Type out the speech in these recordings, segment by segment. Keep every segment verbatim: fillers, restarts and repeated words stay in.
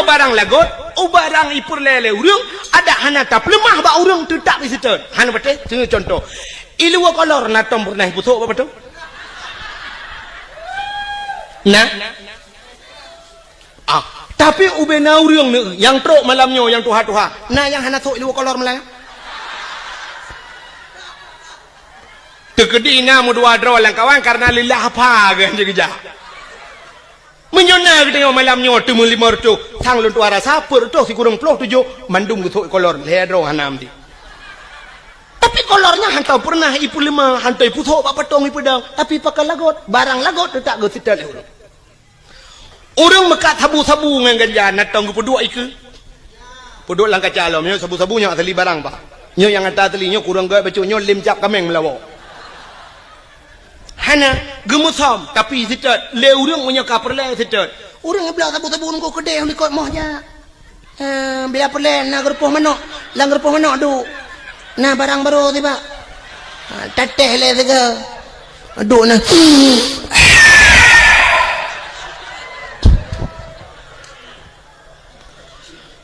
barang lagot, u barang ipeureulée lé ureuëng, adak hana tapeuleumah bak ureuëng, teutab iseutôt. Hana patéh, seuneu cuntoh. Iluwa kolor na tom peureunah iputhok bak patong? Na? Ah, tapi ubena ureuëng neu nyang trok malam nyoe nyang tuha-tuha, na nyang hana thok iluwa kolor malam nyoe? Teukeudi na meudua droe lam kawan kareuna leulah apa geuh jeugeujak. Meunyoe na geutanyoe malam nyoe teumeu lima reutôh, sang lôn tuha rasa peuet reutôh sikureueng ploh tujoh mandum geuthok kolor, lhée droe hana meuti. Tapi kolor nyan hantom peureunah ipeuleumah, hantom iputhok bak patong ipeudong, tapi pakon lagot, barang lagot teutab geuseutôt lé ureuëng. Ureuëng meukat sabu-sabu ngon ganja, na tom geupeuduek ikeue. Peuduek lam kaca lom, nyoe sabu-sabu nyoe asali barang, Pak. Nyoe nyang ata asali, nyoe kureueng gét bacut, nyoe lem cap kaméng meulawa. Hana, geumeusom, tapi seutôt, lé ureuëng meunyoe ka peureulée seutôt. Ureuëng ibloe sabu-sabu nunggu keudeh likot moh jak. Eh, biar peureulée na geurupoh manok, lam geurupoh manok duek. Na barang barô tibak. Ha, tatéh lé sigoe. Duek na.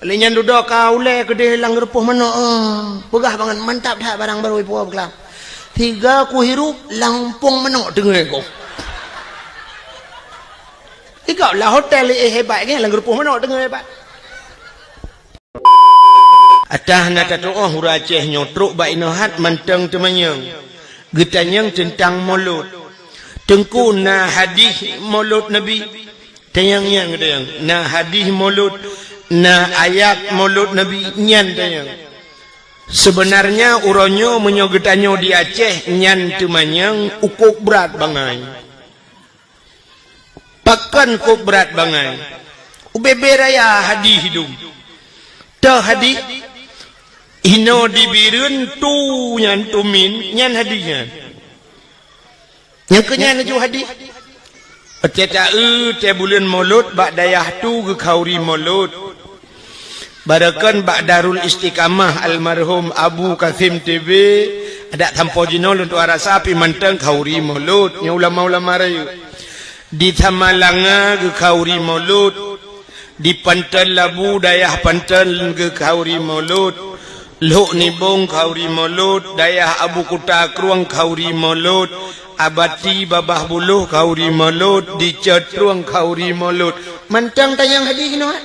Lé nyan dudoe ka ulée keudeh lam geurupoh manok, eh. Peugah bangat mantap that barang barô ipuwoe beuklam. Sigoe kuhirup lam umpung manok teungoh ko. Ikau lah hotel, eh, hebat kan, lam geurupoh manok teungoh hebat. Atah na tatuoh ureuëng Aceh nyoe trok bak inoe hat mantong teumanyong. Geutanyong teuntang mulod. Teungku, na hadih mulod Nabi? Tanyong nyan geutanyong. Na hadih mulod, na ayat mulod Nabi nyan tanyong. Seubeunarnya uroe nyoe meunyoe geutanyoe di Aceh nyan teumanyong ukok brat bangai. Pakon kok brat bangai? Ubé-bé raya hadih dum. Toh hadih? Inoe di Bireuen tu nyan tumin, nyan hadih nyan. Nyang keu nyan laju hadih. Watée taeu tée buleuen Molot bak dayah tu geukhauri Molot. Barokon bak Darul Istiqamah almarhum Abu Kasim T B, adak sampoe jinoe lôn tuha rasa pih mantong khauri Molot, nyoe ulama-ulama rayeuk. Di Samalanga geukhauri Molot, di Panton Labu dayah Panton geukhauri Molot, Lhok Nibong khauri Molot, dayah Abu Kuta Krueng khauri Molot, Abati Babah Buloh khauri Molot, di Cot Krueng khauri Molot. Mantong tanyong hadih nyoe.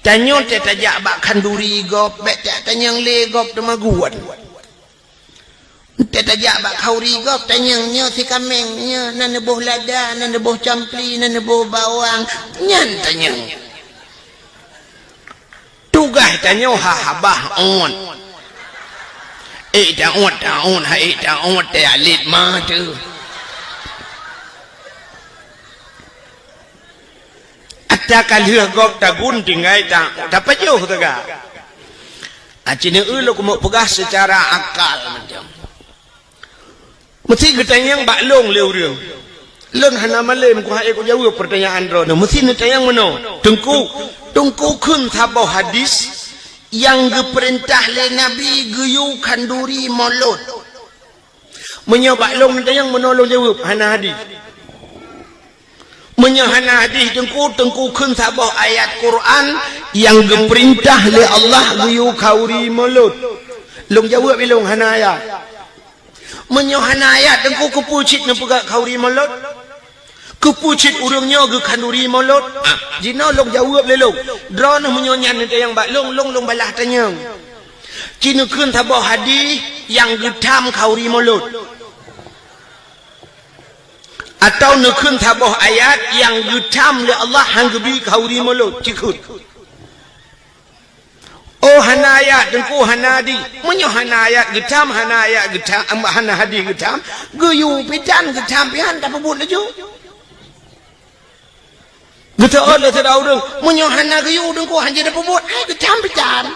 Tanyoe teuh tajak bak khanduri gob, bék teuh tanyong lé gob teumagun. Teuh tajak bak khauri gob, tanyong nyoe sikameng, nyoe na neuboh lada, na neuboh campli, na neuboh bawang, nyan tanyong. Tugaih tanyoe ha habah ôt. Ék taôt, taôt, ha ék taôt, teuh alet ma teuh. Ata ka lheueh gob tagun tinggai ta, tapajoh teuga. Aci neueu lôn keumeuk peugah seucara akal macam. Meusti geutanyong bak lôn lé ureuëng. Lôn hana malém kuhai kujaweueb peurtanyaan droeneuh. Meusti neutanyong meunoe, Teungku, Teungku kheun saboh hadis nyang geupeurintah lé Nabi geuyue khanduri Molot. Meunyoe bak lôn neutanyong meunoe lôn jaweueb, hana hadis. Meunyoe hana hadis Teungku, Teungku kheun saboh ayat Quran nyang geupeurintah lé Allah geuyue khauri Molot. Lôn jaweueb ilôn hana ayat. Meunyoe hana ayat Teungku, keupeue cit neupeugah khauri Molot? Keupeue cit ureuëng nyoe geukhanduri Molot? Ah, jinoe lôn jaweueb lé lôn. Droeneuh meunyoe nyan neutanyong bak lôn, lôn, lôn balah tanyong. Ci neukheun saboh hadis nyang geutham khauri Molot. Atawa neukheun saboh ayat nyang geutham lé Allah han geubi khauri Molot, cikheun. Oh, hana ayat Teungku, hana hadis. Meunyoe hana ayat geutham, hana ayat geutham, hana hadis geutham, geuyue pih tan geutham pih han tapeubuet laju. Geuteuôt lé sidroe ureuëng, meunyoe hana geuyue Teungku han jeuet tapeubuet, hai geutham pih tan.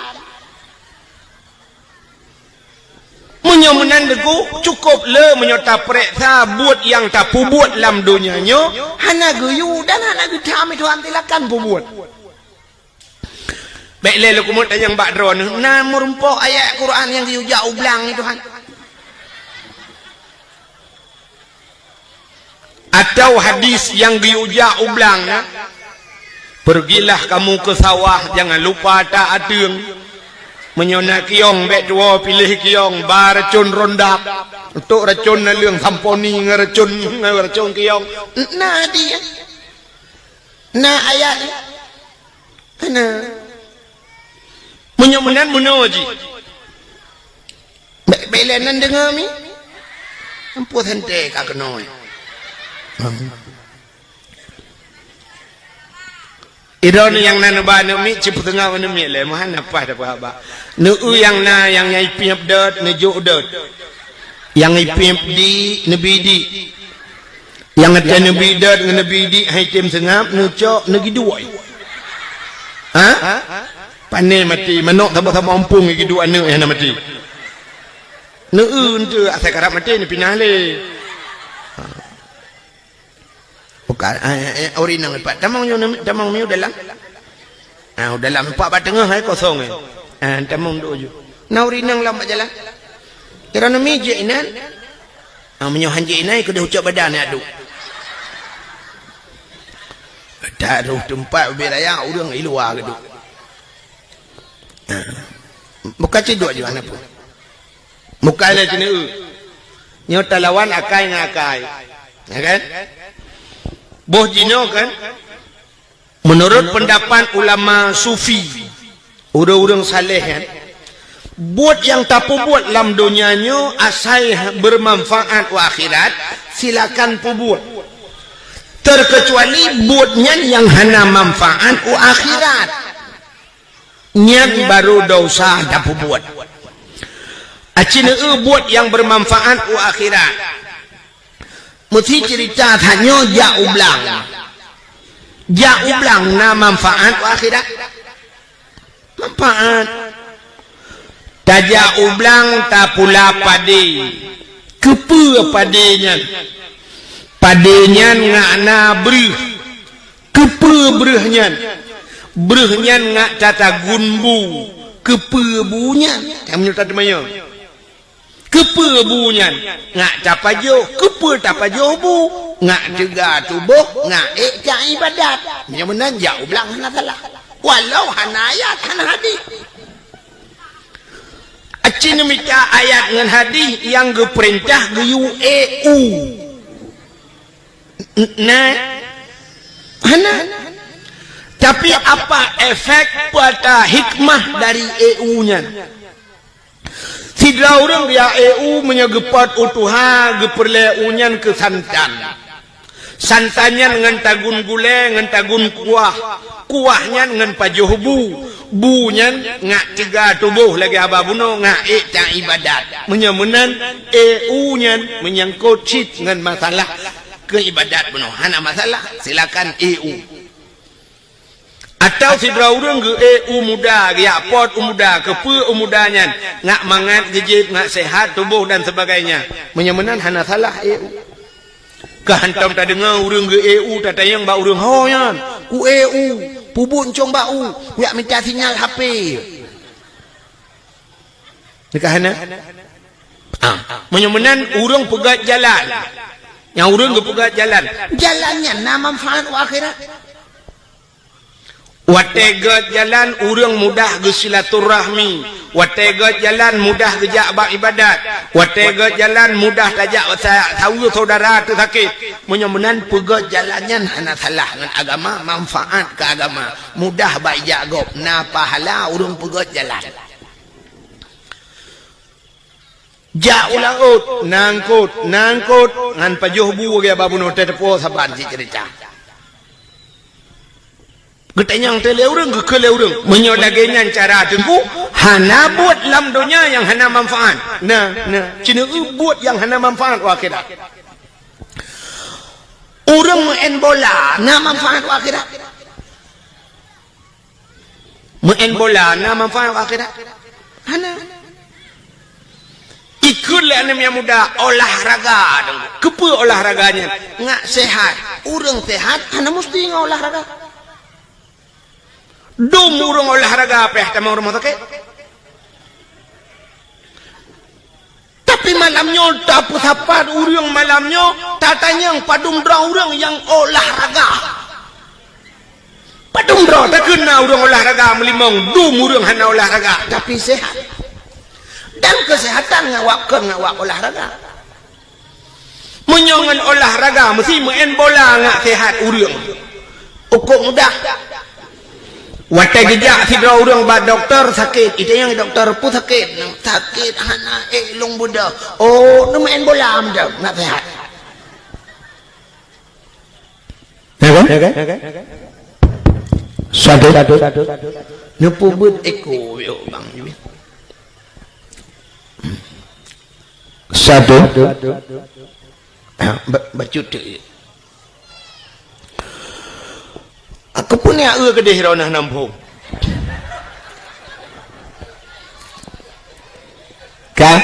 Meunyoe meunan Teungku, cukôp le meunyoe tapareksa buet nyang tapeubuet lam donya nyoe, hana geuyue dan hana geutham, Tuhan silakan peubuet. Bék lé lôn keumeuk tanyong bak droeneuh, na meurumpok ayat Quran nyang geuyue jak u blang nyoe, Tuhan? Atawa hadis nyang geuyue jak u blang nyoe? Pergilah kamu ke sawah, jangan lupa tak ateueng. Meunyoe na kiyong, bèk tuwoe piléh kiyong, ba racon rondak. Untuk racon naleueng samponi ngon racon, ngon racon kiyong. Na di. Na ayat. Na. Meunyoe meunan meunoe jih. Bèk, bèk lé nan deungö mi. Ampoh santée ka keunoe. Idong nyang na neuba aneuk miet, cit peuteungoh aneuk miet lé, meuhan nafah dapeuhaba. Neu-eu nyang na, nyang, nyang ipiep dot, neujok dot. Nyang ipiep di, neubi di. Nyang watèe neubi dot ngon neubi di, han item seungab, neucok, neugiduek. Ha? Pané maté, manok saboh-saboh umpung giduek aneuk nyang hana maté. Neu-eu enteuk, asai karab maté, neupinah lé. Bukan, eh, eh, ureueng inong pat. Tamong nyoe, tamong nyoe dalam. Ah, dalam empat bak teungoh, hai, kosong, eh. Ah, tamong duk ju. Na ureueng inong lam bak jalan. Kira nami jek inan. Ah, meunyoe han jek inan, keudeh ucok badan, ya, duk. Tak roh teumpat ubé raya, ureueng i luwa keuduk. Ah. Bukan ciduk juga, napa? Bukan lé ciduk. Nyoe talawan akai ngon akai. Ya kan? Boh jinoe kan? Menurut pendapat ulama sufi, ureueng-ureueng saleh kan, buet nyang tapeubuet lam donya nyoe asai bermanfaat u akhirat, silakan peubuet. Terkecuali buet nyan nyang hana manfaat u akhirat. Nyan baru desya tapeubuet. Aci neu buet nyang bermanfaat u akhirat. Meusi cerita tanyoe jak u blang. Jak u blang na manfaat u akhirat? Manfaat. Tajak u blang tapula padé. Keupeue padé nyan? Padé nyan ngak na breuh. Keupeue breuh nyan? Breuh nyan ngak tatagun bu. Keupeue bu nyan? Kamoe nyoe tateumanyong. Keupeue bu nyan? Ngak tapajoh. Keupeue tapajoh bu? Ngak teuga tuboh, ngak ék taibadat. Meunyoe meunan jak u blang hana salah. Walau hana ayat, hana hadih. Aci neumita ayat ngon hadih nyang geupeurintah geuyue ék u. N-, na? Hana. Tapi apa efek, peue ata hikmah dari ék u nyan? Sidroe ureueng geujak ék u meunyoe geupot u tuha, geupeureulée u nyan keu santan. Santan nyan ngon tagun gulée, ngon tagun kuah. Kuah nyan ngon pajoh bu. Bu nyan ngak teuga tuboh lagée haba bunoe, ngak ék taibadat. Meunyoe meunan, ék u nyan meunyangkot cit ngon masalah keu ibadat bunoe. Hana masalah, silakan ék u. Atawa sidroe ureueng geuék u muda, geujak pot u muda, keupeue u muda nyan, ngak mangat geujieb, ngak seuhat tuboh dan sebagainya. Meunyoe meunan hana salah ék u. Ka hantom tadeungoe ureueng geuék u tatanyong bak ureueng ho nyan, "Kuék u, peubuet ncong bak u, kujak mita sinyal H P." Nyan ka hana? Ah, meunyoe meunan ureueng peugöt jalan. Nyang ureueng geupeugöt jalan. Jalan nyan na manfaat u akhirat. Watée göt jalan ureueng mudah geusilaturahmi. Watée göt jalan mudah geujak bak ibadat. Watée göt jalan mudah tajak sa-, saweue syedara teusakét. Meunyoe meunan peugöt jalan nyan hana salah ngon agama, manfaat keu agama. Mudah bak ijak gob, na pahala ureueng peugöt jalan. Jak u laôt, na eungkôt, na eungkôt, ngon pajoh bu lagée haba bunoe teuh teupeue saban cit ceurita. Geutanyong teuh lé ureueng, geukheun lé ureueng. Meunyoe lagée nyan cara Teungku, hana buet lam donya nyang hana manfaat. Na, na, ci neu buet nyang hana manfaat u akhirat. Ureueng meu'en bola na manfaat u akhirat? Meu'en bola na manfaat u akhirat? Hana. Ikheun lé aneuk nyang muda olahraga dong. Keupeue olahraga nyan? Ngak seuhat. Ureueng seuhat hana musti ngon olahraga. Dum ureueng olahraga pih tamong rumoh sakét. Tapi malam nyoe tapeusapat ureueng malam nyoe, tatanyong padum droe ureueng nyang olahraga. Padum Droe takheun na ureuëng olahraga meulimong, dum ureuëng hana olahraga, tapi sehat. Dan kesehatan ngon awak kon ngon awak olahraga. Meunyoe ngon olahraga meusti meu'en bola ngat sehat ureuëng. Ukôb mudah. Watée geujak sidroe ureuëng bak dokto sakét, itanyong dokto peue sakét, sakét hana ék lôn beudôh. Oh, neumeu'en bola meudoh ngat sehat. Ya kan? Ya kan? Satu. Neupeubuet eko yo bang. Satu. Ha, ba-, bacut tu. Aku pun ya eu kedeh rona nampung. Ka?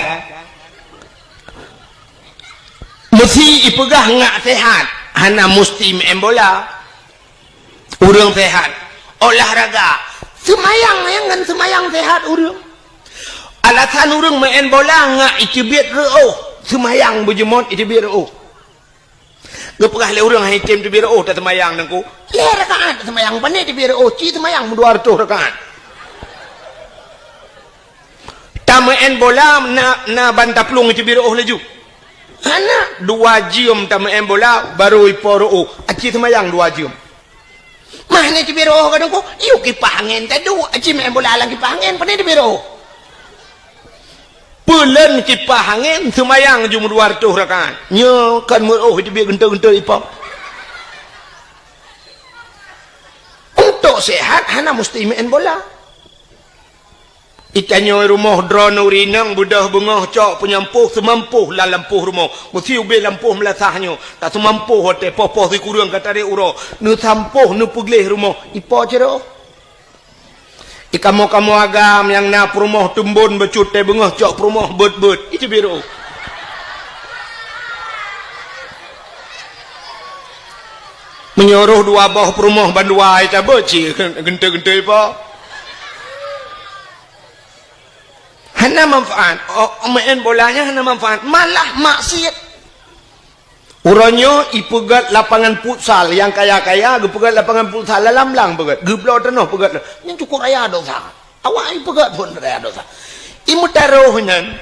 Meusti ipeugah ngat sehat, hana musti meu'en bola. Ureuëng sehat, olahraga, seumayang nyang ngon seumayang sehat ureuëng. Alasan ureuëng meu'en bola ngat iteubiet reuôh, seumayang beujeumot iteubiet reuôh. Geupeugah lé ureuëng hai tem teubiet reuôh taseumayang nangku. Lhée rakaat taseumayang, pane teubiet reuôh, ci seumayang meudua reutôh rakaat. Tameu'en bola na, na ban taplueng iteubiet reuôh laju. Hana, dua jeuem tameu'en bola, barô ipo reuôh, aci seumayang dua jeuem. Mah na iteubiet reuôh kadang ko, yue kipah angén taduek, aci meu'en bola lam kipah angén, pane teubiet reuôh. Peulen kipah angén, seumayang jeuem dua reutôh rakaat. Nyoe kan meureuôh iteubiet geuntôi-geuntôi ipo. Untuk sehat, hana musti meu'en bola. Itanyoe rumoh droeneuh rineng beudôh beungoh cok peunyampôh seumampoh lam lampôh rumoh. Meusti ubé lampôh meulasah nyoe. Tak seumampoh watée poh-poh sikureueng ka tarek uroe. Neusampôh neupeugleh rumoh. Ipo cit reuôh? Ikamoe-kamoe agam nyang na peurumoh teumbon bacut tée beungoh cok peurumoh beuet-beuet. Iteubiet reuôh. Meunyoe rôh dua boh peurumoh bandua ita beuet cit geuntôi-geuntôi ipo. Hana manfaat. Oh, meu'en bola nyan hana manfaat. Malah maksiet. Uroe nyoe ipeugét lapangan futsal, nyang kaya-kaya geupeugét lapangan futsal lam blang peugét. Geubloe tanoh peugét. Nyan cukôp raya dosa. Awak ipeugét phon raya dosa. Imeutarôh nyan.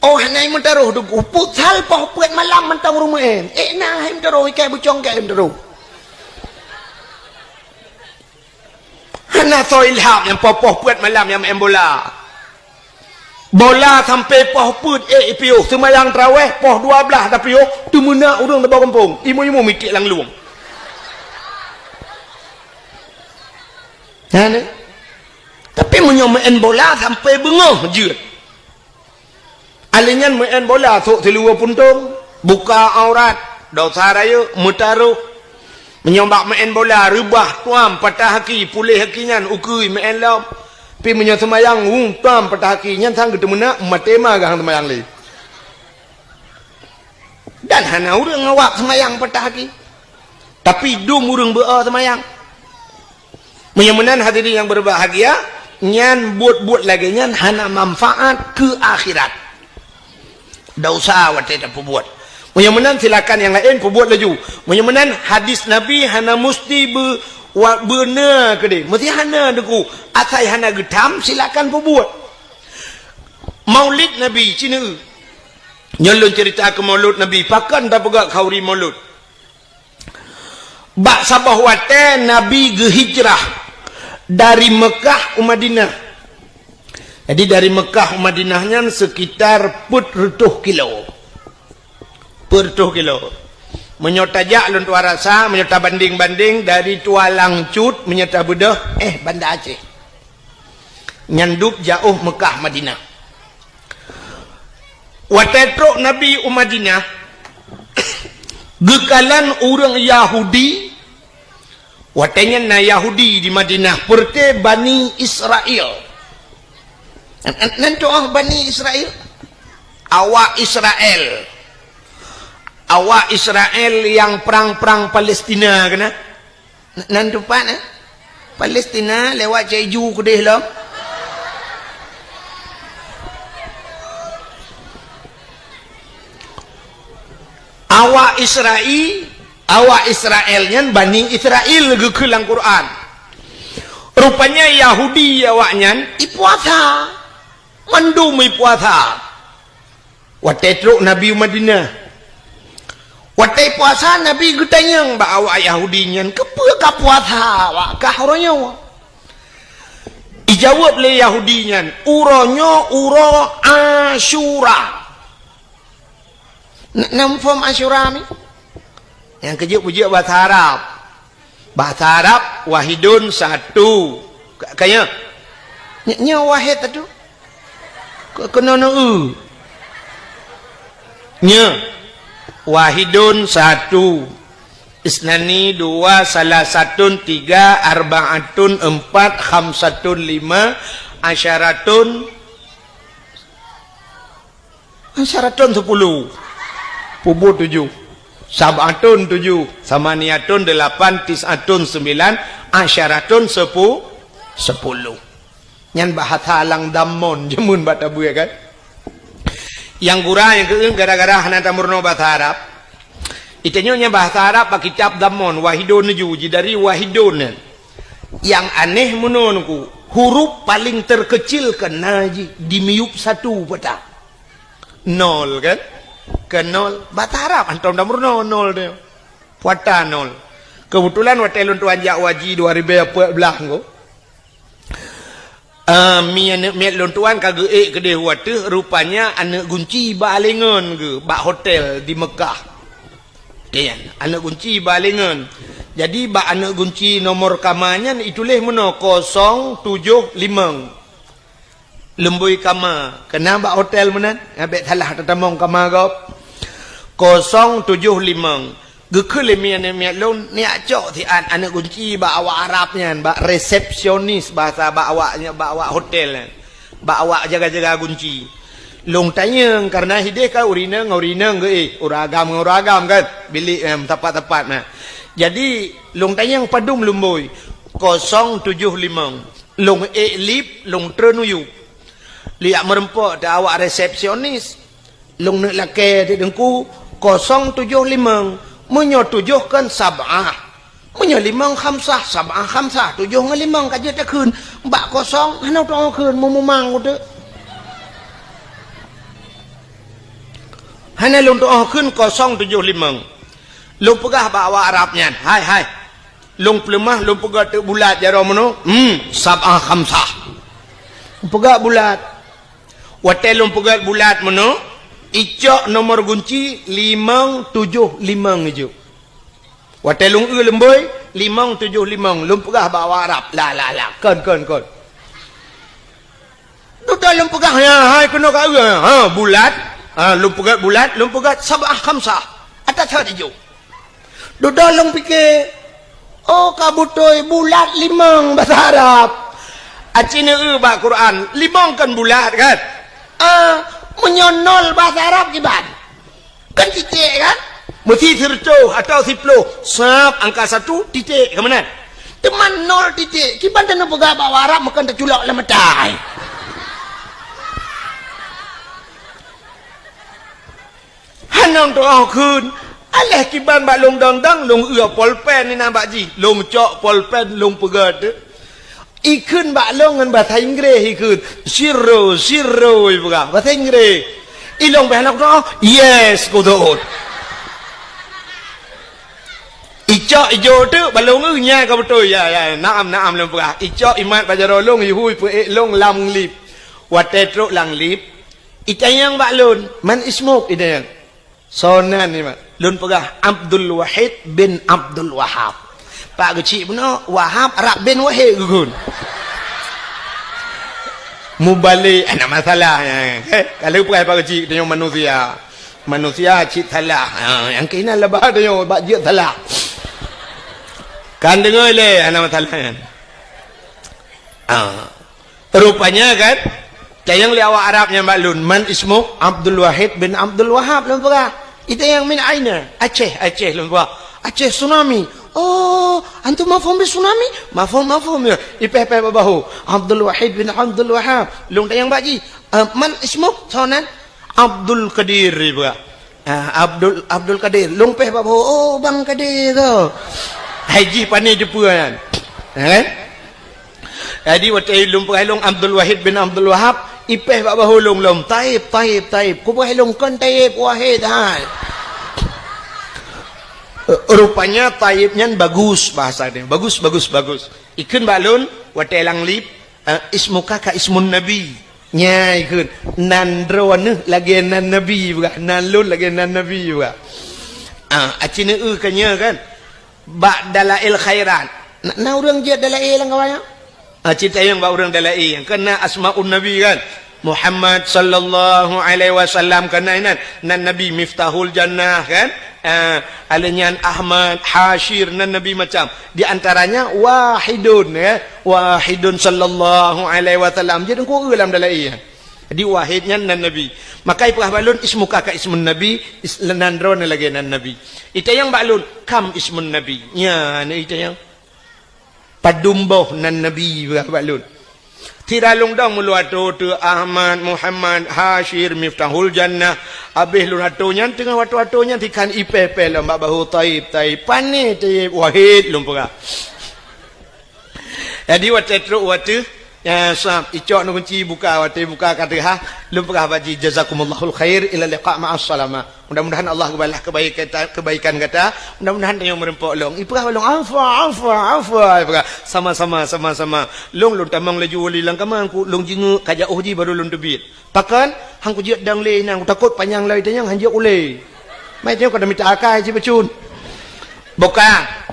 Oh, hana imeutarôh deuk, futsal poh peuet malam mantong ureuëng meu'en. Eh, na hai meutarôh, ikai bucong kai meutarôh. Hana soe ilham nyang poh-poh peuet malam nyang meu'en bola. Bola sampai poh peuet ék ipiôh, seumayang taraweh poh dua blaih tapiôh, teumeunak ureuëng teuboh gampông, imeum-imeum miték lam lueng. Nyan, eh? Tapi meunyoe meu'en bola sampai beungoh jeuet. Alèh nyan meu'en bola sôk siluweue puntông, buka aurat, dosa rayeuk, meutarôh. Meunyoe bak meu'en bola reubah tuam patah aki, puléh aki nyan ukeue meu'en lom. Pi meunyoe seumayang, hu, tuam patah aki, nyan sang geuteumeunak maté ma gah seumayang lé. Dan hana ureuëng awak seumayang patah aki. Tapi dum ureuëng beu-o seumayang. Meunyoe meunan hadirin nyang berbahagia, nyan buet-buet lagée nyan hana manfaat keu akhirat. Dosa watée tapeubuet. Meunyoe meunan silakan nyang laén peubuet laju. Meunyoe meunan hadis Nabi hana musti be-, wa-, beuna keudeh. Meusti hana deungoe, asai hana geutham silakan peubuet. Maulid Nabi, ci neu. Nyoe lôn cerita keu Maulud Nabi, pakon tapeugah khauri Maulud. Bak saboh watée Nabi geuhijrah dari Meukah u Madinah. Jadi, dari Meukah u Madinah nyan sekitar peuet reutôh kilo. Peuet reutôh kilo. Meunyoe tajak lôn tuan rasa, meunyoe tabandeng-bandeng dari Tualang Cut, meunyoe tabeudôh, eh, Banda Aceh. Nyan dub jaôh Meukah Madinah. Watée trok Nabi u Madinah, geukalon ureuëng Yahudi, watée nyan na Yahudi di Madinah, peureuté Bani Israel. Nan tuoh Bani Israel? Awak Israel. Awak Israel nyang prang-prang Palestina keunan? Nan teumpat, eh? Palestina lewat Cek Ju keudeh lom. Awak Israel, Awak Israel nyan Bani Israel geukheun lam Quran. Rupanya Yahudi awaknyan ipuasa. Mandum ipuasa. Watée trok Nabi u Madinah. Watée puasa, Nabi geutanyong bak awak Yahudi nyan, "Keupeue ka puasa awak kah uroe nyoe?" Ijaweueb lé Yahudi nyan, "Uroe nyoe uroe Asyura." Na, na muphom Asyura mi? Nyang keujeuet peujeuet bahasa Arab. Bahasa Arab, wahidun satu. Ka, ka nyoe? Nyoe, nyoe wahid satu. Ke, keunoe neu-eu. Nyoe. Wahidun satu. Isnani dua, salasatun tiga, arbaatun empat, khamsatun lima, asyaratun Asyaratun sepuluh. Pubu tujuh. Sab'atun tujuh. Samaniatun delapan. Tis'atun sembilan. Asyaratun sepu-, sepuluh. Nyan bahasa lam damon jameun bak tabeue kan. Nyang gura nyang keu gara-gara hana tameurunoe bahasa Arab. Itanyoe nyan bahasa Arab bak kitab damon, wahidun tuju, jidari wahidun nyan. Nyang aneh meunoe nungku, huruf paling terkecil keu na jih di miyueb satu peue ta. Nol kan? Keu nol, bahasa Arab hantom tameurunoe nol teuh. Peue ta nol. Keubeutulan watée lôn tuan jak u haji dua ribée peuet blaih nyoe. Ah, mi aneuk miet lôn tuan ka geuék keudeh u ateueh, rupanya aneuk gunci bak alengon geuh, bak hotel di Meukah. Nyan, aneuk gunci bak alengon. Jadi, bak aneuk gunci nomor kama nyan ituléh meunoe kosong tujoh limong. Lumbôi kama, keunan bak hotel meunan, nyang bék salah tatamong kama gob. Kosong tujoh limong. Geukheun lé mi aneuk miet lôn, neujak cok siat aneuk gunci bak awak Arab nyan, bak resepsionis bahasa bak awak, bak awak hotel nyan. Bak awak jaga-jaga gunci. Lôn tanyong, kareuna hideh kan ureueng inong ngon ureueng inong geuéh, ureueng agam ngon ureueng agam kan, bilék, em, teumpat-teumpat na. Jadi, lôn tanyong padum lumbôi, kosong tujoh limong. Lôn ék lip, lôn treun u yup. Lôn jak meureumpok di awak resepsionis. Lôn neuk lakée di teungku, kosong tujoh limong. Meunyoe tujoh kan sab'ah. Meunyoe limong khamsah, sab'ah khamsah, tujoh ngon limong ka jeuet takheun. Bak kosong, hana tu'oh kheun, meumumang uteuk. Hana lôn tu'oh kheun kosong tujoh limong. Lôn peugah bak awak Arab nyan, "Hai, hai. Lôn peuleumah, lôn peugét teuk bulat jaroe meunoe." "Hmm, sab'ah khamsah." Peugét bulat. Watée lôn peugét bulat meunoe, icok nomor gunci limong tujoh limong ijok. Watée lôn eu lumbôi, limong tujoh limong, lôn peugah bak awak Arab, "La, la, la, kon, kon, kon." Dudoe lôn peugah, "Ya, hai keunoe ka eu, ha, bulat." Ha, lôn peugét bulat, lôn peugét sab'ah khamsah. Ata that ijok. Dudoe lôn pike, "Oh, ka beutôi bulat limong bahasa Arab." Aci neu-eu bak Quran, limong kan bulat kan? Ah, meunyoe nol bahasa Arab kiban? Kan titik kan? Meusti sireutôh atawa siploh, sab angka satu, titik, ka meunan. Teuma nol titik, kiban taneuk peugah bak Arab meukan taculok lam mata. Hana tu'oh kheun. Aléh kiban bak lôn dong-dong, lôn eu polpen inan bak jih. Lôn cok polpen, lôn peugét. Ikheun bak lôn ngon bahasa Inggréh ikheun. "Zero, zero," ipeugah. Bahasa Inggréh. Ilôn beh hana kutu'oh, "Yes," kutu'oh. Icok ijok teuk bak lôn eu nyan ka beutôi. "Ya, ya, naam, naam," lôn peugah. Icok imat bak jaroe lôn, ihui peuék lôn lam lift. Watée trok lam lift, itanyong bak lôn, "Man ismuk?" itanyong. "Soe nan nyoe?" Lôn peugah, "Abdul Wahid bin Abdul Wahab." Pak geuchik bunoe, Wahab rab bin Wahid geukheun. Mubalek, hana masalah. Eh, ka lheueh peugah pak geuchik, tanyoe manusia. Manusia cit salah. Ha, nyang keunan leubeh tanyoe bak jeuet salah. Kan deungoe lé, hana masalah nyan. Ah. Rupanya kan, tanyong lé awak Arab nyan bak lôn, "Man ismuk?" "Abdul Wahid bin Abdul Wahab," lôn peugah. Itanyong, "Min aina?" "Aceh, Aceh," lôn peugah. "Aceh tsunami." "Oh, antum mafhum bi tsunami?" "Mafhum, mafhum," ya. Ipéh-péh bak bahu. "Abdul Wahid bin Abdul Wahab." Lôn tanyong bak jih, "Eh, man ismuk?" "Soe nan?" "Abdul Qadir," ipeugah. Ah, Abdul, Abdul Kadir, lôn péh bak bahu, "Oh, Bang Kadir ko." Hai jih pane jeupeue nyan. Ha, kan? Jadi watée lôn peugah lôn Abdul Wahid bin Abdul Wahab, ipéh bak bahu lôn lom, "Taib, Taib, Taib." Kupeugah lôn, "Kon Taib, Wahid hai." Rupanya Taib nyan bagus bahasa dia. Bagus, bagus, bagus. Ikheun bak lôn, watée lam lift, eh, "Ismuka ka ismun Nabi." Nya ikheun, "Nan droeneuh lagée nan Nabi," peugah, "Nan lôn lagée nan Nabi," peugah. Ah, aci neu ka nya kan. Bak Dalail Khairat. Na, na ureuëng jeuet Dalail lam kawan nyan? Ah, ci tanyong bak ureuëng Dalail. Kana Asmaun Nabi kan. Muhammad sallallahu alaihi wasallam kana inan. Nan Nabi Miftahul Jannah kan. Ah, aleuh nyan Ahmad, Hasyir, nan Nabi macam. Di antaranya Wahidun, ya. Wahidun sallallahu alaihi wasallam. Jadi engkau lam Dalail. Jadi Wahid nyan nan Nabi. Maka ipeugah bak lôn, "Ismuka ka ismun Nabi," is-, nan droeneuh lagée nan Nabi. Itanyong bak lôn, "Kam ismun Nabi?" Nya, na itanyong. "Padum boh nan Nabi?" Peugah bak lôn. Sira lôn dong meulôn atô teu Ahmad, Muhammad, Hasyir, Miftahul Jannah. Abéh lôn atô nyan, teungoh watô-watô nyan, sikhan ipéh-péh lom bak bahu, "Taib, Taib." Pane Taib, Wahid lôn peugah. Jadi watée trok watée, ya, sab, icok ngon kunci buka, watée buka ka teuhah, lôn peugah bak jih, "Jazakumullahul khair, ila liqa ma'as salamah." Mudah-mudahan Allah geubalah kebaikan, kebaikan gata. Mudah-mudahan tanyoe meureumpok lôn. Ipeugah bak lôn, "Afwa, afwa, afwa." Ipeugah, "Sama-sama, sama-sama." Lôn, lôn tamong laju wali lam kama, ku lôn jingeuk ka jauh jih baru lôn teubiet. Pakon? Han kujeuet dong lé nyan, kutakot panyang lom itanyong han jeuet ulée. Mai tanyoe ka mita akai cit bacut. Boh ka.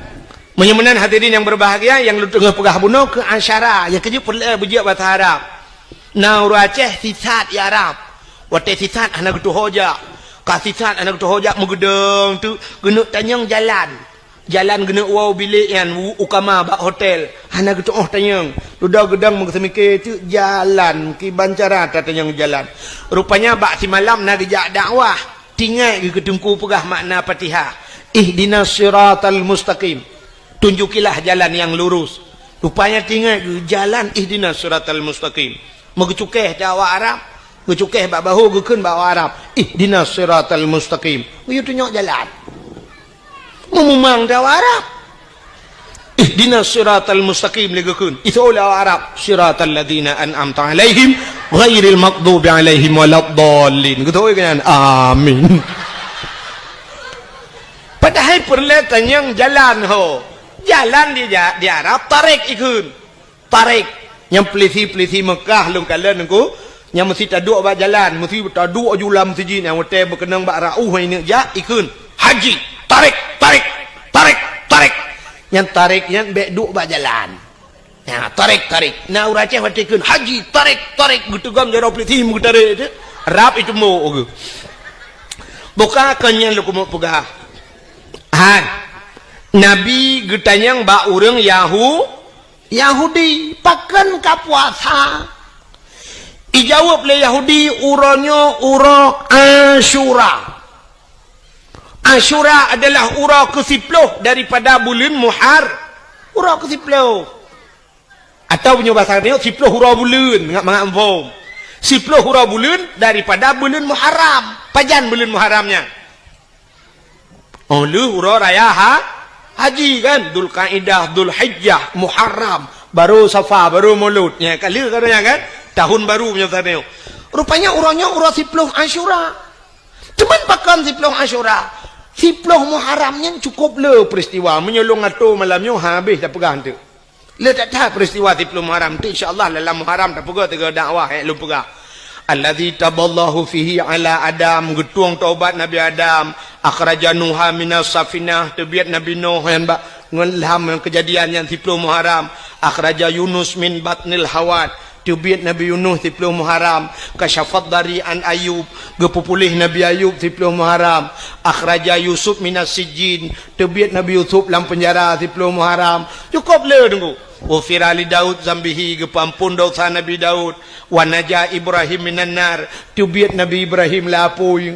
Meunyoe meunan hadirin nyang berbahagia, nyang lôn teungoh peugah bunoe keu asyara, nyang keujeuet peureulée beujeuet basa Arab. Na ureuëng Aceh sisat i Arab. Watée sisat hana geutuho jak. Ka sisat hana geutuho jak meugeudong teuk, geuneuk tanyong jalan. Jalan geuneuk woe bilék nyan u, u kama bak hotel. Hana geutuoh tanyong. Dudoe geudong meuseumiké teuk jalan, kiban cara tatanyong jalan. Rupanya bak simalam na geujak dakwah. Tingat geuh keu teungku peugah makna Fatihah. Ihdinas siratal mustaqim. Tunjukilah jalan yang lurus. Rupanya tingat geuh jalan ihdinas siratal mustaqim. Meugeucukéh di awak Arab, geucukéh bak bahu geukheun bak awak Arab, "Ihdinas siratal mustaqim." Geuyue tunyok jalan. Meumumang di awak Arab. "Ihdinas siratal mustaqim," lé geukheun. Iseuôt lé awak Arab, "Siratal ladzina an'amta 'alaihim, ghairil maghdubi 'alaihim waladdallin." Geuteuôt keu nyan. Amin. Padahai peureulée tanyong jalan ho. Jalan di ja-, di Arab, tarik ikheun. Tarik. Nyang peulisi-peulisi Mekah lôn kalon nyan ku, nyang meusi taduek bak jalan, meusi taduek ju lam sijih nyang watée beukeunong bak rauh ineuk jak, ikheun, "Haji, tarik, tarik, tarik, tarik." Nyang tarik nyan bék duek bak jalan. Nah, tarik, tarik. Na ureuëng Aceh watée ikheun, "Haji, tarik, tarik," geuteugom jaroe peulisi meugeutarek teuh. Rab itumbok geuh. Boh ka kon nyan lôn keumeung peugah. Hai. Nabi geutanyong bak ureuëng Yahu-, Yahudi, "Pakon ka puasa?" Ijaweueb lé Yahudi, "Uroe nyoe uroe Asyura." Asyura adalah uroe keusiploh daripada buleuen Muhar-, uroe keusiploh. Atawa meunyoe basa tanyoe, siploh uroe buleuen, ngat mangat muphom. Siploh uroe buleuen daripada buleuen Muharram. Pajan buleuen Muharram nyan? Oh, lheueh uroe raya ha-, haji kan, Dzulkaidah, Dzulhijjah, Muharram, baru Safa, baru Maulud. Nya, ka lheueh ka nyan kan, tahun baru meunyoe tanyoe. Rupanya uroe nyoe uroe siploh Asyura. Cuman pakon siploh Asyura? Siploh Muharram nyan cukup le peristiwa. Meunyoe lôn atô malam nyoe habéh tapeugah teuk. Le that-that peristiwa siploh Muharram tu, insya Allah dalam Muharram tapeugah tiga dakwah, eh, lôn peugah. Alladzi taballahu fihi ala Adam, geutueng taubat Nabi Adam, akhraja Nuha minas safinah, teubiet Nabi Nuh nyan bak ngon lam kejadian nyan siploh Muharram, akhraja Yunus min batnil hawat, teubiet Nabi Yunus siploh Muharram, kasyafad dari an Ayub, geupeupuléh Nabi Ayub siploh Muharram, akhraja Yusuf minas sijjin, teubiet Nabi Yusuf lam penjara siploh Muharram. Cukup le teungku. Ghufira li Daud zambihi, geupeuampon dosa Nabi Daud. Wa naja Ibrahim minan nar, teubiet Nabi Ibrahim lé apui.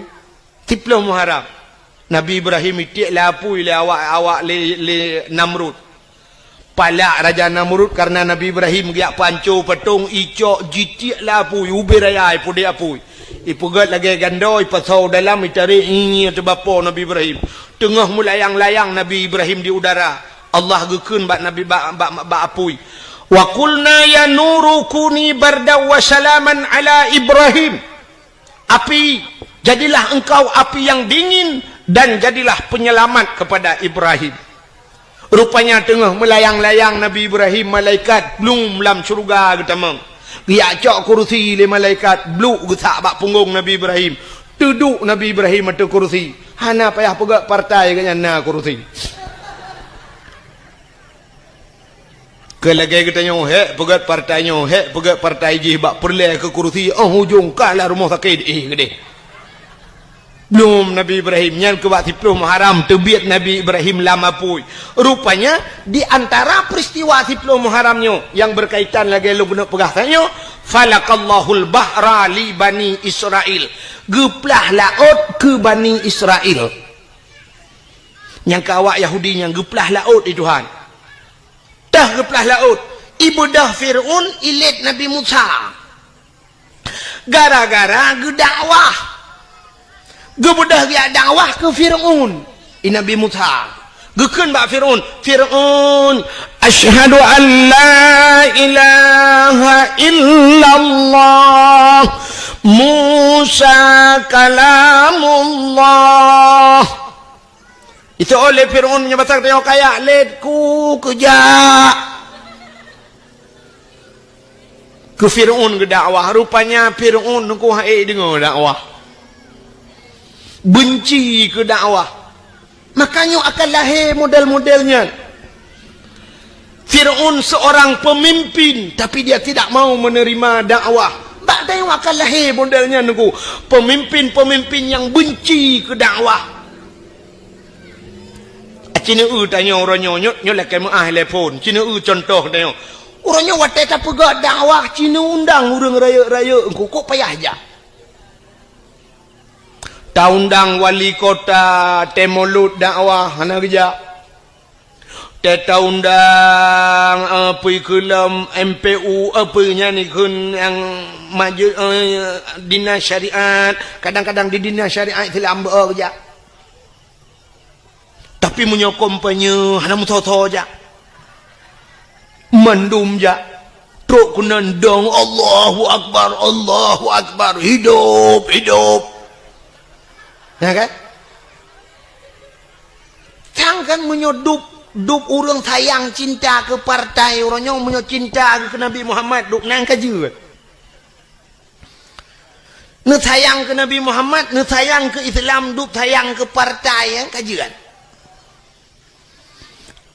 Siploh Muharram. Nabi Ibrahim itiek lé apui lé awak, awak lé, lé Namrud. Palak Raja Namrud karena Nabi Ibrahim geujak panco patong, icok jitiek lé apui, ubé raya ipudek apui. Ipeugét lagée gandô, ipasoe dalam, itarek ngieng-ngieng ateueh bapo Nabi Ibrahim. Teungoh meulayang-layang Nabi Ibrahim di udara, Allah geukheun bak Nabi, bak, bak, bak apui, "Wa qulna ya nuru kuni bardan wa salaman ala Ibrahim." Api, jadilah engkau api yang dingin dan jadilah penyelamat kepada Ibrahim. Rupanya teungoh meulayang-layang Nabi Ibrahim, malaikat blum lam syeuruga geutamong. Geujak cok kurusi lé malaikat, bluk geusak bak punggong Nabi Ibrahim. Teuduek Nabi Ibrahim ateueh kurusi. Hana payah peugét partai geuhnyan na kurusi. Keu lagée geutanyoe, hék peugét partai nyoe, hék peugét partai jih bak peureulée keu kurusi, óh ujong ka lam rumoh sakét, eh, geudeh. Blum Nabi Ibrahim, nyan keu bak siploh Muharram teubiet Nabi Ibrahim lam apui. Rupanya, di antara peristiwa siploh Muharram nyoe nyang berkaitan lagée lôn keuneuk peugah tanyoe, "Falaqallahul bahra li Bani Israil." Geuplah laôt keu Bani Israil. Nyang keu awak Yahudi nyan geuplah laôt lé Tuhan. Teuh geuplah laôt, ibeudôh Fir'aun ilét Nabi Musa. Gara-gara geudakwah. Geubeudôh geujak dakwah keu Fir'aun, i Nabi Musa. Geukheun bak Fir'aun, "Fir'aun, asyhadu an la ilaha illallah, Musa kalamullah." Itu oleh Fir'aun meunyoe basa geutanyoe kaya, "Lét ku keujak." Keu Fir'aun geudakwah, rupanya Fir'aun nungku hana deungoe dakwah. Benci keu dakwah. Makanya akan lahé model-model nyan. Fir'aun seorang pemimpin, tapi dia tidak mau menerima dakwah. Bak tanyoe akan lahé model nyan nungku. Pemimpin-pemimpin yang benci keu dakwah. Cineue tanyoe uroe nyoe, nyoe, nyoe lakée meuáh telepon. Cineue contoh tanyoe. Uroe nyoe watée tapeugah dakwah, cineue undang ureuëng rayeuk-rayeuk, engko kok payah jak. Taundang wali kota, tée mulod dakwah, hana geujak. Tée taundang, eh, peue keu lom M P U, eh, peue nyan ikheun nyang maju, eh, dinas syariat, kadang-kadang di dinas syariat Islam beu geujak. Tapi meunyoe kampanye hana meusoe-soe jak. Mandum jak. Trok keunan dong, "Allahu Akbar, Allahu Akbar, hidup, hidup." Ya kan? Sang kan meunyoe dub, dub ureuëng sayang cinta keu partai uroe nyoe, meunyoe cinta keu Nabi Muhammad, dub nan ka jeuet. Neusayang keu Nabi Muhammad, neusayang keu Islam, dub sayang keu partai nyang ka jeuet.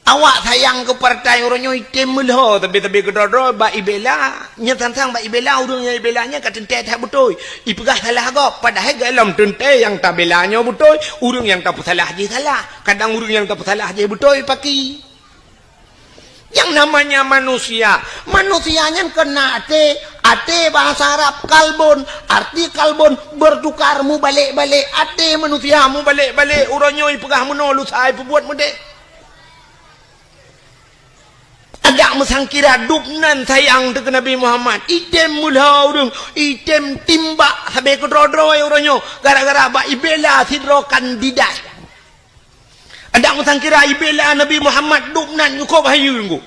Awak sayang keu partai uroe nyoe item meulhô tapi-tapi keudroe-droe bak ibela. Nyan sang-sang bak ibela, ureuëng nyang ibela nyan ka teuntée that beutôi. Ipeugah salah gob, padahai gohlom teuntée nyang tabela nyoe beutôi, ureuëng nyang tapeusalah jih salah. Kadang ureuëng nyang tapeusalah jih beutôi paki. Yang namanya manusia, manusia nyan keunan até, até bahasa Arab kalbun, arti kalbun bertukar, mubalek-balek, até manusia mubalek-balek, uroe nyoe ipeugah meunoe lusa ipeubuet meudeh. Adak meusangkira dub nan sayang teuh keu Nabi Muhammad, item meulhô ureuëng, item timbak sabe keudroe-droe uroe nyoe, gara-gara bak ibela sidroe kandidat. Adak meusangkira ibela Nabi Muhammad dub nan nyukôb hayeue ngon.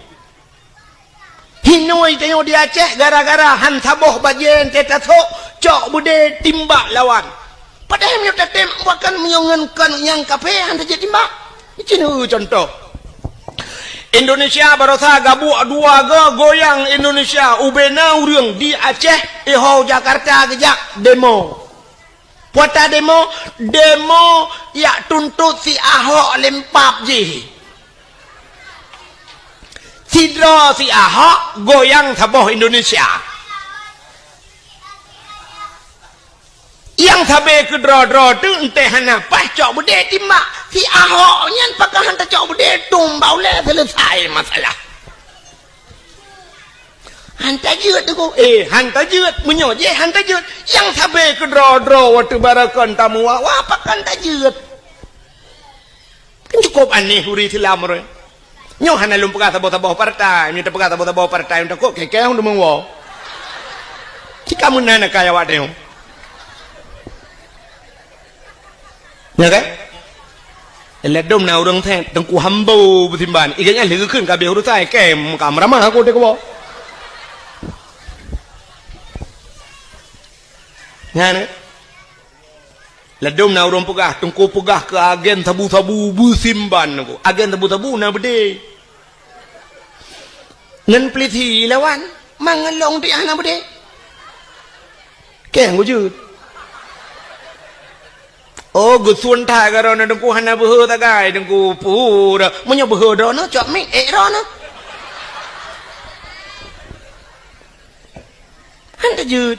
Hinoe tanyoe di Aceh gara-gara han saboh bajée teuh tasok, cok beudé timbak lawan. Padahai meunyoe tatem bahkan meunyoe ngon kon nyang kafé han tajak timbak. Cina contoh. Indonesia barosa gabuek dua go goyang Indonesia ubena ureuëng di Aceh iho Jakarta geujak demo. Puata demo, demo yak tuntot si Ahok lempap jih. Sidroe si Ahok goyang saboh Indonesia. Nyang sabe keudroe-droe teuh enteh hana paih cok beudé timbak. Si Ahok nyan pakon han tacok beudé tumbak ulée selesai masalah. Han tajeuet teuh. Eh, han tajeuet. Meunyoe jih han tajeuet, nyang sabe keudroe-droe watée barakon tamu wa-wa pakon tajeuet. Kan cukup aneh ureuëng Islam roh. Nyoe hana lôn peugah saboh-saboh partai, nyoe tapeugah saboh-saboh partai untuk kok kekeh untuk mengo. Cika meunan akai awak tengok. Ya kan? Ladôm na ureuëng thét, Teungku Hambo beusimban. Iga nyan lheueh geukheun ka abéh urusan, kém ka meuramah aku teuka. Nyan, eh? Ladôm na ureuëng peugah, Teungku peugah keu agen sabu-sabu beusimban Teungku. Agen sabu-sabu na beudé. Ngon peulisi lawan, mangelong di hana beudé. Keng gujut. Oh, geusun that garoe na Teungku hana beuhe sagai, Teungku pura. Meunyoe beuhe droeneuh, cok mic ék droeneuh. Han teujeuet.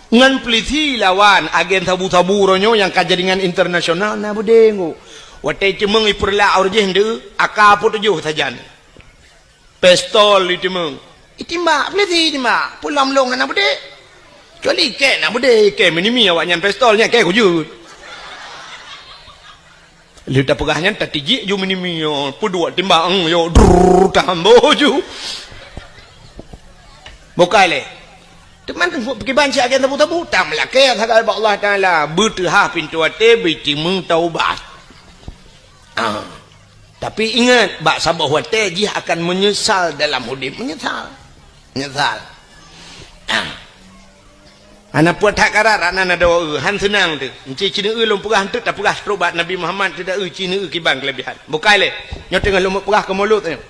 Ngon peulisi lawan agen sabu-sabu uroe nyoe nyang ka jaringan internasional na beudé Teungku. Watée teumeung ipeurlak ureuëng jih ndeu, aka peutujoh sajan. Pistol iteumeung. Itimbak, peulisi itimbak. Peue lom lôn hana beudé. Kecuali kée na beudé, kée meunimi awaknyan pistol nyan kée kujut. Lheueh tapeugah nyan tatijik ju meunimi, yo, peuduek timbak, eng, yo, drrrr, tahambo ju. Bukai lé. Teuma teungku peukiban siat agen sabu-sabu, tameulakée sagai bak Allah Taala, beuteuhah pintoe até, beutimeung taubat. Ah. Tapi ingat, bak saboh watée jih akan meunyeusal dalam udeb, meunyeusal. Meunyeusal. Ah. Hana peue that karat, hana na dawa eu, han seunang teuh. Enci cineue lôn peugah enteuk tapeugah trok bak Nabi Muhammad teuh da eu cineue kiban keulebihan. Bukai lé. Nyoe teungoh lôn peugah keu mulod nyoe.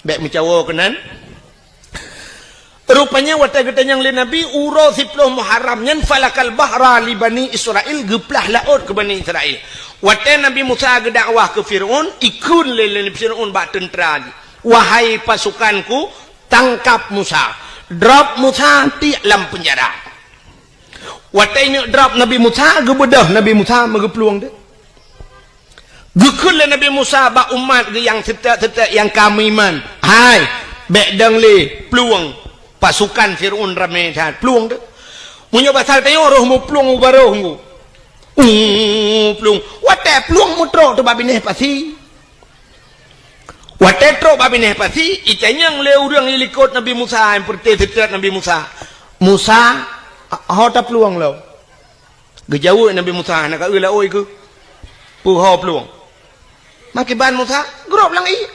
Bék meucawo keunan. Rupanya watée geutanyong lé Nabi uroe siploh Muharram nyan falakal bahra li Bani Israil geuplah laôt keu Bani Israil. Watée Nabi Musa geudakwah keu Fir'aun, ikheun lé, lé Fir'aun bak teuntra jih, "Wahai pasukanku, tangkap Musa, drop Musa tiek lam peunjara." Watée ineuk drop Nabi Musa, geubeudôh Nabi Musa meugeuplueng deuh. Geukheun lé Nabi Musa bak umat geuh nyang seutôt-seutôt nyang ka meuiman, "Hai, bék dong lé plueng pasukan Fir'aun ramé that, plueng deuh. Meunyoe basa tanyoe roh meuplueng u barôh nggu." Uh, plueng. Watée plueng meutrok teuh bak binéh pasi. Watée trok bak binéh pasi, itanyong lé ureuëng ilikot Nabi Musa, nyang peureute seutôt Nabi Musa, "Musa, ho taplueng lom?" Geujaweueb Nabi Musa, "Hana ka eu laôt keuh." "Peue ho plueng?" "Makiban Musa, grop lam ié."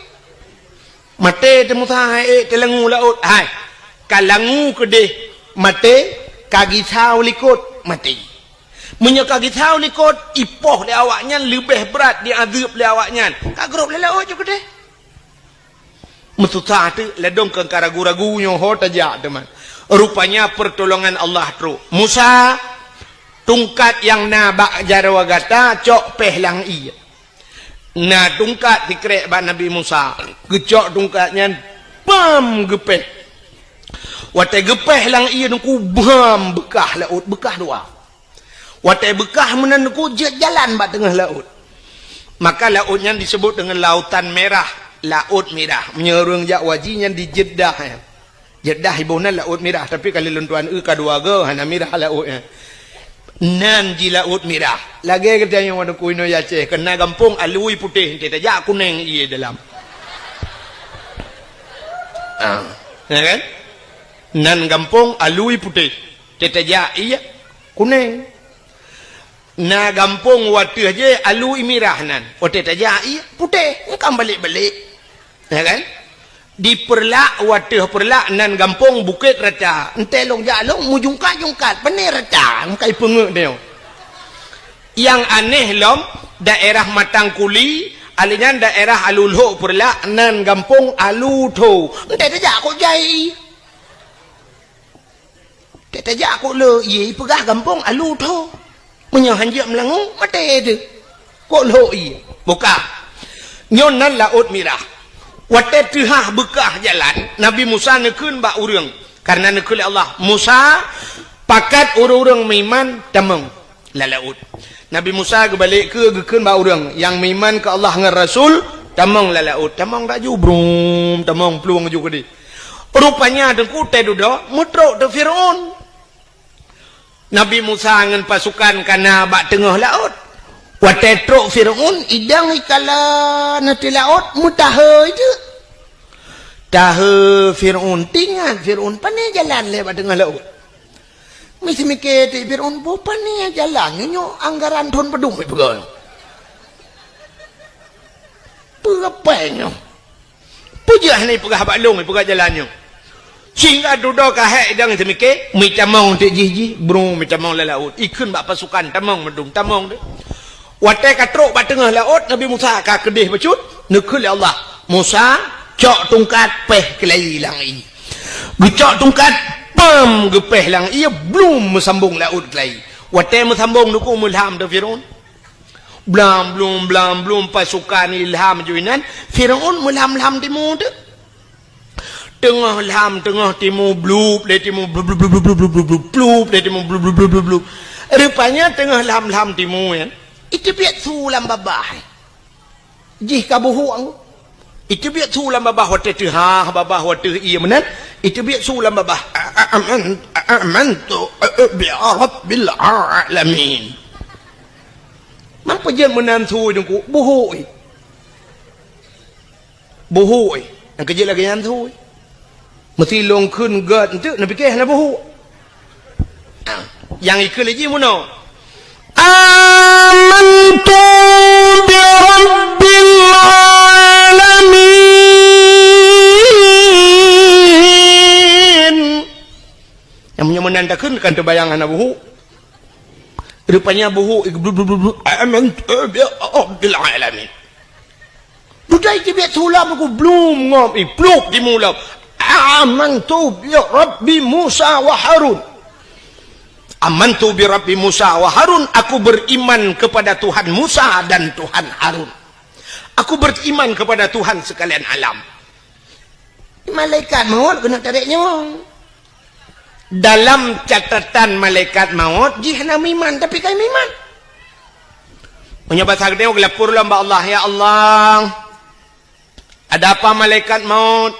Maté teuh Musa, hai ék teulangu laôt. Hai, ka langu keudeh maté, ka gisau likot maté. Meunyoe ka gisau likot, ipoh lé awaknyan leubeh brat diazeueb lé awaknyan. Ka grop lé laôt ju keudeh. Meususah teuk, ladôm keu ka ragu-ragu nyoe ho tajak teuma. Rupanya pertolongan Allah trok. "Musa, tungkat nyang na bak jaroe gata cok péh lam ié." Na tungkat sikrek bak Nabi Musa. Geucok tungkat nyan, bam, geupéh. Watée geupéh lam ié teungku, bam, beukah laôt, beukah dua. Watée beukah meunan teungku, jeuet jalan bak teungoh laôt. Maka laôt nyan disebut deungon Lautan Merah, Laôt Mirah. Meunyoe ureuëng jak haji nyan di Jeddah, eh. Jeddah iboh nan Laôt Mirah, tapi ka lheueh lôn tuan eu ka dua goe, hana mirah laôt nyan. Nan jih Laôt Mirah. Lagée geutanyoe wadong keunoe Aceh, keu na gampông alui putéh, enteuk tajak kunéng ié dalam. Ah, ya kan? Nan gampông alui putéh, enteuk tajak ié kunéng. Na gampông wateueh jih alui mirah nan. Watée tajak ié putéh, engkam balek-balek. Ya kan? Di Peureulak, wateueh Peureulak nan gampông Bukét Rata. Enteuk lôn jak lôn meujungkat-jungkat, pané rata, meukai peungeut nyoe. Nyang aneh lom, daerah Matang Kuli, alèh nyan daerah Alu Lhok Peureulak nan gampông Alu Tho. Enteuk tajak kok jai. Tajak kok le ié peugah gampông Alu Tho. Meunyoe hanjeuet meulangue, maté teuh. Kok lhok ié. Buka. Nyoe nan Laôt Mirah. Watée teuhah beukah jalan, Nabi Musa neukheun bak ureuëng. Karena neukheun lé Allah, "Musa, pakat ureuëng-ureuëng meuiman tamong lam laôt." Nabi Musa geubalek keu geukheun bak ureuëng nyang meuiman keu Allah ngon Rasul, tamong lam laôt. Tamong laju, brum, tamong plueng laju keudeh. Rupanya teungku teududoe meutrok teuh Fir'aun. Nabi Musa ngon pasukan ka na bak teungoh laôt. Watée trok Fir'aun, idang ikala na teuh laôt, meutahe itu. Tahe Fir'aun, tingat Fir'aun, pané jalan lé bak teungoh laôt. Misi mike ti Fir'aun, boh pané jalan, nyoe anggaran thon padum ipeugah. Peue pèng nyoe? Peue jeuet hana ipeugah bak lôn, ipeugah jalan nyoe? Sehingga dudoe ka hék idong teumike, meutamong teuk jih-jih, brung meutamong lam laôt. Ikheun bak pasukan, tamong mandum, tamong teuk. Watèe ka trok bak teungoh laôt, Nabi Musa ka keudeh bacut, neukheun lé Allah, "Musa, cok tungkat, péh keulayi lam ié." Geucok tungkat, pam, geupéh lam ié, blum, meusambong laôt keulayi. Watèe meusambong, neukheun meulham teuk Firaun. Blam blum, blam blum, pasukan ilham ju inan, Firaun meulham-lham timu teuk. Teungoh lham, teungoh timu, blup lé timu, blup, blup, blup, blup, blup, blup, blup, blup lé timu, blup, blup, blup, blup, blup. Rupanya teungoh lham-lham timu nyan, iteubiet su lam babah. Jih ka buhuk. Iteubiet su lam babah watèe teuhah, babah watèe ié meunan, iteubiet su lam babah. A-, a-, aman-, a-, amantu, a-, a-, bi rabbil alamin. Man peue jeuet meunan su teungku, buhuk, eh. Buhuk, eh. Nyang keujeuet lagèe nyan su, eh. Meusi lôn kheun gèt enteuk, neupike hana buhuk. Ah, nyang ikheun lé jih meunoe. Amantu bi rabbil alamin. Nyang meunyoe meunan takheun kan teubayang hana buhuk. Rupanya buhuk, blub, blub, blub, blub. Amantu bi rabbil alamin. Dudoe iteubiet su lam, ku blum ngom, iplup timu lam. Amantu bi rabbi Musa wa Harun. Amantu bi rabbi Musa wa Harun, aku beriman kepada Tuhan Musa dan Tuhan Harun. Aku beriman kepada Tuhan sekalian alam. Malaikat maut keuneuk tarek nyawöng. Dalam catatan malaikat maut, jih hana meuiman, tapi ka meuiman. Meunyoe basa geutanyoe geulapor lom bak Allah, "Ya Allah, ada apa malaikat maut?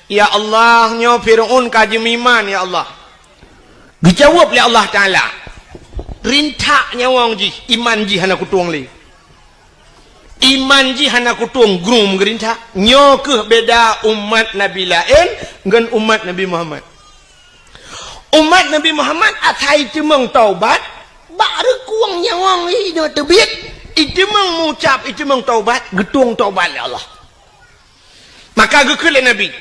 Ya Allah, nyoe Firaun ka jimeuiman, ya Allah." Geujaweueb lé Allah Taala, "Rintak nyawöng jih, iman jih hana kutueng lé." Iman jih hana kutueng, grung meugeurintah. Nyoe kheueh beda umat nabi laén ngon umat Nabi Muhammad. Umat Nabi Muhammad asai teumeung taubat, bak reukueng nyawöng inoe teubiet, iteumeung mucab, iteumeung taubat, geutueng taubat lé Allah. Maka geukheun lé Nabi,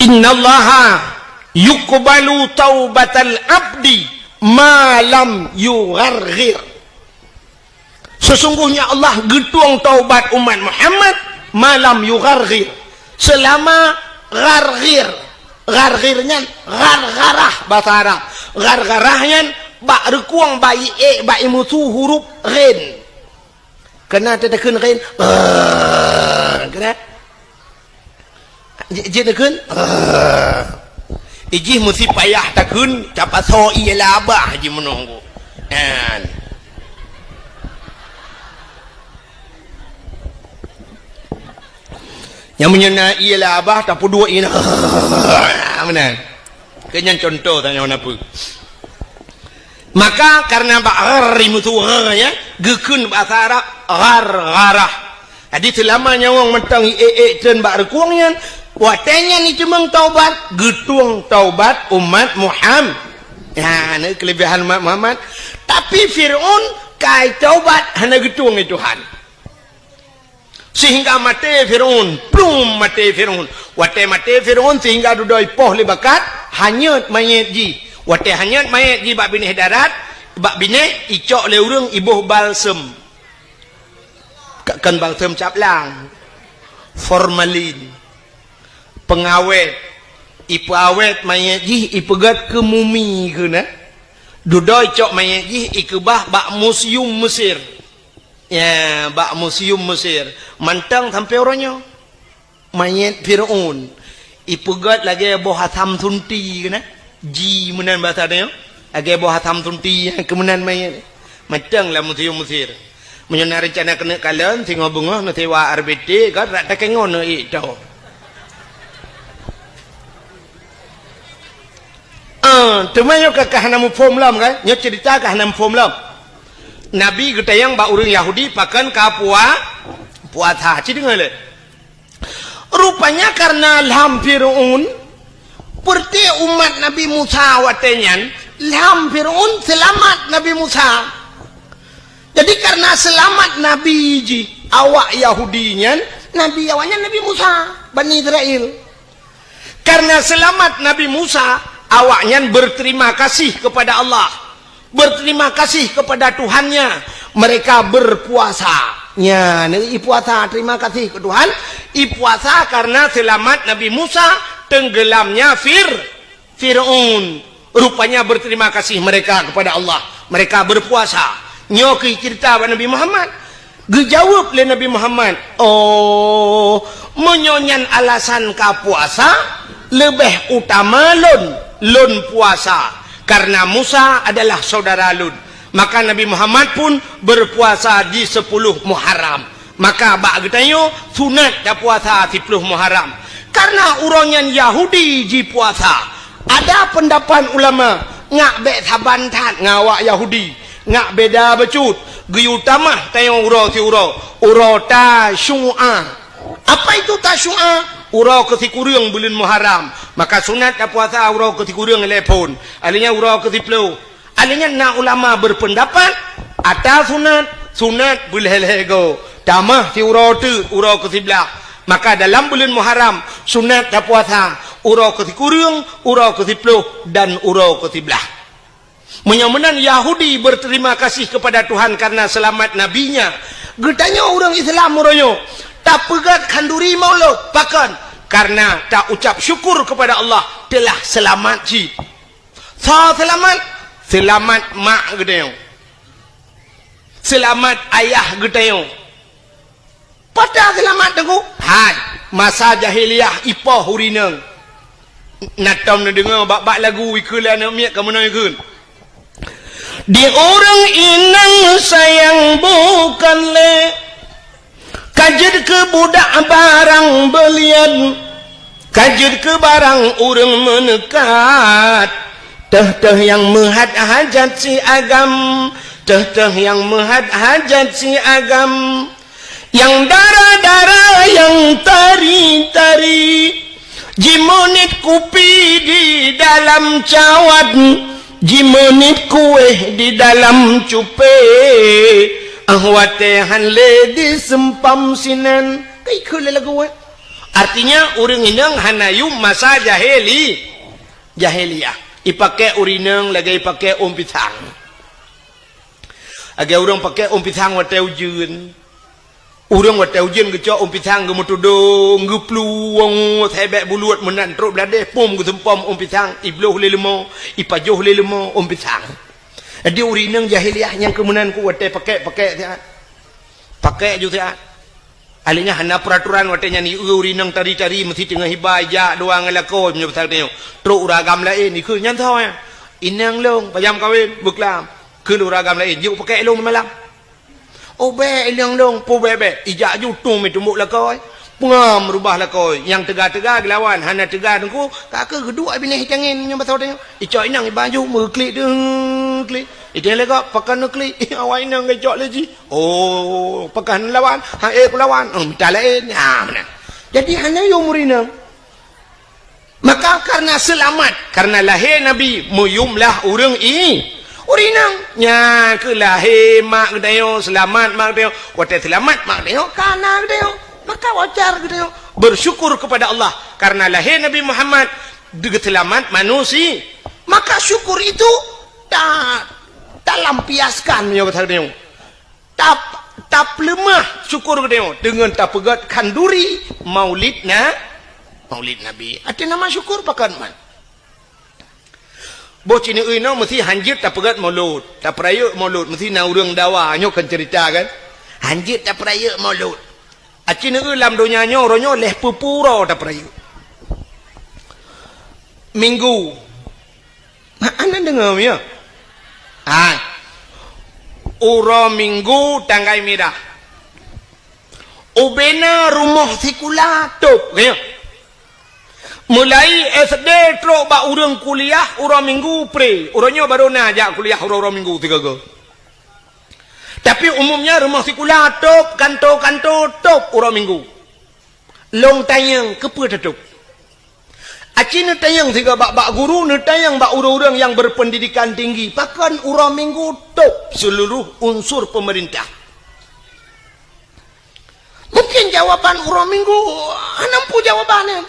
"Innallaha yuqbalu taubatal abdi ma lam yugharghir." Sesungguhnya Allah geutueng taubat umat Muhammad ma lam yugharghir. Seulama gharghir. Gharghir nyan ghargharah basa Arab. Ghargharah nyan bak reukueng bak ié, bak imusu huruf ghin. Keunan teuteukheun ghin, eh, keunan. Ji-, jeuet takheun, eh. Ijih meusi payah takheun, tapasoe ié labah jih meunoe. Kan. Nyang meunyoe na ié labah, tapeuduek ié na. Meunan. Keu nyan contoh tanyoe na peue. Maka, karena bak ghar imusu gha, ya, geukheun basa Arab ghargharah. Jadi, seulama nyawöng mantong ié-ié treun bak reukueng nyan, watèe nyan iteumeung taubat, geutueng taubat umat Muham-, ya, na keulebihan umat Muhammad. Tapi Firaun ka itaubat, hana geutueng lé Tuhan. Sehingga maté Firaun, plum maté Firaun. Watèe maté Firaun sehingga dudoe ipoh lé bakat, hanyöt manyét jih. Watèe hanyöt manyét jih bak binéh darat, bak binéh icok lé ureuëng iboh balsem. Ka-, kon balsem caplang, formalin, pengawét, ipeuawét manyét jih, ipeugöt keu mumi keunan. Dudoe icok manyét jih ikeubah bak museum Mesir. Ya, bak museum Mesir. Mantong sampoe uroe nyoe. Manyét Firaun ipeugöt lagèe boh asam sunti keunan. Ji meunan basa tanyoe. Lagèe boh asam sunti nyang keu meunan manyét. Mantong lam museum Mesir. Meunyoe na reuncana keuneuk kalon, singoh beungoh neusewa R B T, kan, rak takèe ngon neuék tho. Ah, teuma nyoe ka, ka hana muphom lom, kan? Nyoe cerita ka hana muphom lom. Nabi geutanyong bak ureuëng Yahudi pakon ka pua-, puasa. Ci deungoe lé. Rupanya karena lham Firaun, peureuté umat Nabi Musa watèe nyan, lham Firaun seulamat Nabi Musa. Jadi, karena seulamat Nabi jih, Awak Yahudi nyan, nabi awaknyan Nabi Musa, Bani Israel. Karena selamat Nabi Musa, awaknyan berterima kasih kepada Allah, berterima kasih kepada Tuhannya. Mereka berpuasa. Nya, i puasa, terima kasih ke Tuhan. I puasa karena selamat Nabi Musa tenggelamnya Fir-, Fir'aun. Rupanya berterima kasih mereka kepada Allah. Mereka berpuasa. Nyoe keuh cerita bak Nabi Muhammad. Geujaweueb lé Nabi Muhammad, "Oh, meunyoe nyan alasan ka puasa, leubeh utama lôn, lôn puasa, karena Musa adalah saudara lôn." Maka Nabi Muhammad pun berpuasa di sepuluh Muharram. Maka bak geutanyoe sunat tapuasa siploh Muharram. Karena uroe nyan Yahudi jipuasa. Ada pendapat ulama, ngak bék saban that ngon awak Yahudi, ngak beda bacut, geuyue tamah tanyoe uroe siuroe, uroe Tasyu'a. Apa itu Tasyu'a? Uroe keusikureueng buleuen Muharram. Maka sunat tapuasa uroe keusikureueng lhèe phon. Alèh nyan uroe keusiploh. Alèh nyan na ulama berpendapat, ata sunat, sunat beulhèe-lhèe goe. Tamah siuroe teuk uroe keusiblaih. Maka dalam buleuen Muharram, sunat tapuasa uroe keusikureueng, uroe keusiploh, dan uroe keusiblaih. Meunyoe meunan Yahudi berterima kasih kepada Tuhan karena selamat nabinya, geutanyoe ureueng Islam uroe nyoe tapeugöt khanduri Maulud. Pakon? Karena taucap syukur kepada Allah telah selamat cit. Soe seulamat? Seulamat mak geutanyoe. Seulamat ayah geutanyoe. Peue ta seulamat, Teungku? Hai, masa jahiliyah ipoh ureueng inong. Na tom neudeungoe bak-bak lagu ikheun lé aneuk miet ka meunoe ikheun. Di ureueng inong sayang bukon lé. Ka jeuet keu budak barang beulian, ka jeuet keu barang ureueng meuneukat. Teuh-teuh nyang meuhat hajat si agam, teuh-teuh nyang meuhat hajat si agam. Nyang dara-dara, nyang tari-tari, jimeuniet kupi di dalam cawat, jimeuniet kuéh di dalam cupé, ah watèe han lé diseumpam sinan. Ka ikheun lé lagu, eh. Artinya, ureueng inong hana yum masa jahili-, jahiliyah. Ipakèk ureueng inong lagèe ipakèk ôn pisang. Lagèe ureueng pakèk ôn pisang watèe ujeuen. Ureueng watèe ujeuen geucok ôn pisang geumeutudong, geuplueng, sibèk buleut meunan trok beuladeh, pom geuseumpom ôn pisang, ibloh lé leumô, ipajoh lé leumô ôn pisang. Jadi ureueng inong jahiliyah nyang keu meunan ku watèe pakèk-pakèk siat. Pakèk ju siat. Alèh nyan hana peuraturan watèe nyan, i ureueng inong tari-tari meusti teungoh iba ijak dua ngon lakoe meunyoe pasal tanyoe. Trok ureueng agam laén, ikheun nyan soe nyan? Inong lôn, pajan kawen, beuklam. Kheun ureueng agam laén, jeuet pakèk lôn malam. Oh, bèk, inong lôn, peue bèk-bèk. Ijak ju tueng meutumbok lakoe. Peungam rubah lakoe. Nyang teuga-teuga geulawan, hana teuga teungku, ka keuh geuduek binéh itangen nyang basoe tanyoe. Icok inong iba ju meuklik deuh klik. Iteng lé gob, pakon neuklik. Awak inong geucok lé jih. Oh, pakon lawan. Ha, eh, kulawan. Oh, mita laén. Ha, meunan. Jadi hana yum ureueng inong. Maka karena seulamat, karena lahé Nabi, meuyum lah ureueng i-, ureueng inong. Nyan keuh lahé mak geutanyoe, seulamat mak geutanyoe. Watèe seulamat mak geutanyoe, ka na geutanyoe. Maka wajar geutanyoe bersyukur kepada Allah karena lahé Nabi Muhammad, geuseulamat manusia. Maka syukur itu ta-, talampiaskan meunyoe kata geutanyoe. Tap-, tapeuleumah syukur geutanyoe deungon tapeugöt khanduri Maulid na-, Maulid Nabi. Até nama syukur pakon man. Boh sineuk inoe meusti hanjeuet tapeugöt Maulud, tapeurayeuk Maulud, meusti na ureueng dawa, nyoe kan cerita kan. Hanjeuet tapeurayeuk Maulud. Aci neue lam donya nyoe, uroe nyoe lhèe peuet ploh uroe tapeurayeuk. Minggu. Hana deungoe, ya? Hai. Uroe Minggu tanggai mirah. Ubena rumoh sikula tôp, ya. Mulai S D trok bak ureueng kuliah uroe Minggu pre. Uroe nyoe barô na jak kuliah uroe-uroe Minggu sigoe-goe. Tapi umumnya rumoh sikula tôp, kanto-kanto tôp uroe Minggu. Lôn tanyong, keupeue tatôp? Aci neutanyong sigoe bak-bak guru, neutanyong bak ureueng-ureueng nyang berpendidikan tinggi, pakon uroe Minggu tôp seuluruh unsur peumeurintah? Dan jawaban uroe Minggu, hana mampu jawaban nyan.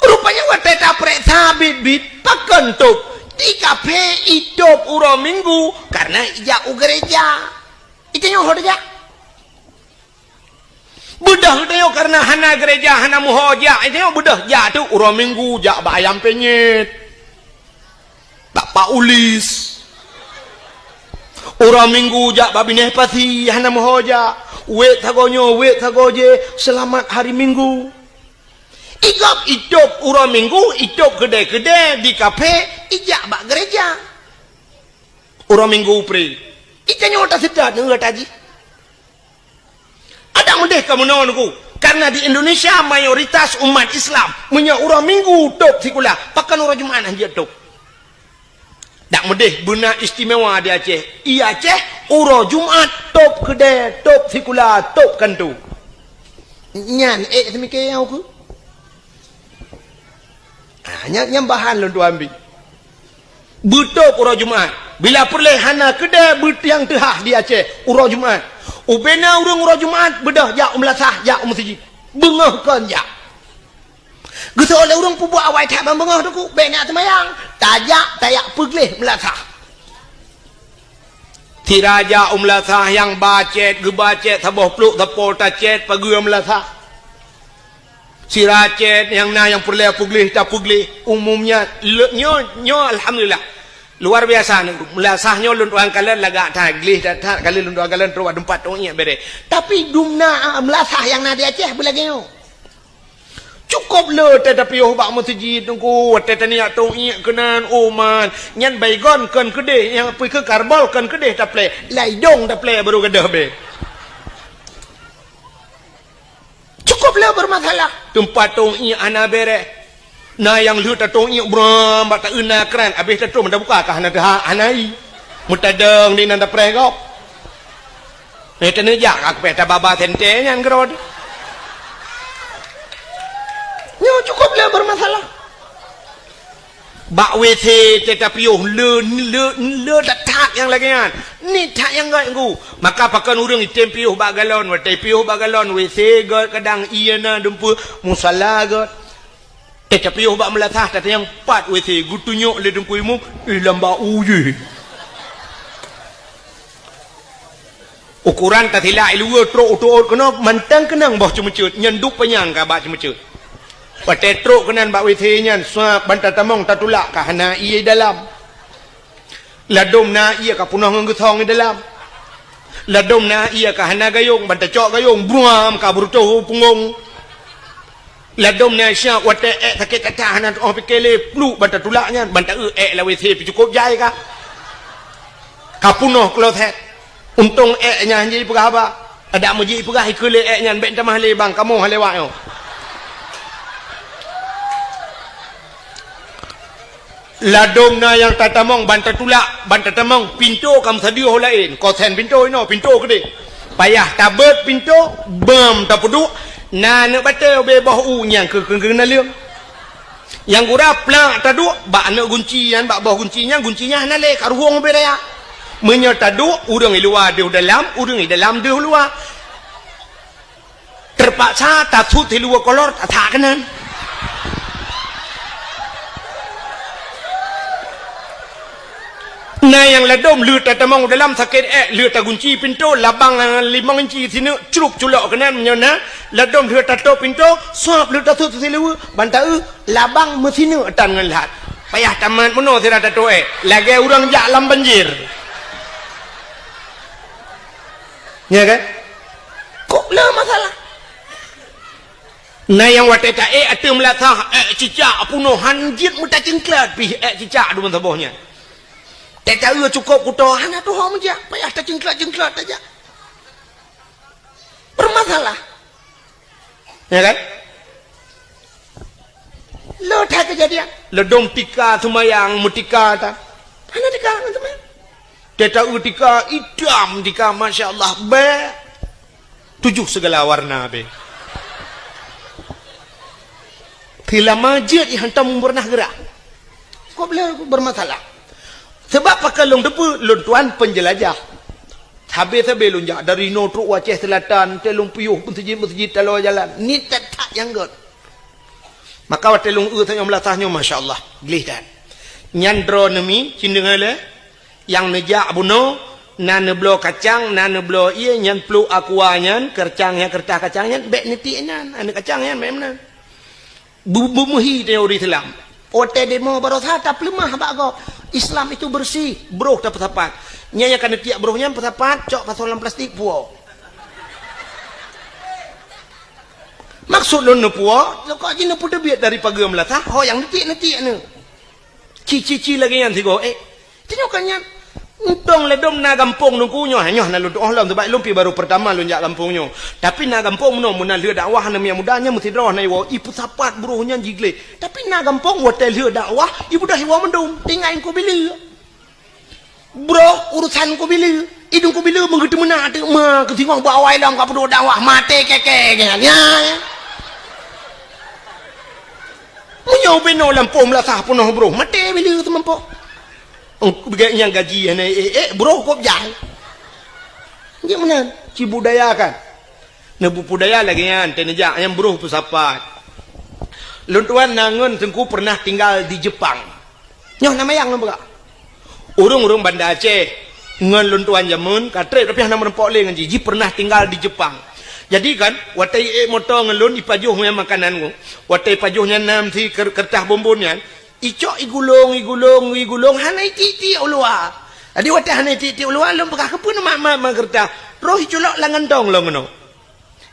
Rupanya watée taprek sabit-bit, pakon tôb. Di kafe itôb uroe Minggu, karena ijak u gereja. Itanyoe ho tajak. Beudôh geutanyoe karena hana gereja, hana meuho jak. Itanyoe beudôh jak tu uroe Minggu jak bak ayam penyet. Bak Pak Ulis. Uroe Minggu jak bak binéh pasi, hana meuho jak. Wék sagoe nyoe, wék sagoe jéh, seulamat hari Minggu. Igop itôb uroe Minggu, itôb keudè-keudè di kafe, ijak bak gereja. Uroe Minggu pré. Itanyoe taseutôt neu taji. Adak meudeh ka meunoe Teungku, karena di Indonesia mayoritas umat Islam, meunyoe uroe Minggu tôb sikula, pakon uroe Jumat hana jeuet tôb. Dak meudeh beuna istimewa di Aceh. I Aceh, uroe Jumat tôb keudè, tôb sikula, tôb kantô. Nyan ék seumiké nyang ukeue? Ah, nyan, nyan bahan lôn tuan bi. Beutôb uroe Jumat. Bila peureulée hana keudè beutiang teuhah di Aceh uroe Jumat. Ubena ureuëng uroe Jumat beudôh jak u meulasah, jak u meuseujid. Beungoh kon jak. Geusoe lé ureuëng peubuet awai that ban beungoh Teungku, bék na seumayang. Tajak, tajak peugleh meulasah. Sira jak u meulasah nyang ba cét, geuba cét saboh plôk sapo tacét pageue meulasah. Sira cét nyang na nyang peureulée peugleh tapeugleh, umum nyan. Le-, nyoe, nyoe alhamdulillah. Luar biasa nyoe. Meulasah nyoe lôn tuan kalon lagak that, gleh that-that, ka lheueh lôn tuan kalon trok bak teumpat tôh iék béré. Tapi dumna, ah, meulasah nyang na di Aceh beulagée nyoe. Cukôp le teuh tapiôh bak meuseujid Teungku, watée taniyak tôh iék keunan, oh man, nyan baygon kon keudeh, nyang pih keu karbol kon keudeh taplée, lam idong taplée barô gadôh bée. Cukôp le beureumasalah. Teumpat tôh iék hana béreh. Na nyang lheueh tatôh iék bram bak taeu na kran, abéh tatôh meunan buka ka hana teuha-, hana ie. Meutadong di nan tapreh gob. Eh, teuneujak ka kupéh tababa sentée nyan keudroe. Nyoe cukôp le beureumasalah. Bak W C teuh tapiôh le, le, le that nyang lagée nyan. Ni that nyang gét Teungku. Maka pakon ureuëng item piôh bak galon, watée piôh bak galon, W C gét kadang ié na dumpeue, musala gét. Teuh tapiôh bak meulasah, tatanyong pat W C, geutunyok lé Teungku Imum, eh, lam bak u jih. Ukoran tasilak i luwa trok u teuôt keunoe mantong keunong boh ceumeuceuet, nyan duek panyang ka bak ceumeuceuet. Watée trok keunan bak W C nyan, suab ban tatamong tatulak ka hana ié dalam. Ladôm na ié ka peunoh ngon geusong i dalam. Ladôm na ié ka hana gayông, ban tacok gayông, bruam ka beureutoh u punggong. Ladôm na siat watée ék sakét that-that hana teuoh pike lé, pluek ban tatulak nyan, ban taeu ék lam W C pih cukôp jai ka. Ka peunoh kloset. Untông ék nyan hana jipeugah haba. Adak meujih peugah ikeue lé ék nyan, bék tamah lé bang, kamoe han lewat nyoe. Ladôm na nyang tatamong ban tatulak, ban tatamong, pintoe ka meusadeue ho laén, kosen pintoe inoe, pintoe keudeh. Payah tabeuet pintoe, beuem tapeuduek, na aneuk batée ubé boh u nyang keu, keu, keu naleueng. Nyang gura plak taduek bak aneuk gunci nyan, bak boh gunci nyan, gunci nyan hana lé, ka ruhueng ubé raya. Meunyoe taduek, ureuëng i luwa deuh dalam, ureuëng i dalam deuh luwa. Teupaksa tasut siluweue kolor tasak keunan. Na nyang ladôm lheueh tatamong u dalam sakét ék, lheueh tagunci pintoe, labang limong inci sineuk, crup culok keunan meunyoe na, ladôm lheueh tatôp pintoe, suab lheueh tasut siluweue, ban taeu labang meusineuk tan ngon lhat. Payah tamat meunoe sira tatôp ék, lagée ureuëng jak lam banjir. Nya kan? Kok le masalah? Na nyang watée taék ateueh meulasah, ék cicak peunoh han jeuet meutacingklat pih ék cicak dumpeue saboh nyan. Teuka cukôp kuto hana tuho meujak, payah tacingklat-cingklat tajak. Bermasalah. Ya kan? Lo that kejadian. Ladôm tika seumayang meutika ta. Hana tika ngon seumayang. Teuka tika itam tika, masya Allah, bèk. Tujoh segala warna bèk. Teulama jeuet i hantom beureunaah geurah. Kok beulah bermasalah? Sebab pakon lôn teupeu lôn tuan penjelajah. Sabe-sabe lôn jak dari inoe trok u Aceh Selatan, teuh lôn piôh meuseujid-meuseujid taloe jalan. Ni that-that nyang gét. Maka watée lôn eu tanyoe meulasah nyoe, masya Allah, gleh that. Nyan droeneuh mi, cit deungoe lé, nyang neujak bunoe, na neubloe kacang, na neubloe ié, nyan pluek aqua nyan, keureutah nyan, keureutah kacang nyan, bék neutiek nyan, aneuk kacang nyan, bék meunan. Bu-, beumeuhi teuh ureuëng Islam. Watée demo baroesa tapeuleumah bak gob. Islam itu bersih, broh tapeusapat. Nyan nyang ka neutiek broh nyan peusapat, cok pasoe lam plastik puwoe. Maksud lôn neupuwoe, kok jih neupeuteubiet dari pageue meulasah, ho nyang neutiek-neutiek nyoe. Ci-ci-ci lagée nyan sigoe, eh. Tanyoe ka nyan. Untông ladôm na gampông Teungku nyoe, nyoe na lôn tuoh lom, sabab lôn pi barô peurtama lôn jak gampông nyoe. Tapi na gampông meunoe, meunan lheueh dakwah aneuk miet muda nyan meusidroe na iwoe, ipeusapat broh nyan jigleh. Tapi na gampông watée lheueh dakwah, ibeudôh iwoe mandum, tinggai Teungku Bileu. Broh urusan Teungku Bileu. Idong Teungku Bileu meugeuteumeuna teuma keusingoh bak awai lom ka peuduek dakwah, maté keke nyan. Ya, ya. Meunyoe binoe lampôh meulasah peunoh broh, maté Bileu teumampoh. Eng, beugai nyang gaji hana ék-ék, broh kop jai. Jeuet meunan, cibudayakan. Neubudaya lagée nyan, teuneujak nyang broh peusapat. Lôn tuan na ngon Teungku pernah tinggal di Jepang. Nyoe na mayang lôn peugah. Ureuëng-ureuëng Banda Aceh ngon lôn tuan jameun ka treb tapi hana meurumpok lé ngon jih. Jih pernah tinggal di Jepang. Jadi kan, watée ék moto ngon lôn ipajoh nyan makanan nyoe. Watée ipajoh nyan nam si ker-, keureutah bonbon nyan, icok igulong, igulong, igulong, hana itiek-tiek u luwa. Jadi watée hana itiek-tiek u luwa, lôn peugah, "Keupeue neumat-mat keureutah?" Roh iculok lam gantong lom keunoe.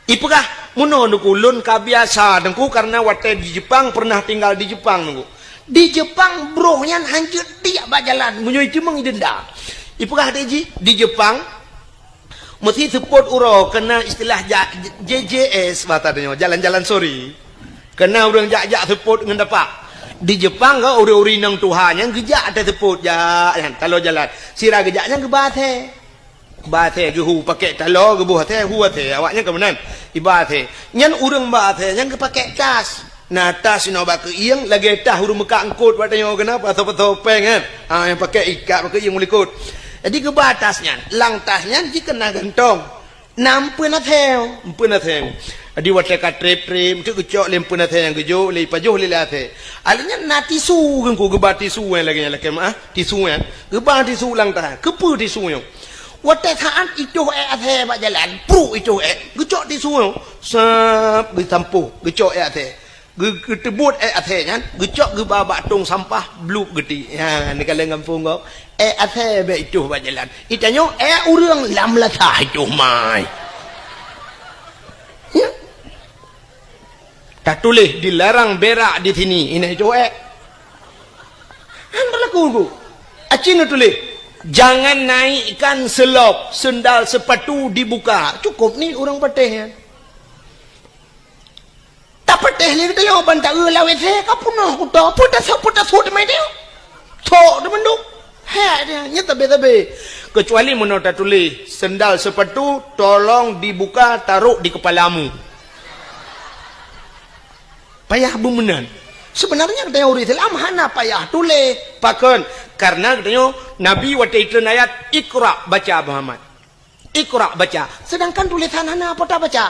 Ipeugah, "Meunoe Teungku, lôn ka biasa Teungku, karena watée di Jepang, pernah tinggal di Jepang Teungku. Di Jepang broh nyan hanjeuet tiek bak jalan, meunyoe iteumeung idenda." Ipeugah deh jih, di Jepang meusi seupôt uroe keunan istilah ja-, J J S bahasa tanyoe, jalan-jalan sore. Keunan ureuëng jak-jak seupôt ngon dapak. Di Jepang ka ureuëng-ureuëng inong tuha nyan geujak até seupôt jak nyan, taloe jalan. Sira geujak nyan geuba asèe. Ba asèe geuhu pakèk taloe, geuboh asèe, hu asèe, awaknyan ka meunan. Iba asèe. Nyan ureuëng ba asèe nyan geupakèk tas. Na tas inoe bak keuieng, lagèe tas ureuëng meukat eungkôt bak tanyoe keunan, pasoe-pasoe péng kan. Ha, nyang pakèk ikat bak keuieng u likôt. Jadi geuba tas nyan. Lam tas nyan jikeunan gantong. Na eumpeuen asèe, eumpeuen asèe. Jadi watèe ka trép-trép, eunteuk geucok lé eumpeuen asèe nyang geujok, lé ipajoh lé, lé asèe. Alèh nyan na tisu, Teungku, geuba tisu nyang lagèe nyan lakèe meu'ah, tisu nyan. Geuba tisu lam tas. Keupeue tisu nyoe? Watèe saát itoh èk asèe bak jalan, pruk itoh èk, geucok tisu nyoe, sab, geusampôh, geucok èk asèe. Geu-, geuteubuet èk asèe nyan, geucok geuba bak tông sampah, blueb geutiek. Nyan, neukalon gampông gob. Èk asèe bèk itoh bak jalan. Itanyoe èk ureueng lam lasah itoh mai. Ya. Tatuléh dilarang berak di sini, inan itoh èk. Kan berlaku tu. Aci neutuléh, "Jangan naikkan selop, sendal sepatu dibuka." Cukup ni ureueng patéh nyan. Tapatéh lé geutanyoe ban taeu lam WC ka peunoh kuto, peue tasôk, peue tasôk teuma dia. Thok teuma duek. Hèk dia, nyan tabé-tabé. Keucuali meunoe tatuléh, "Sendal sepatu tolong dibuka, taruh di kepalamu." Payah beumeunan. Seubeunarnya geutanyoe ureueng Islam hana payah tuléh. Pakon? Karena geutanyoe Nabi watèe itreun ayat, "Iqra," baca, Muhammad. "Iqra," baca. Sedangkan tulésan hana, peue tabaca?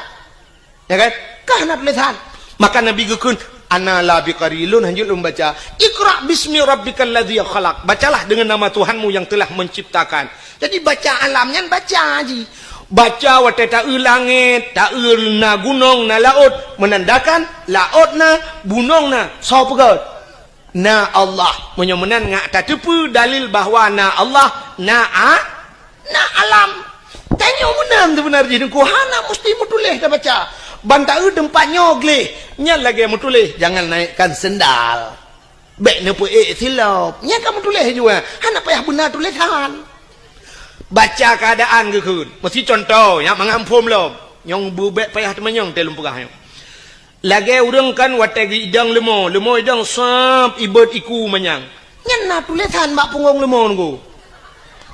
Ya kan? Ka hana tulésan. Maka Nabi geukheun, "Ana la biqari, lôn hanjeuet lôn baca. Iqra bismi rabbikal ladzi khalaq. Bacalah dengan nama Tuhanmu yang telah menciptakan." Jadi baca alam nyan baca jih. Baca watèe taeu langèt, taeu na gunong, na laôt, menandakan laôt na, gunong na, soe peugöt? Na Allah. Meunyoe meunan ngat tateupeue dalil bahwa na Allah, na a-, na alam. Tanyoe meunan seubeuna jih Teungku, hana musti meutuléh tabaca. Ban taeu teumpat nyoe gleh, nyan lagèe meutuléh, "Jangan naikkan sendal." Bèk neupeuék silop. Nyan ka meutuléh jua. Hana payah beuna tulésan. Baca keuadaan geukheun. Meusi cuntoh, nyak mangat muphom lom. Nyang beubèk payah teumanyong teuh lôn peugah nyoe. Lagèe ureueng kan watèe geuidong leumo, leumo idong sab ibot iku manyang. Nyan na tulésan bak punggong leumo Teungku.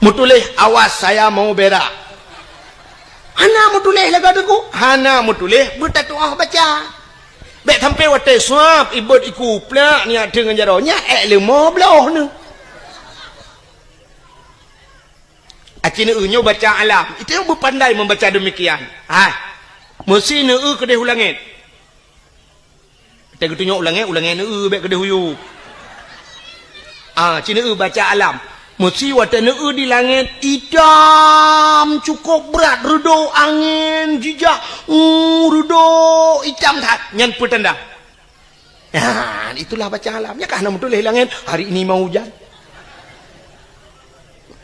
Meutuléh, "Awas, saya mau berak." Hana meutuléh lagèe Teungku, hana meutuléh beutatu'oh baca. Bèk sampai watèe sab ibot iku plak nyak teuh ngon jaroe, nyak èk leumo bloh neuh. Aci neueu nyoe baca alam. Itu nyang beupandai membaca demikian. Hai. Meusi neueu keudeh u langét. Teuka geutunyok u langét, u langét neueu bék keudeh uyu. Ah, ci neueu baca alam. Meusi watée neueu di langét, itam cukôp brat, reudôk angén jijak, uh, reudôk itam that. Nyan peutanda. Nah, itulah baca alam. Nyan ka na meutuléh langét, hari ini mau hujan.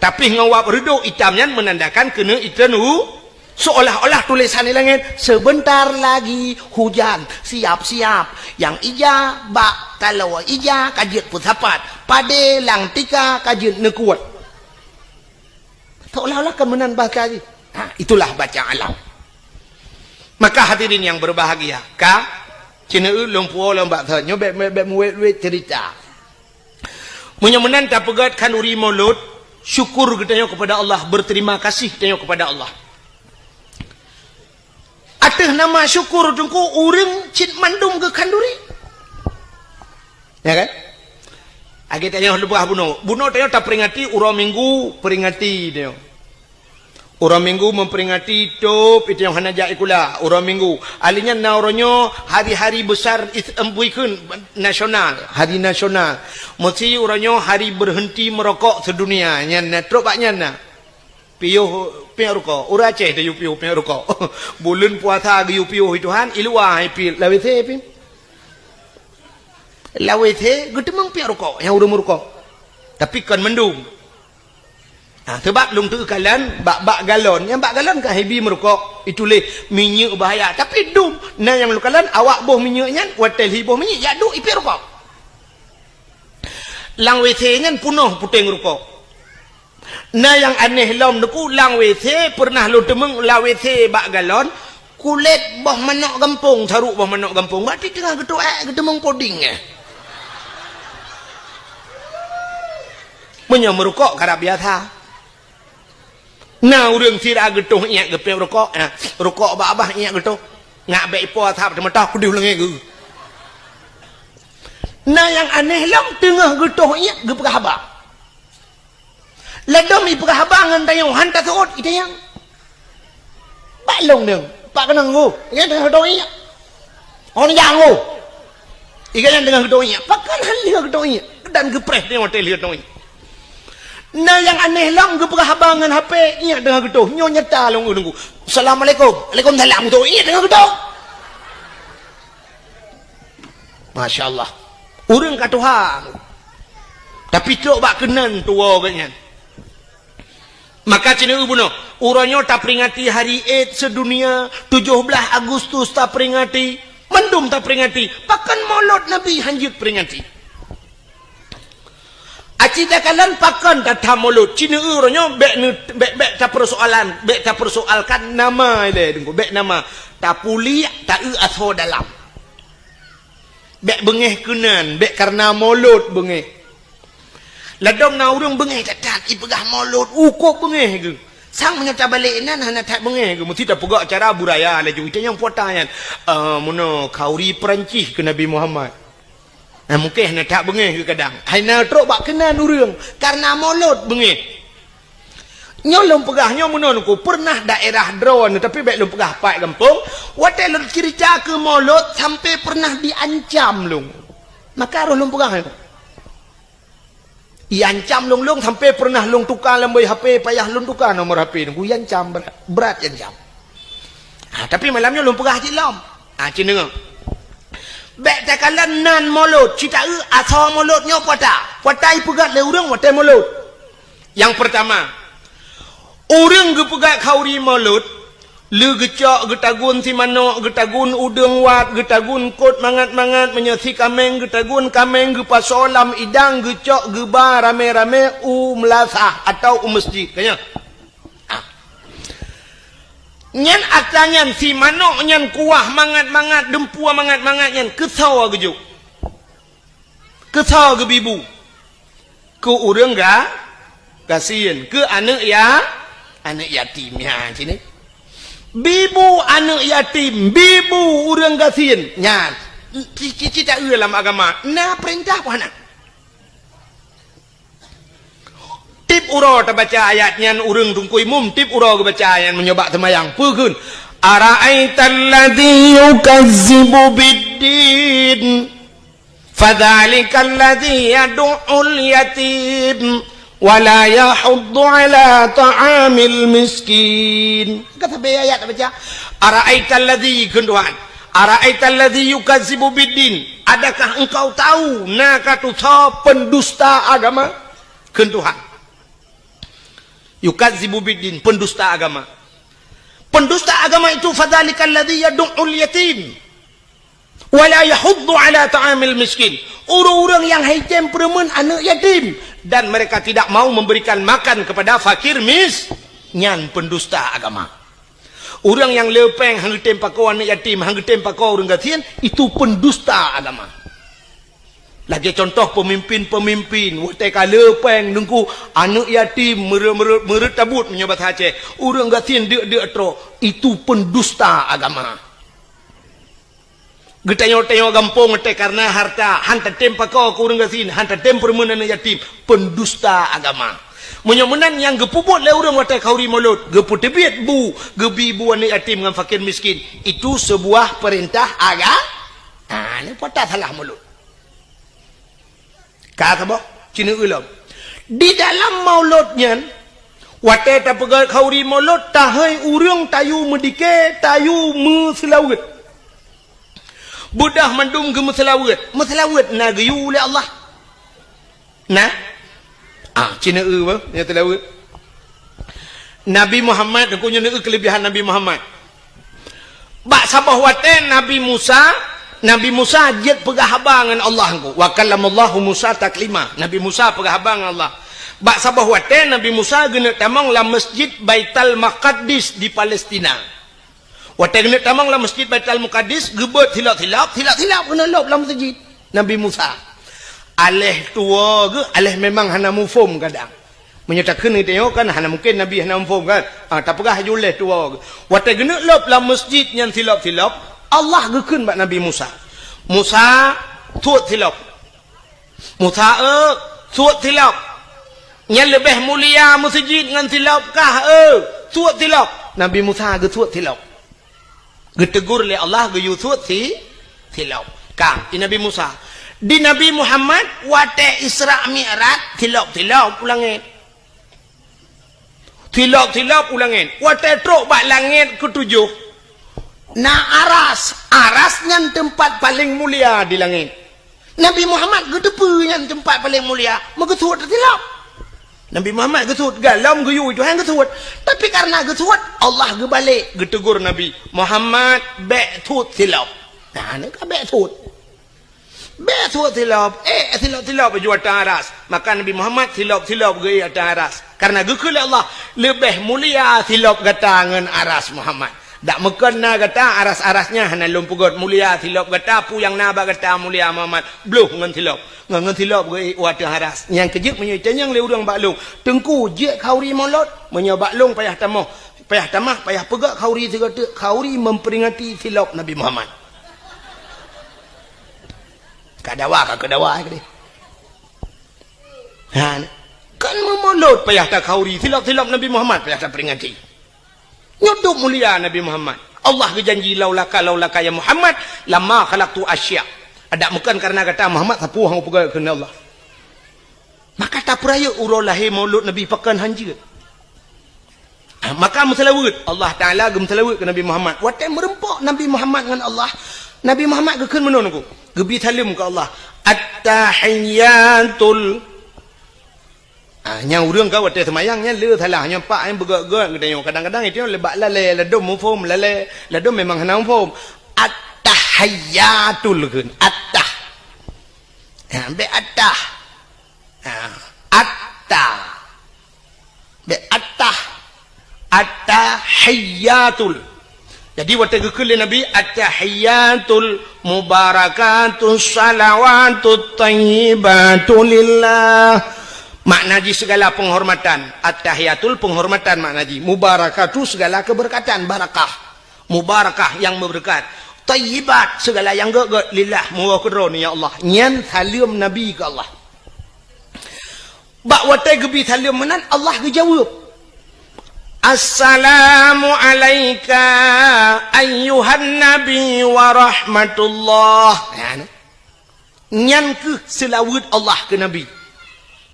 Tapi ngon wab reudôk itam nyan menandakan keuneuk itreun u, seolah-olah tulésan di langét, "Sebentar lagi hujan, siap-siap." Nyang ija bak taloe ija ka jeuet peusapat, padé lam tika ka jeuet neukuet. Seolah-olah kan meunan bahasa jih. Ha, itulah baca alam. Maka hadirin yang berbahagia, ka, ci neueu lôn puwoe lôn bak thon, nyoe bék, bék, bék meuwét-wét cerita. Meunyoe meunan tapeugét khanduri Maulud, syukur geutanyoe kepada Allah, berterima kasih geutanyoe kepada Allah. Ateueh nama syukur Teungku, ureuëng cit mandum geukhanduri. Ya kan? Lagée tanyoe leubeh bunoe. Bunoe tanyoe taperingati uroe Minggu, peringati tanyoe. Uroe Minggu memperingati tôb itu nyang hana jak sikula, uroe Minggu. Ali nyan na uroe nyoe hari-hari besar is-, em, buikheun nasional, hari nasional. Meusi uroe nyoe hari berhenti merokok sedunia. Nyan na, trok bak nyan na. Piôh piep rukok. Ureuëng Aceh tayue piôh piep rukok. Buleuen puasa geuyue piôh Tuhan, i luwa hai piep lawét he pih. Lawét he geuteumeung piep rukok nyang ureuëng meurukok. Tapi kon mandum. Ha, seubab lôn teukalon bak, bak galon. Nyang bak galon ka hibi meurukok, ituléh minyeuk bahaya. Tapi dum, na nyang lôn kalon awak boh minyeuk nyan, watée lhi boh minyeuk, jak duek ipiep rukok. Lam W C nyan punoh puténg rukok. Na nyang aneh lom Teungku, lam W C pernah lôn teumeung lam W C bak galon, kulét boh manok gampông, saruk boh manok gampông, berarti teungoh geutuek, geuteumeung poding, eh. Meunyoe meurukok karab biasa. Na ureuëng sira geutoh iék geupiep rukok, eh, rukok bak babah iék geutoh. Ngak bék ipo asap teumeutah kudeh lengée geuh. Na nyang aneh lom teungoh geutoh iék geupeugah haba. Ladom ipeugah haba ngon tanyoe han taseuôt itanyong. Bak lôn deueng, bak keunong geuh, nyan teungoh geutoh iék. Hon nyang geuh. Iga nyan teungoh geutoh iék. Pakon han lheueh geutoh iék. Dan geupreh tanyoe watée lheueh geutoh iék. Na nyang aneh lom geupeugah haba ngon H P iék teungoh geutoh. Nyoe nyata lôn Teungku. Assalamualaikum. Waalaikumsalam. Geutoh iék teungoh geutoh. Masya Allah. Ureuëng ka tuha. Tapi trok bak keunan tuwoe geuh nyan. Maka ci neueu bunoe, uroe nyoe taperingati hari Id sedunia, tujoh blaih Agustus taperingati, mandum taperingati. Pakon Maulud Nabi han jeuet peringati? Aci takalon pakon tatham Maulud, ci neueu uroe nyoe bék neu-, bék, bék tapersoalan, bék tapersoalkan nama ilée Teungku, bék nama. Tapuliek, taeu asoe dalam. Bék beungéh keunan, bék kareuna Maulud beungéh. Ladom na ureuëng beungéh that-that, ipeugah Maulud, ukôb beungéh geuh. Sang meunyoe tabalek inan hana that beungéh geuh, meusti tapeugah cara budaya laju. Itanyong puta nyan, "Eh, meunoe khanduri Peurancih keu Nabi Muhammad." Nah, mungken hana that beungéh geuh kadang. Hai na trok bak keunan ureuëng, kareuna Maulud beungéh. Nyoe lôn peugah nyoe meunoe Teungku, pernah daerah droeneuh, tapi bék lôn peugah pat gampông, watée lôn cerita keu Maulud sampai pernah diancam lôn. Maka roh lôn peugah nyoe. Iancam lôn, lôn sampai pernah lôn tuka lam boh H P, payah lôn tuka nomor H P Teungku, iancam brat, brat iancam. Ha, tapi malam nyoe lôn peugah cit lom. Ha, ci neueu. Bék takalon nan Maulud, ci taeu asoe Maulud nyoe puta. Puta ipeugét lé ureuëng watée Maulud. Nyang peurtama, ureuëng geupeugét khanduri Maulud, lé geucok, geutagun simanok, geutagun udeueng wat, geutagun kot mangat-mangat, meunyoe si kaméng geutagun kaméng, geupasoe lam idang, geucok geuba ramé-ramé u meulasah atawa u meuseujid. Ka nyan. Ah. Nyan atra nyan, simanok nyan kuah mangat-mangat, deumpue mangat-mangat nyan, keusoe geujok. Keusoe geubibu. Keu ureuëng ga-, gasien. Keu aneuëk ya-, aneuëk yatim. Ya, sini. Bibu aneuëk yatim, bibu ureuëng gasien. Nyan. Ci-, ci-, ci taeu lam agama. Na peurintah peue hana? Tieb Uroe tabaca ayat nyan, ureuëng teungku imum tiep uroe geubaca ayat nyan meunyoe bak seumayang. Peue kheun? "Ara'aital ladzi yukazzibu biddin, fadzalikal ladzi yadu'ul yatim, wa la yahuddu ala ta'amil miskin." Ka sabe ayat tabaca. "Ara'aital ladzi," kheun Tuhan. "Ara'aital ladzi yukazzibu biddin." Adakah engkau tahu na ka tusoe pendusta agama? Kheun Tuhan. Yukazzibu biddin, pendusta agama. Pendusta agama itu, fadzalikal ladzi yadu'ul yatim, wa la yahuddu ala ta'amil miskin. Ureuëng-ureuëng nyang haitem peureumeun aneuëk yatim, dan mereka tidak mau memberikan makan kepada fakir mis-, nyan pendusta agama. Ureuëng nyang le péng han geutem pakoe aneuëk yatim, han geutem pakoe ureuëng gasien, itu pendusta agama. Lagée contoh pemimpin-pemimpin, watée ka le péng teungku, aneuëk yatim meureuet-meureuet, meureuet tabut meunyoe basa Aceh, ureuëng gasien deuk-deuk trok, itu pendusta agama. Geutanyoe-tanyoe gampông watée kareuna harta, han tatem pakoe keu ureuëng gasien, han tatem peureumeun aneuëk yatim, pendusta agama. Meunyoe meunan nyang geupeubuet lé ureuëng watée khauri mulod, geupeuteubiet bu, geubi bu aneuëk yatim ngon fakir miskin, itu sebuah perintah aga-, ah, ni patah salah mulod. Ka saboh, cineuk lom. Di dalam mulod nyan, watée tapeugét khauri mulod, tahôi ureuëng tayue meudike, tayue meuseulaweuet. Beudah mandum geumeuseulaweuet. Meuseulaweuet na geuyue lé Allah. Na? Ah, cineuk ba, nyang seulaweuet. Nabi Muhammad, aku nyoe keulebihan Nabi Muhammad. Bak saboh watée Nabi Musa, Nabi Musa jeuet peugah haba ngon Allah engko. Wa kallamallahu Musa taklima. Nabi Musa peugah haba ngon Allah. Bak saboh watée Nabi Musa geuneuk tamong lam Masjid Baitul Maqdis di Palestina. Watée geuneuk tamong lam Masjid Baitul Maqdis, geubeuet silop-silop, silop-silop geuneuk lop lam masjid. Nabi Musa. Aléh tuwoe geuh, aléh memang hana muphom kadang. Meunyoe takheun geutanyoe kan hana mungken Nabi hana muphom kan? Ah, tapeugah laju lé tuwoe geuh. Watée geuneuk lop lam masjid nyan silop-silop, Allah geukheun bak Nabi Musa, "Musa, suet silop." "Musa, eu, suet silop. Nyan leubeh mulia meuseujid ngon silop kah, eu? Suet silop." Nabi Musa geusuet silop. Geutegur lé Allah geuyue suet si, silop. Ka, i Nabi Musa. Di Nabi Muhammad, watée Isra Mi'raj, silop-silop u langét. Silop-silop u langét. Watée trok bak langét keutujôh, na aras. Aras nyan teumpat paleng mulia di langét. Nabi Muhammad geuteupeue nyan teumpat paleng mulia, meugeusuet silop. Nabi Muhammad geusuet, galom geuyue Tuhan geusuet. Tapi kareuna geusuet, Allah geubalek, geutegur Nabi, "Muhammad, bék suet silop." Nah, ni ka bék suet. Bék suet silop, eh, silop-silop ju ateueh aras. Maka Nabi Muhammad silop-silop geuék ateueh aras. Kareuna geukheun lé Allah, "Leubeh mulia silop gata ngon aras Muhammad." Dak meukon na gata aras-aras nyan hana lôn peugét mulia silop gata, peue nyang na bak gata mulia Muhammad, bloh ngon silop. Ngon, ngon silop geuék u ateueh aras. Nyang keujeuet meunyoe itanyong lé ureuëng bak lôn, "Teungku, jeuet khauri mulod?" Meunyoe bak lôn payah tamah, payah tamah, payah peugét khauri sigoe teuk, khauri memperingati silop Nabi Muhammad. Ka dawa, ka keu dawa, eh, keudeh. Ha, kan meumulod payah takhauri, silop-silop Nabi Muhammad payah taperingati. Nyoe dum mulia Nabi Muhammad. Allah geujanji, "Laulaka, laulaka ya Muhammad, lama khalaqtu asya." Adak meukon kareuna gata Muhammad, sapeue hana peugah keunan Allah. Maka tapeurayeuk uroe lahé mulod Nabi pakon hanjeuet. Ah, maka meuseulaweuet, Allah Taala geumeuseulaweuet keu Nabi Muhammad. Watée meureumpok Nabi Muhammad ngon Allah, Nabi Muhammad geukheun meunan ku, geubi saleuem keu Allah. At-tahiyyatul. Ah, nyang ureuëng ka watée seumayang nyan le salah, nyang pak nyang beugét-gét geutanyoe. Kadang-kadang itu le bak lalée, ladom muphom lalée, ladom memang hana muphom. At-tahiyyatul kheun, at-tah. Ha, bék at-tah. Ha, atta. Bék atta. Attahiyatul. Jadi, watée geukheun lé Nabi, "Attahiyatul mubarakatus salawatut thayyibatu lillah." Makna jih segala penghormatan. Attahiyatul penghormatan makna jih. Mubarakatu segala keberkatan, barakah. Mubarakah yang berberkat. Thayyibat segala yang gét-gét, lillah, meuwoe keu Droeneuh ya Allah. Nyan saleuem Nabi keu Allah. Bak watée geubi saleuem meunan, Allah geujaweueb, "Assalamu alaika ayyuhan nabi wa rahmatullah." Nyan, nyan kheueh seulaweuet Allah keu Nabi.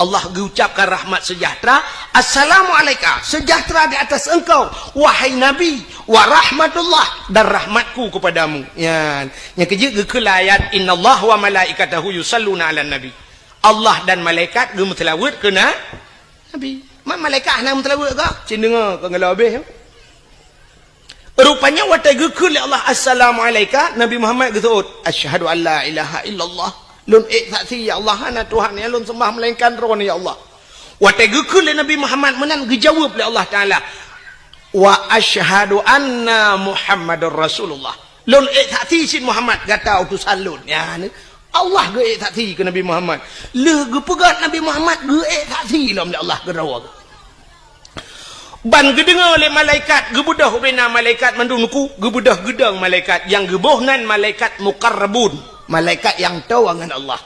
Allah geuucapkan rahmat seujahteura, "Assalamu alaika, seujahteura di atas engkau, wahai Nabi, wa rahmatullah, dan rahmatku kepadamu." Nyan, nyang keujeuet geukheun lam ayat, "Innallaha wa malaikatahu yusalluna 'alan nabi." Allah dan malaikat geumeuseulaweuet keu na-, Nabi. Ma-, malaikat hana meuseulaweuet kah? Cit deungoe, ka geulabeh. Rupanya watée geukheun lé Allah, "Assalamu alaika," Nabi Muhammad geuseuôt, "Asyhadu an la ilaha illallah." Lôn ék saksi, ya Allah, hana Tuhan nyang lôn seumbah melainkan Droeneuh, ya Allah. Watée geukheun lé Nabi Muhammad meunan, geujaweueb lé Allah Taala, "Wa asyhadu anna Muhammadar Rasulullah." Lôn ék saksi cit Muhammad gata utosan lôn. Ya, ni. Allah geuék saksi keu Nabi Muhammad. Lheueh geupeugét Nabi Muhammad, geuék saksi lom lé Allah keudroe. Ban geudeungoe lé malaikat, geubeudôh ubena malaikat mandum nuku, geubeudôh geudong malaikat, nyang geuboh nan malaikat muqarrabun, malaikat nyang toe ngon Allah.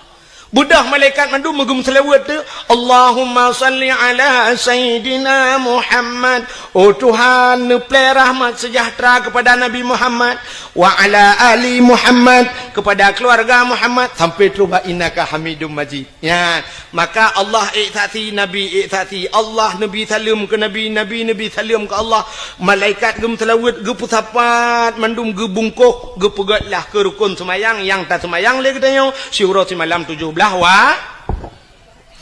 Beudôh malaikat mandum meugeumeuseulaweuet teuh, "Allahumma shalli ala Sayyidina Muhammad." Oh Tuhan, neuplée rahmat seujahteura keupada Nabi Muhammad, "wa ala ali Muhammad," keupada keuluwarga Muhammad, sampai trôh bak "innaka Hamidum Majid." Nyan, maka Allah ék saksi, Nabi ék saksi, Allah neubi saleuem keu Nabi, Nabi neubi saleuem keu Allah, malaikat geumeuseulaweuet, geupeusapat mandum, geubungkôh, geupeugét lah keu rukon seumayang nyang taseumayang lé geutanyoe siuroe simalam tujoh blaih wa-,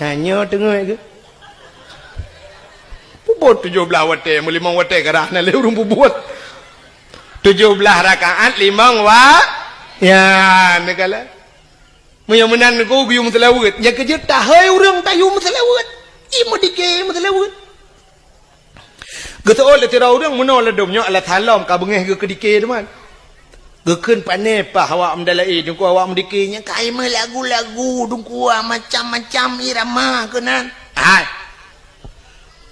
nyan nyoe teungoh geuh. Peubuet tujoh blaih watée, meulimong watée karah na lé ureuëng peubuet. Tujoh blaih rakaat limong wa-, ya, neukalon. Meunyoe meunan Teungku geuyue meuseulaweuet, nyang keujeuet tahôi ureuëng tayue meuseulaweuet. I meudike meuseulaweuet. Geuseuôt lé sidroe ureuëng meunoe ladôm nyoe alah salom ka beungéh geuh keudike teuma. Geukheun pané paih awak meudalaé, Teungku awak meudike nyan ka i meulagu-lagu, Teungku macam-macam irama keunan. Hai.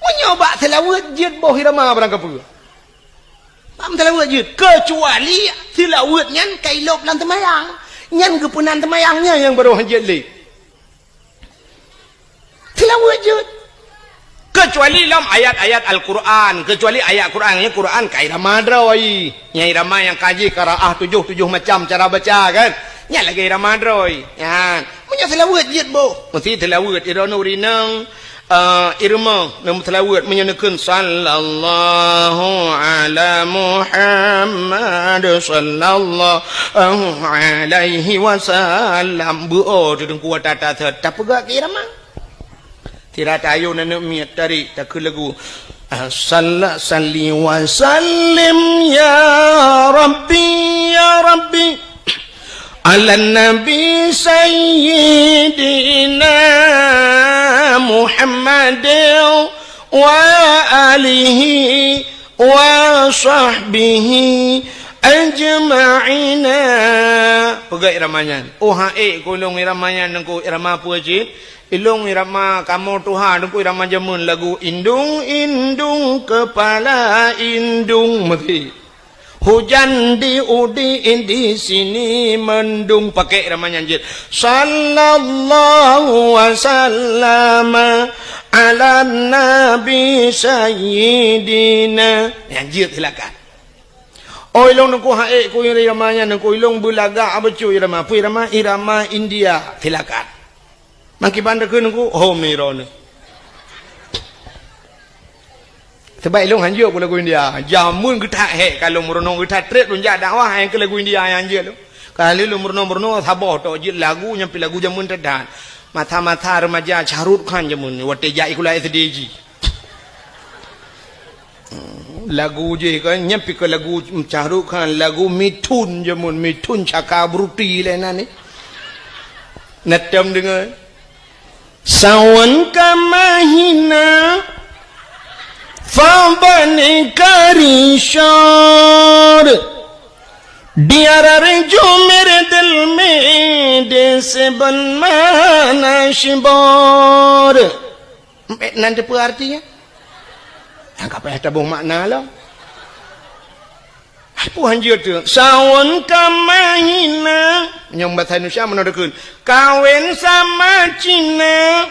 Meunyoe bak seulaweuet jeuet boh irama barang kapeue. Bak meuseulaweuet jeuet, keucuali seulaweuet nyan ka ilôb lam teumayang. Nyan geupeunan teumayang nyan nyang barô hanjeuet lé. Seulaweuet jeuet. Keucuali lom ayat-ayat Al-Quran, keucuali ayat Quran, nyan Quran ka irama droe. Nyan irama nyang ka jih qiraah tujoh, tujoh macam cara baca kan. Nyan lagée irama droe. Nyan, meunyoe seulaweuet jeuet boh, meusti seulaweuet droeneuh rinang. Eh, irama, neumeuseulaweuet meunyoe neukheun, "Sallallahu ala Muhammad, sallallahu alaihi wasallam." Beu-o teuh Teungku watée tapeugah keu irama. Sira tayue aneuk miet tarék takheun lagu, "Salla-, salli wa sallim ya Rabbi, ya Rabbi." Ala Nabi Sayyidina Muhammad wa alihi wa sahbihi ajma'ina. Peugah irama nyan. Oh, han ék keu lôn irama nyan Teungku, irama peue cit? Ilôn irama kamoe tuha Teungku, irama jameun lagu indung-indung kepala indung meuti. Hujan di udi di sini mendung, pakai irama nyan jeuet. Sallallahu wasallam ala nabi sayyidina. Nyan jeuet silakan. Oi, ilôn Teungku han ék keu irama nyan Teungku, ilôn beulagak bacut irama. Peue irama? Irama India. Silakan. Makiban takheun Teungku, hom ni droeneuh. Sabab ilôn han jeuet keu lagu India. Jameun geutak hék ka lôn meurunoe, geutak trép lôn jak dakwah nyang keu lagu India nyang jeuet lôn. Ka lheueh lôn meurunoe-meurunoe saboh tok jeuet lagu nyang pih lagu jameun that-that. Masa-masa remaja Shah Rukh Khan jameun watée jak sikula S D jih. Lagu jih kan, nyan pih ka lagu Shah Rukh Khan, lagu Mithun jameun, Mithun Chakraborty lé nan ni. Neutém deungoe. Sawan ka mahina, fa bani karishor. Diarar jumer dil me de seben mana shibor. Nan teupeue artinya? Nyang ka payah taboh makna lom. Peue han jeuet teuh? Sawan ka mahina. Nyang bahasa Indonesia meunoe takheun. Kawin sama Cina.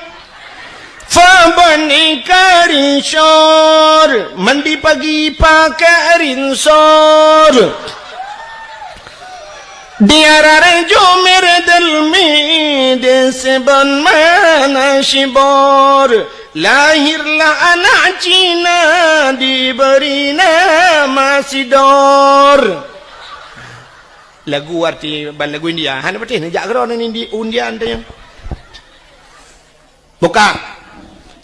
Fabani karinsor, mandi pagi pakai rinsor. Diarah jumer delmi, disebut mana sibor. Lahirlah anak Cina, diberi nama Sidor. Lagu arti ban lagu India. Hana patéh neujak keudroe ngon Indi-, India teuh nyan. Buka.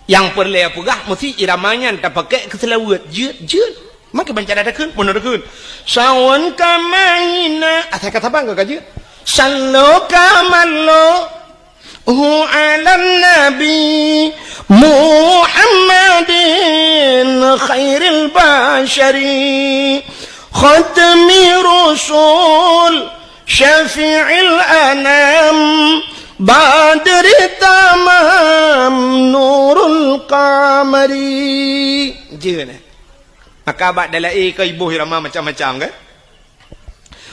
Nyang peureulée peugah meusti irama nyan tapakék keu seulaweuet. Jeuet, jeuet. Makai banca dah takheun, meunoe takheun. Sawan ka maina. Asai ka saban ka jeuet. Sallo ka mallo. Hu alan nabi Muhammadin khairil basyari. Khatmi rusul. Syafi'il anam, badri tamam, nurul qamari. Jeuet, eh? Maka bak dalai ka iboh irama macam-macam, kan?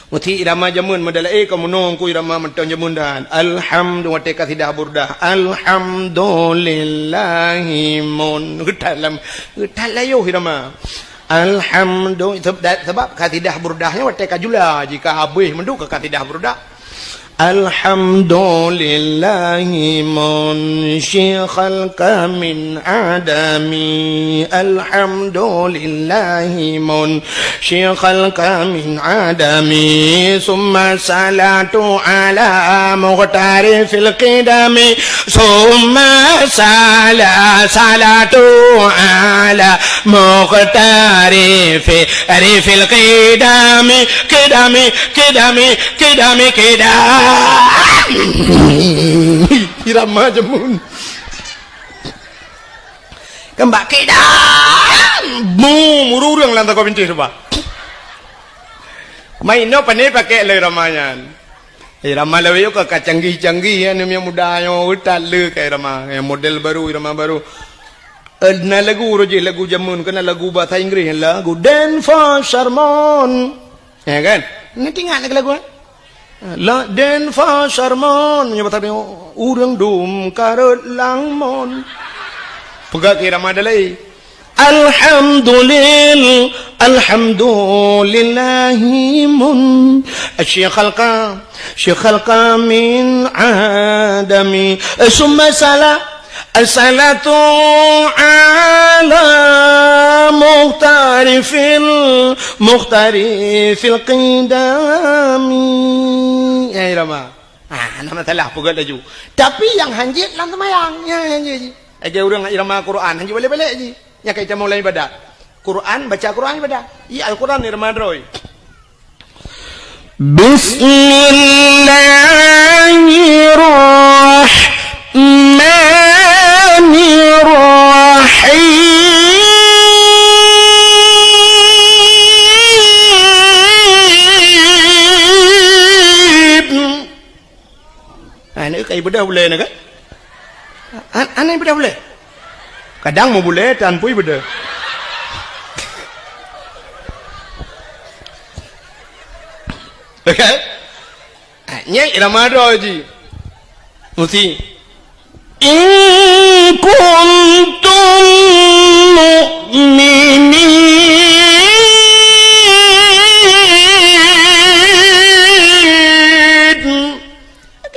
Meusti irama jameun meudalai ka meunong ku irama mantong jameun dan. Alhamdu-, watée kasidah burdah. Alhamdulillahi mun. Geutat lam, geutat layoh irama. Alhamdu-, sebab, sebab kasidah burdah nyan watée ka jula, jika habéh mandum ka kasidah burdah. Alhamdulillahi munshi khalqa min adami. Alhamdulillahi munshi khalqa min adami. Summa salatu ala muqtari fil qidami. Summa sala-, salatu ala muqtari fi, ri fil qidami, qidami, qidami, qidami, qidami. Irama jameun. Keumbak qidam. Mu, mururung lam takau bintéh cuba. Main no pane pakai lé irama nyan. Irama lawét ka, ka canggih-canggih, ya, aneuk muda nyoe utat le ka irama, ya, model baru, irama baru. Eh, na lagu roh jih, lagu jameun, kena lagu bahasa Inggris, lagu Dance for Sermon. Ya kan? Nanti ingat lagi lagu, eh? La Dance for Sermon, nya bahasa dia, ureueng dum karot langmon. Peugah ke irama dalai. Alhamdulil-, alhamdulillahi mun-, syi khalqa, syi khalqa min adami. Summa sala-, salatu ala muhtari fil, muhtari fil qidami. Ya, irama. Ah, nama salah peugah laju. Tapi nyang hanjeuet lam seumayang. Ya, hanjeuet ji. Lagée ureueng irama Quran, hanjeuet balek-balek ji. Nyang ka itamong lam ibadat. Quran, baca Quran ibadat. Iya Al-Quran irama droe. Bismillahirrahmanirrahim. Hai, na kai beudôh ulée na kan? An-, anai beudôh ulée. Kadang meubulée tan pui beudôh. Kan? Ah, nyan irama droe ji. Mesti. In kuntum mu'minin.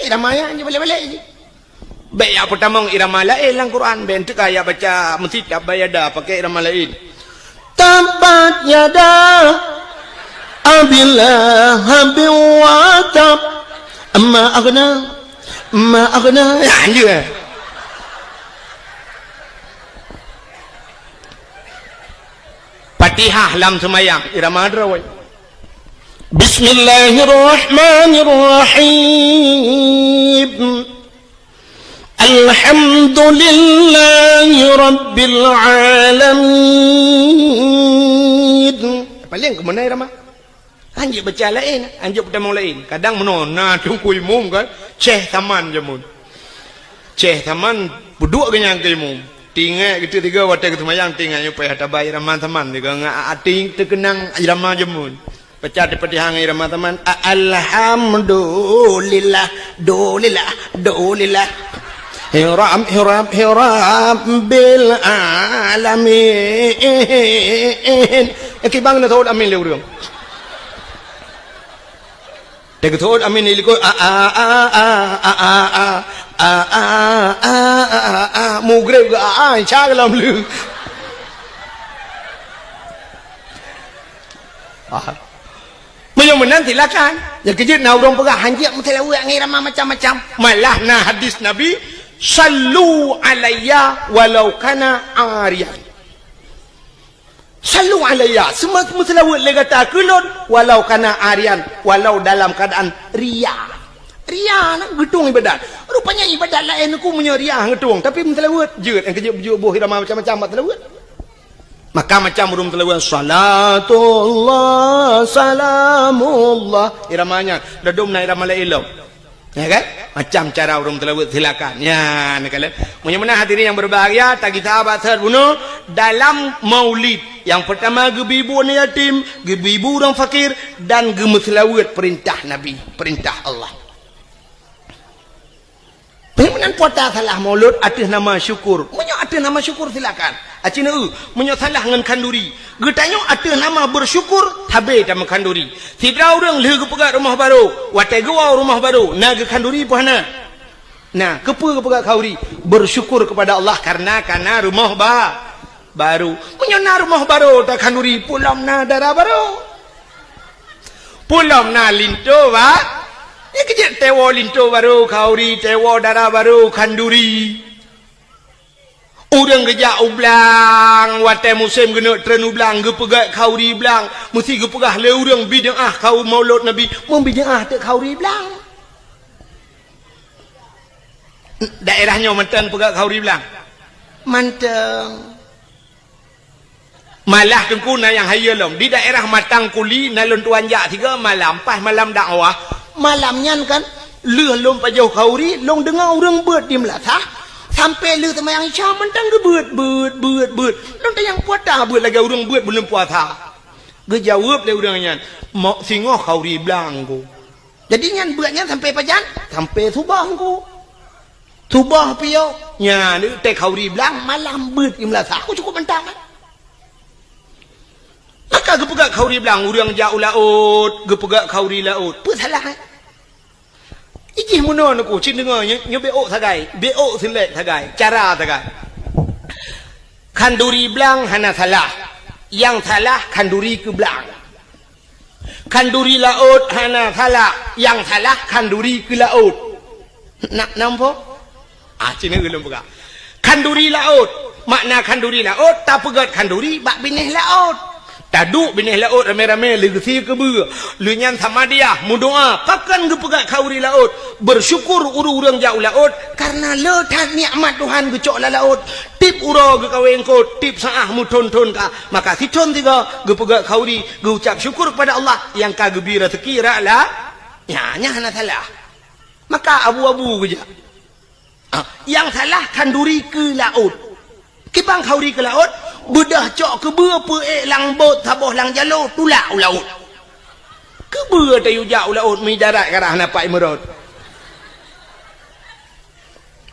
Irama nyan ji balek-balek ji. Bék jak peutamong irama laén lam Quran, bék teuka jak baca meusitab bayada pakai irama laén. Tabbat yada Abi Lahabin wa tab. Ma aghna, ma aghna. Ya, anjur. Fatihah lam seumayang, irama droe. Bismillahirrahmanirrahim. Alhamdulillahi rabbil alamin. Paléng keumeunai irama. Anjeuet baca laén, anjeuet peutamong laén. Kadang meunoe na teungku imum kan, ceh saman jameun. Ceh saman peuduek geuh nyan keu imum. Tinggai geuteuk tiga watée geuseumayang tinggai nyoe payah tabai irama saman tiga ngat até teukeunang irama jameun. Peucah di Fatihah ngon irama saman, a-, alhamdulillah, dulillah, dulillah. Hiram, hiram, hiram bil alamin. Eh, kibang na tawud amin lé ureueng. Teugeutôt amin di likot, a, a, a, a, a, a, a, a, a, a, a, a, a, mugreb geu, a, a, insya Allah lom lé. Ah. Meunyoe meunan silakan. Nyang keujeuet na ureueng peugah hanjeuet meuseulaweuet ngon irama macam-macam. Malah na hadis Nabi, "Sallu alayya walau kana ariyan." Sallu alayya, seumeu-, meuseulaweuet lé gata keu lôn, walau kana ariyan, walau dalam keuadaan ria. Ria na geutueng ibadat. Rupanya ibadat laén ku meunyoe ria geutueng, tapi meuseulaweuet jeuet, nyang keujeuet beujeuet boh irama macam-macam bak seulaweuet. Maka macam ureueng seulaweuet, salatullah, salamullah. Irama nyan, dadum na irama laén lom. Ya kan? Macam cara ureueng seulaweuet, silakan. Ya, neukalon. Meunyoe meunan hadirin yang berbahagia, tagisa bak seuhat bunoe dalam maulid. Yang pertama, geubri bu aneuk yatim, geubri bu ureueng fakir, dan geumeuseulaweuet perintah Nabi, perintah Allah. Meunyoe meunan puasa salah maulud ateueh nama syukur. Meunyoe ateueh nama syukur, silakan. Aci neu, meunyoe salah ngon khanduri. Geutanyoe ateueh nama bersyukur, sabe tameukhanduri. Sidroe ureueng lheueh geupeugöt rumoh barô, watèe geuwoe rumoh barô, na geukhanduri peu hana? Na, keupeue geupeugöt khanduri? Bersyukur kepada Allah karena ka na rumoh ba-, barô. Meunyoe na rumoh barô takhanduri, peue lom na dara barô. Peue lom na linto ba-, nyan keujeuet teuwoe linto barô khanduri, teuwoe dara barô khanduri. Ureueng geujak u blang, watèe musém geuneuk treun u blang, geupeugöt khanduri blang, meusti geupeugah lé ureueng bid'ah khanduri maulud Nabi, meubid'ah teuk khanduri blang. Daerah nyoe mantong peugöt khanduri blang? Mantong. Malah teungku na nyang hayeue lom. Di daerah Matang Kuli na lôn tuan jak sigoe malam, pas malam dakwah. Malam nyan kan, lheueh lôn pajoh khanduri, lôn deungoe ureueng beuet di meulasah, sampoe lheueh seumayang Isya mantong geubeuet, beuet, beuet, beuet. Lôn tanyong peue ata beuet lagèe ureueng beuet buleuen puasa. Geujaweueb lé ureueng nyan, "Mok singoh khanduri blang ku." Jadi nyan beuet nyan sampoe pajan? Sampoe suboh ku. Suboh piôh, nyan teuh khanduri blang malam beuet di meulasah. Aku cukup mantong kan? Maka geupeugöt khanduri blang, ureueng jak u laôt, geupeugöt khanduri laôt. Peue salah, eh? Ijih meunoe neuku, cit deungoe, nyoe, nyoe beuôt sagai, beuôt silek sagai, cara sagai. Khanduri blang hana salah. Nyang salah khanduri keu blang. Khanduri laôt hana salah, nyang salah khanduri keu laôt. Na, nampak? Ah, cina ulôn peugah. Khanduri laôt, makna khanduri laôt, tapeugöt khanduri bak binéh laôt. Taduek binéh laôt ramé-ramé lheueh geusie keubeue. Lheueh nyan samadiyah, meudoa, pakon geupeugöt khanduri laôt. Bersyukur ureueng-ureueng jak u laôt, karena le that nikmat Tuhan geucok lam laôt. Tiep uroe geukawen eungkôt, tiep saát meuthon-thon ka. Maka sithon sigoe geupeugöt khanduri, geuucap syukur kepada Allah nyang ka geubri raseuki rot la-, nyan, nyan hana salah. Maka abu-abu geujak. Ah, nyang salah khanduri keu laôt. Kiban khanduri keu laôt, beudôh cok keubeue peuék lam bot saboh lam jaloe tulak u laôt. Keubeue tayue jak u laôt meudarat karah na pat imeurot.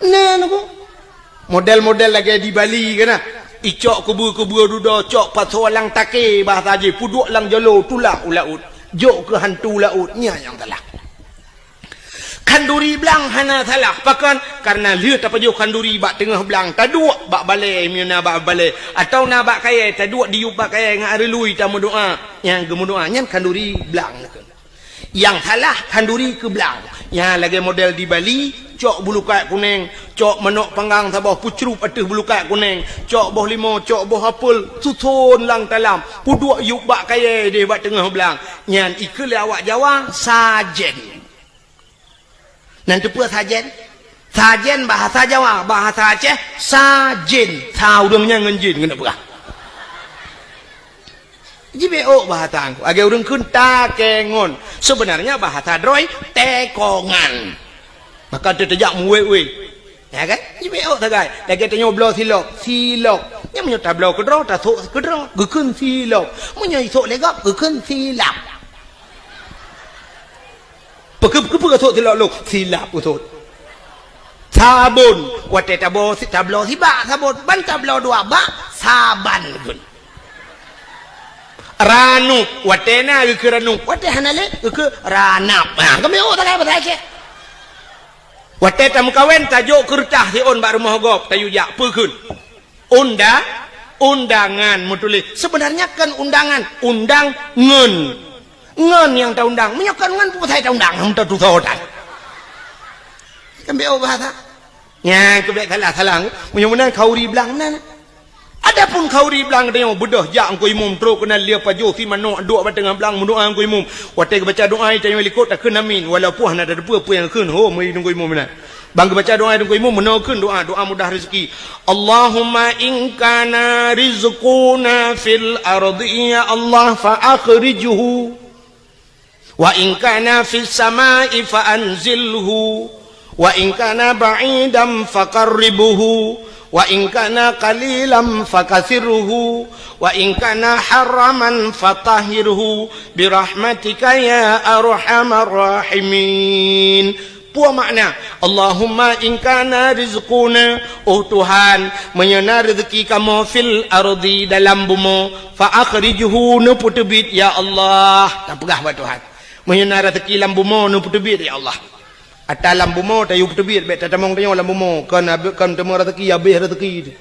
Nah, nyoe. Model-model lagèe di Bali kan, nah. Icok keubeue-keubeue dudoe, cok pasoe lam takée bahasa jih, peuduek lam jaloe tulak u laôt. Jok keu hantu laôt, nyan nyang salah. Khanduri blang hana salah. Pakon? Karena lheueh tapajoh khanduri bak teungoh blang, taduek bak balèe, meunyoe na bak balèe, atawa na bak kayèe, taduek diyueb bak kayèe ngon areului tameudoa. Nyang geumeudoa nyan khanduri blang. Nyang salah khanduri keu blang. Nyan lagèe model di Bali, cok bulukat kunèng, cok manok panggang saboh peucrup ateueh bulukat kunèng, cok boh limo, cok boh apel, suson lam talam, peuduek yueb bak kayèe deh bak teungoh blang. Nyan ikheun lé awak Jawa, sajén. Nan teupeue sajén? Sajén bahasa Jawa, bahasa Aceh, sajén. Sa ureueng nyan ngon jén keuneuk peugah. Jibeuôt bahasa Teungku. Lagèe ureueng kheun takengon. Sebenarnya bahasa droe, tekongan. Maka teuh teujak meuwé-wé. Ya kan? Jibeuôt sagai. Lagèe tanyoe bloe silop, silop. Nyan meunyoe tabloe keudroe, tasok keudroe, geukheun silop. Meunyoe isok lé gob, geukheun silap. Peue keu-, peue keu peue sot silap lôn? Silap keu sot. Sabon, watée tabloe si-, tabloe sibak sabon, ban tabloe dua bak, saban gun. Ranup, watée na geukheun ranup, watée hana lé geukheun ranap. Ha, keubiet takai bahasa Aceh. Watée tameukawen, tajok keureutah siôn bak rumoh gob, tayue jak, peue kheun? Unda-, undangan meutuléh. Seubeunarnya kon undangan, undang ngon. Ngon nyang taundang. Meunyoe kon ngon, peue pasai taundang? Hana tatusoe tan. Keubiet bahasa. Nyan keubiet salah-salah. Meunyoe meunan khauri blang meunan. Adapun khauri blang geutanyoe beudôh jak Teungku Imum trok keunan lia pajoh si manok duek bak teungoh blang meudoa Teungku Imum. Watée geubaca doa tanyoe likot takheun amin walaupun hana tateupeue peue nyang kheun ho meuri Teungku Imum meunan. Ban geubaca doa Teungku Imum meunoe kheun doa, doa mudah rezeki. Allahumma in kana rizquna fil ardi ya Allah fa akhrijhu. Wa in kana fis sama'i fa anzilhu, wa in kana ba'idan fa qarribhu, wa in kana qalilan fa kathirhu, wa in kana haraman fa tahhirhu, bi rahmatika ya arhamar rahimin. Peue makna, Allahumma in kana rizquna, oh Tuhan, meunyoe na rezeki kamoe fil ardi dalam bumoe, fa akhrijhu, neupeuteubiet ya Allah. Tapeugah bak Tuhan. Meunyoe na rezeki lam bumoe, neupeuteubiet ya Allah. Ata lam bumoe tayue peuteubiet, bék tatamong tanyoe lam bumoe, kon abéh, kon teuma rezeki, abéh rezeki.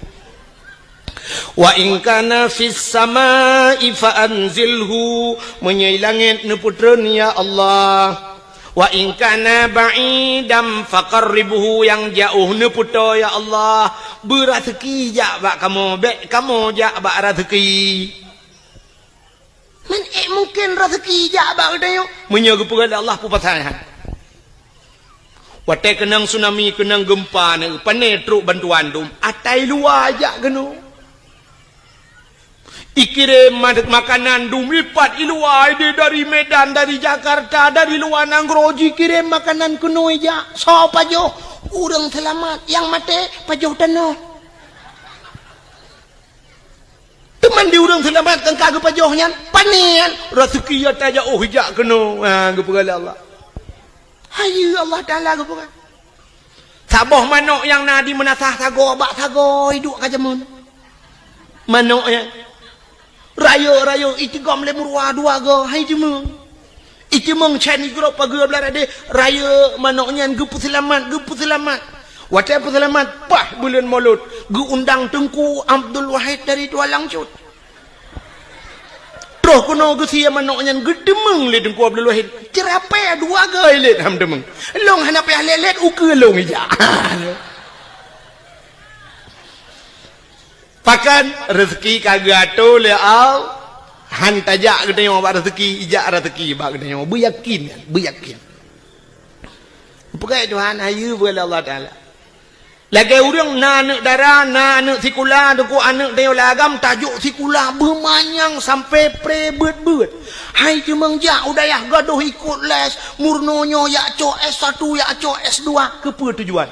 Wa in kana fis sama'i fa anzilhu, meunyoe i langét neupeutreun ya Allah. Wa in kana ba'idan fa qarribhu, nyang jaoh neupeutoe ya Allah. Beurazeuki jak bak kamoe, bék kamoe jak bak razeuki. Man ék mungken razeuki jak bak geutanyoe? Meunyoe geupeugah lé Allah peue pasai han. Watée keunong tsunami, keunong geumpa neu, pané trok bantuan dum, ata i luwa jak keunoe. Ikirém ma-, makanan dum ipat i luwa, ideh dari Medan, dari Jakarta, dari luwa nanggroe jikirém makanan keunoe jak. Soe pajoh? Ureuëng seulamat, nyang maté pajoh tanoh. Teuma di ureuëng seulamat kan ka geupajoh nyan, pané nyan, raseuki ata jaoh ijak keunoe, ha, geupeugah lé Allah. Hayeue Allah Taala geupeugah. Saboh manok nyang na di meunasah sagoe bak sagoe iduek ka jameun. Manok nyan. Rayeuk-rayeuk itigom lé meuruwa dua goe, hai jameun. Itimong chan igrop pageue blah radeh, rayeuk manok nyan geupeuseulamat, geupeuseulamat. Watée peuseulamat, paih buleuen Molot, geuundang Teungku Abdul Wahid dari Tualang Cut. Troh keunoe geusie manok nyan geuteumong lé Teungku Abdul Wahid. Ceurapée dua goe lét ham teumong. Lông hana payah lét-lét ukeue lông ijak. Pakon? Raseuki ka geuatoe lé Allah, han tajak geutanyoe bak raseuki, ijak raseuki bak geutanyoe. Beuyakin, beuyakin. Peugah Tuhan, hayeue peugah lé Allah Taala. Lagée ureuëng na aneuëk dara, na aneuëk sikula, teungku aneuëk tanyoe lam agam, tajok sikula beumanyang sampai pré beuet-beuet. Hai teumong jak u dayah gadôh ikot les, meurunoe nyoe jak cok S satu, jak cok S dua, keupeue tujuan?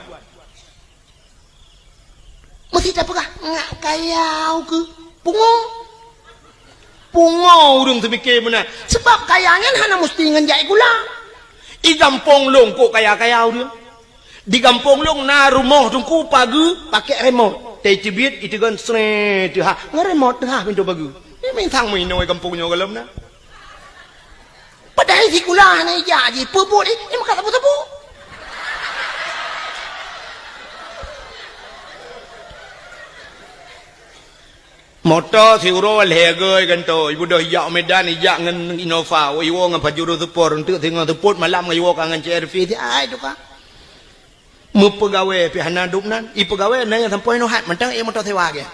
Meusti tapeugah, ngak kaya ukeue. Pungo. Pungo ureuëng teumike meunan. Sabab kaya nyan hana meusti ngon jak sikula. I gampông lông kok kaya-kaya ureuëng. Di gampông lông na rumoh teungku pageue pakek remote. Teucibiet iteugon sree teuhah. Ngon remote teuhah pintoe pageue. Nyan mantong meuinoe gampông nyoe gohlom na. Padahai sikula hana ijak jih, peue buet jih, nyang meukat sapeue-sapeue. Moto siuroe lhée goe gantoe, ibeudôh ijak Medan, ijak ngon Innova, iwoe ngon Pajero Sport, eunteuk singoh seupôt malam ngon iwoe ka ngon C R V, si ai tuka. Meupeugawée pih hana dum nan, ipeugawée na nyang sampoe inoe hat mantong ék moto sewa gét.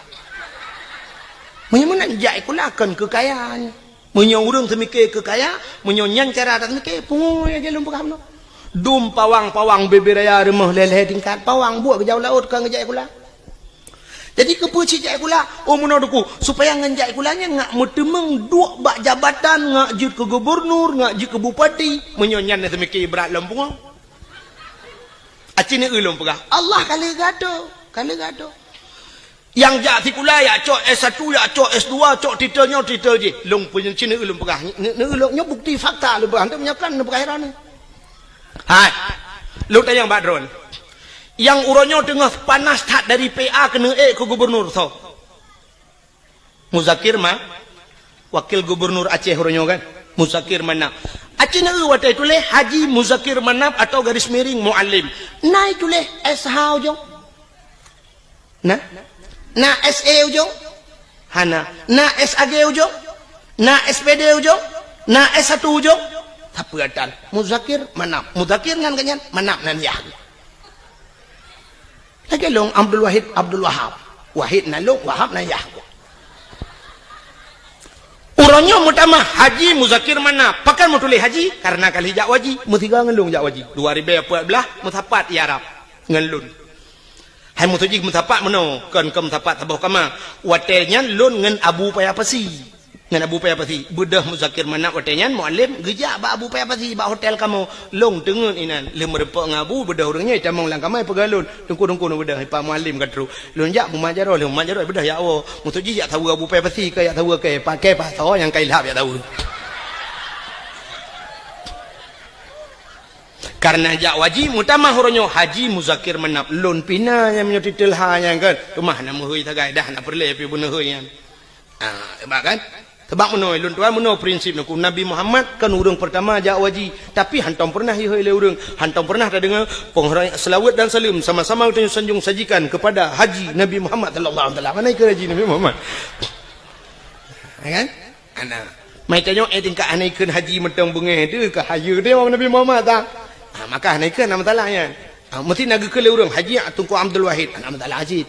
Meunyoe meunan jak sikula kon keu kaya nyan. Meunyoe ureuëng seumike keu kaya, meunyoe nyan cara taseumike, pungo nyang lôn peugah meunoe. Dum pawang-pawang bubé raya rumoh lhée-lhée tingkat, pawang buet geujak u laôt kon geujak sikula. Jadi keupeue cit jak sikula? Oh meunoe teungku, supaya ngon jak sikula nyan ngak meuteumong duek bak jabatan, ngak jeuet keu gubernur, ngak jeuet keu bupati, meunyoe nyan na seumike brat lom pungo. Aci neu lôn peugah, Allah ka lheueh geuatoe, ka lheueh geuatoe. Nyang jak sikula, jak cok S satu, jak cok S dua, cok titel nyoe, titel jih. Lôn peunyeucina lôn peugah. Neu-, neu-, lôn nyoe bukti fakta lôn peugah. Hana meunyoe kan lôn peugah droeneuh. Hai. Lôn tanyong bak droeneuh. Nyang uroe nyoe teungoh panas that dari P A keuneuk ék keu gubernur soe? Muzakir Ma-, wakil gubernur Aceh uroe nyoe kan? Muzakir Manaf. Aci na watèe tuléh Haji Muzakir Manaf atau garis miring Muallim. Na tuléh S H ujong? Na? Na S E ujong? Hana. Na S A G ujong? Na S P D ujong? Na S satu ujong? Sapeue atan? Muzakir Manaf. Muzakir nyan geuh nyan, Manaf nan yah. Lagèe lôn Abdul Wahid, Abdul Wahab. Wahid nan lôn, Wahab nan yah. Uroe nyoe meutamah Haji Muzakir Manaf. Pakon meutuléh Haji? Karena ka lheueh jak u haji. Meusigoe ngon lôn jak u haji. Dua ribèe peuet blah meusapat i Arab ngon lôn. Hai meutuju meusapat meunoe, kon keu meusapat saboh kama. Watèe nyan lôn ngon Abu Paya Pasi. Ngon Abu Paya Pasi. Beudôh Muzakir Manaf watèe nyan Muallim geujak bak Abu Paya Pasi bak hotel kamoe. Lôn teungeut inan. Lheueh meurumpok ngon Abu, beudôh ureueng nyoe tamong lam kama peugah lôn. Teungku-teungku neubeudôh, Pak Muallim ka trôk. Lôn jak mumat jaroe, lôn mumat jaroe beudôh jak woe. Meutuju jak saweue Abu Paya Pasi, ka jak saweue kèe, pakèe pasoe nyang ka ilhab jak saweue. Karena jak u haji, meutamah uroe nyoe Haji Muzakir Manaf. Lôn pih na nyang meunyoe titel ha nyan kan. Teuma hana meuhôi sagai dah, hana peureulèe pih beuneuhôi nyan. Ah, hebat kan? Sabab meunoe, lôn tuan meunoe prinsip nyoe, Nabi Muhammad kan ureueng peurtama jak u haji, tapi hantom peureunah ihôi lé ureueng, hantom peureunah tadeungoe peunghoreumat seulaweuet dan saleuem sama-sama geutanyoe sanjong sajikan kepada Haji Nabi Muhammad sallallahu alaihi wasallam. Mana ikeu Haji Nabi Muhammad? Ya kan? Ana. Mai tanyoe, eh, tingkat hana ikheun haji mantong beungéh teuh, ka hayeue teuh Nabi Muhammad ta. Ha, maka hana ikheun, hana masalah nyan. Ha, meusti na geukheun lé ureueng, Haji Teungku Abdul Wahid, hana masalah cit.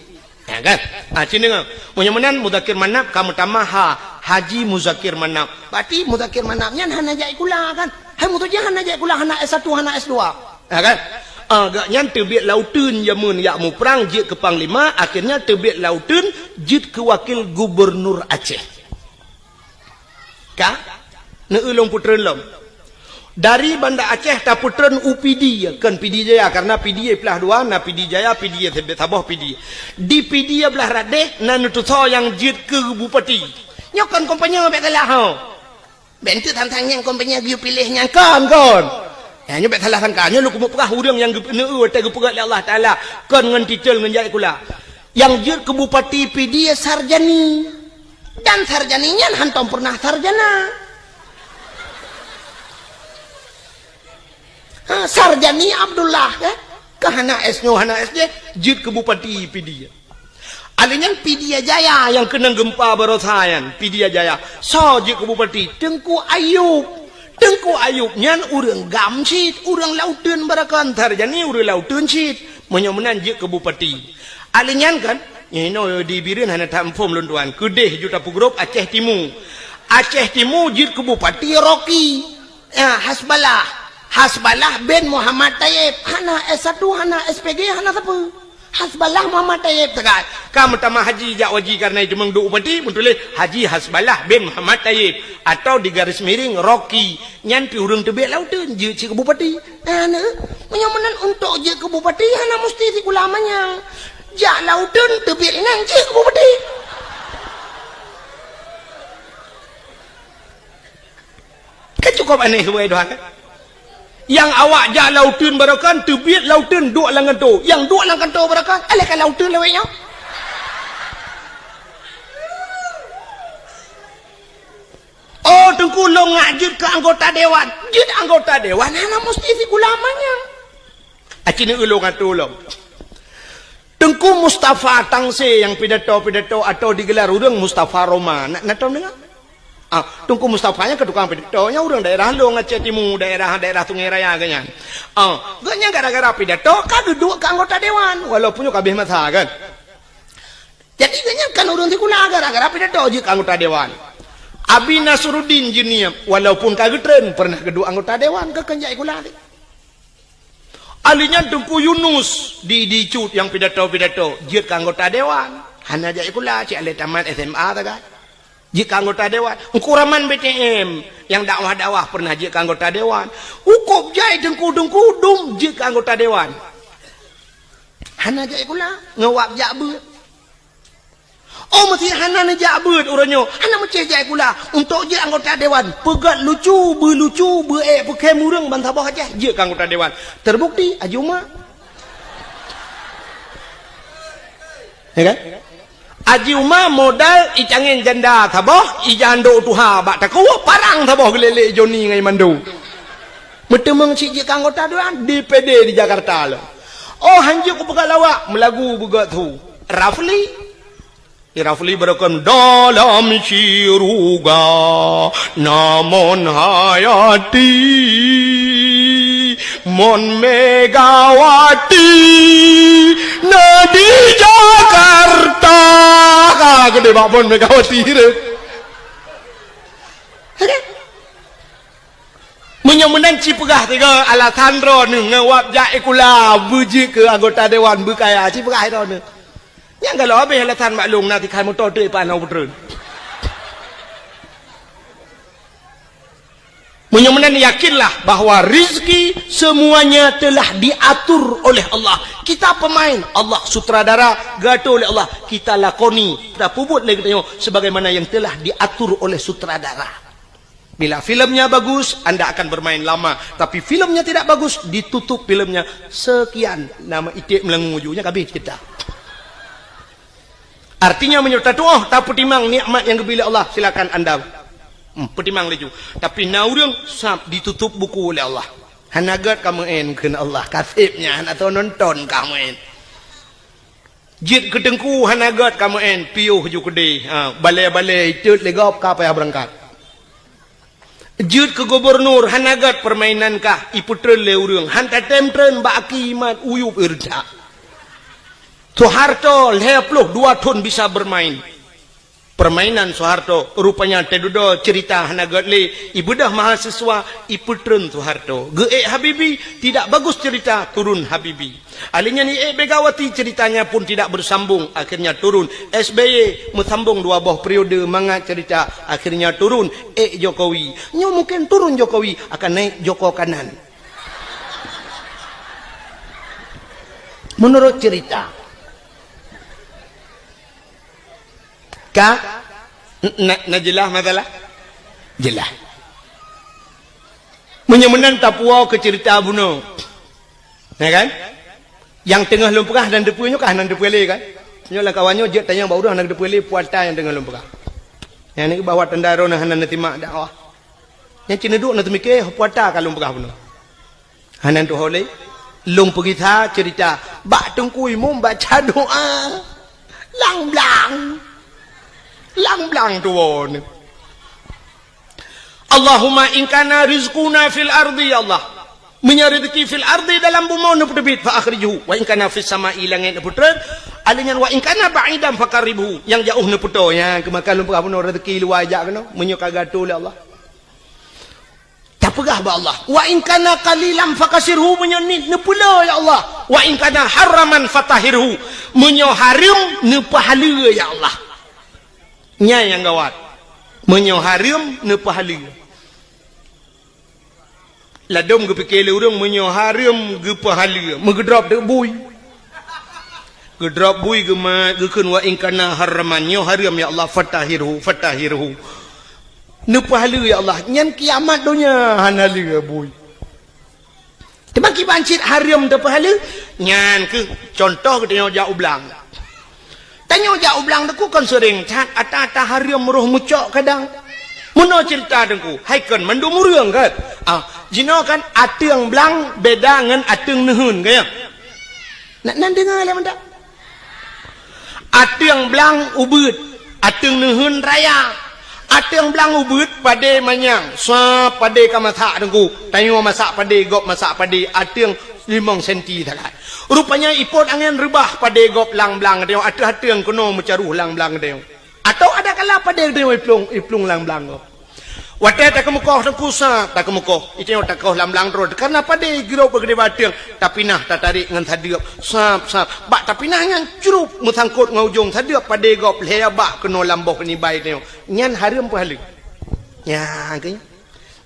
Ha, kan? Ha, cit deungoe. Meunyoe meunan, Muzakir Manaf ka meutamah ha, Haji Muzakir Manaf. Berarti Muzakir Manaf nyan hana jak sikula, kan? Hai meutuju hana jak sikula, hana S satu, hana S dua. Ha, kan? Ha, gobnyan teubiet lauteun jameun jak muprang jeuet keu panglima, akhirnya teubiet lauteun jeuet keu wakil gubernur Aceh. Ka? Neu-eu lôn peutreun lom. Dari Banda Aceh tapeutreun u Pidie, kon Pidie Jaya, karena Pidie plah dua, na Pidie Jaya, Pidie saboh Pidie. Di Pidie blah rot deh, na neutusoe nyang jeuet keu bupati. Nyoe kon kompanye bèk salah ho. Bèk enteuk tantang nyang kompanye geuyue piléh nyang kon, kon. Ya, nyoe bèk salah sangka. Nyoe lôn keumeung peugah ureueng nyang geu-, neu-eu watèe geupeugah lé Allah Taala, kon ngon titel ngon jak sikula. Nyang jeuet keu bupati Pidie Sarjani. Dan Sarjani nyan hantom peureunah sarjana. Ha, Sarjani Abdullah, ya. Ka hana S nyoe, hana S jih, jeuet keu bupati Pidie. Alèh nyan Pidie Jaya nyang keunong geumpa barosa nyan, Pidie Jaya. Soe jeuet keu bupati? Teungku Ayub. Teungku Ayub nyan ureueng GAM cit, ureueng lauteun baroekon, sarjani ureueng lauteun cit. Meunyoe meunan jeuet keu bupati. Alèh nyan kan, nyoe di Bireuen hana that muphom lôn tuan. Keudeh ju tapeugrôp Aceh Timu. Aceh Timu jeuet keu bupati Rocky. Ya, Hasballah. Hasballah bin Muhammad Tayyib. Hana S satu, hana S P G, hana sapeue. Hasballah Muhammad Tayyib teuka. Ka meutamah haji jak u haji karena itu meuduek bupati, meutuléh Haji Hasballah bin Muhammad Tayyib atau di garis miring Rocky. Nyan pih ureueng teubiet lauteun jeuet cit keu bupati. Nah, neu, meunyoe meunan untuk jeuet keu bupati hana musti sikula manyang. Jak lauteun teubiet inan jeuet keu bupati. Kan cukup aneh, wahai Tuhan, kan? Nyang awak jak lauteun baroekon, teubiet lauteun duek lam kantô. Nyang duek lam kantô baroekon, alah ka lauteun lawét nyoe. Oh, Teungku, lôn ngak jeuet keu anggota dewan. Jeuet anggota dewan hana musti sikula manyang. Aci neu ulôn atô lom. Teungku Mustafa Tangse nyang pidato-pidato atau digelar ureueng Mustafa Roma. Na, na tom deungoe? Ah, Teungku Mustafa nyan keu tukang pidato, nyan ureueng daerah lôn, Aceh Timu, daerah, daerah Sungai Raya geuh nyan. Ah, geuh nyan gara-gara pidato ka geuduek keu anggota dewan, walaupun nyoe ka abéh masa kan. Jadi geuh nyan kan ureueng sikula, gara-gara pidato jeuet keu anggota dewan. Abi Nasruddin Jeunieb, walaupun ka geutreun, pernah geuduek anggota dewan, ka keuneuk jak sikula. Ahli nyan Teungku Yunus di, di Cut nyang pidato-pidato, jeuet keu anggota dewan. Hana jak sikula, cit lé tamat S M A sagai. Jeuet keu anggota dewan. Teungku Rahman B T M nyang dakwah-dakwah pernah jeuet keu anggota dewan. Cukup jai teungku-teungku dum jeuet keu anggota dewan. Hana jak sikula, ngon wab jak beuet. Oh, meusti hana neujak beuet uroe nyoe. Hana meucéh jak sikula. Untuk jeuet anggota dewan, peugöt lucu, beulucu, beuék peukhém ureueng bansaboh Aceh, jeuet keu anggota dewan. Terbukti, Haji Uma. Ya kan? Haji Uma modal icangén janda saboh, ijandok tuha bak takue, parang saboh geulélé Joni ngon Mando. Meuteumeung cit jeuet keu anggota dewan D P D di Jakarta lom. Oh, hanjeuet kupeugah lawak, meulagu beugöt su. Rafli. Di Rafli beureukem dalam syuruga, namon hayati, mon Megawati na di Jakarta. Ka geudeh bak mon Megawati deh. Meunyoe meunan ci peugah tiga alasan droeneuh ngon wab jak ikula beujeuet keu anggota dewan beukaya, ci peugah droeneuh. Nyang galak habéh alasan bak lôn na tikai moto trép pan hana peutreun. Meunyoe meunan yakinlah bahwa rizki semuanya telah diatur oleh Allah. Kita pemain, Allah sutradara, geuatur oleh Allah. Kita lakoni, kita peubuet lé geutanyoe sebagaimana yang telah diatur oleh sutradara. Bila filmnya bagus, anda akan bermain lama. Tapi filmnya tidak bagus, ditutup filmnya. Sekian, nama iték meulangô ju, nyan ka habéh cerita. Artinya, meunyoe tatuoh, tapeutimang nikmat nyang geubri lé Allah, silakan anda, hmm, peutimang laju. Tapi na ureuëng sab ditutup buku lé Allah. Hana gét ka meu'en kheun Allah, ka seb nyan, hana soe nonton ka meu'en. Jeuet keu teungku hana gét ka meu'en, piôh ju keudeh. Ha, balée-balée itot lé gob ka payah beurangkat. Jeuet keu gubunur hana gét peurmainan kah ipeutreun lé ureuëng, han tatem treun bak aki mat uyueb irja. Soeharto lhée ploh dua thon bisa beurmain. Permainan Soeharto, rupanya teududoe cerita hana gét lé, ibeudoh mahasiswa, ipeutreun Soeharto. Geuék Habibie, tidak bagus cerita, turun Habibie. Alheuh nyan iék Megawati, ceritanya pun tidak bersambung, akhirnya turun. S B Y meusambong dua boh periode mangat cerita, akhirnya turun. Ék Jokowi. Nyoe mungkin turun Jokowi, akan naik Joko Kanan. Menurut cerita. Ka? Na, na jeulaih masalah? Jeulaih. Meunyoe meunan tapuwoe keu ceurita bunoe. Ya kan? Nyang teungoh lôn peugah hana teupeue nyoe ka hana teupeue lé kan? Nyoe lam kawan nyoe jeuet tanyong bak ureuëng hana teupeue lé peue ata nyang teungoh lôn peugah. Nyang ni bahwa tanda droeneuh hana neusimak dakwah. Nyang ci neuduek neuteumike peue ata ka lôn peugah bunoe. Hana tuho lé. Lôn peugisa ceurita bak Teungku Imum baca doa. Lang blang. Lang blang tuwoe. Allahumma in kana rizquna fil ardi, ya Allah. Meunyoe rezeki fil ardi dalam bumoe neupeuteubiet, fa akhrijhu. Wa in kana fis sama'i, langét neupeutreun. Alheuh nyan wa in kana ba'idan faqarribhu. Nyang jaoh neupeutoe. Nyang keumakan lôn peugah bunoe rezeki luwa jak keunoe. Meunyoe ka geuatoe lé Allah. Tapeugah bak Allah, "Wa in kana qalilan fakasirhu," meunyoe niet neupeula, ya Allah. "Wa in kana haraman fatahhirhu," meunyoe hareuem neupeuhaleue, ya Allah. Nyan nyang gawat. Meunyoe hareuem neupeuhaleue. Ladôm geupike lé ureuëng meunyoe hareuem geupeuhaleue, meugeudrop deuk bui. Geudrop bui geumat, geukheun, "Wa in kana haraman," nyoe hareuem, ya Allah, "fatahhirhu, fatahhirhu." Neupeuhaleue, ya Allah, nyan kiamat donya hana lé bui. Teuma kiban cit hareuem teupeuhaleue, nyan keuh contoh geutanyoe jak u blang. Tanyoe jak u blang teungku kon seuréng that, ata-ata hareuem roh meucok kadang. Meunoe ceurita teungku, hai kon mandum ureuëng kan? Ah, jinoe kan ateueng blang beda ngon ateueng neuheun, kan ya? Nak nan deungoe lé mantap. Ateueng blang ubeuet, ateueng neuheun raya. Ateueng blang ubeuet padé manyang, sab padé ka masak teungku. Tanyoe masak padé, gob masak padé, ateueng limong senti sagai. Rupanya ipot angén reubah padé gob lam blang tanyoe, ateueh ateueng keunoe meucaroh lam blang tanyoe. Atawa ada kala padé tanyoe iplueng, iplueng lam blang gob. Watée takeumeukoh teungku sab, takeumeukoh. Itanyoe takoh lam blang droe. Karena padé girop beugedé bateueng, tapinah tatarek ngon sadeueb. Sab, sab. Bak tapinah nyan crup meusangkot ngon ujong sadeueb padé gob lhée bak keunoe lam boh nibai tanyoe. Nyan hareuem peuhaleue. Nyan keuh nyan.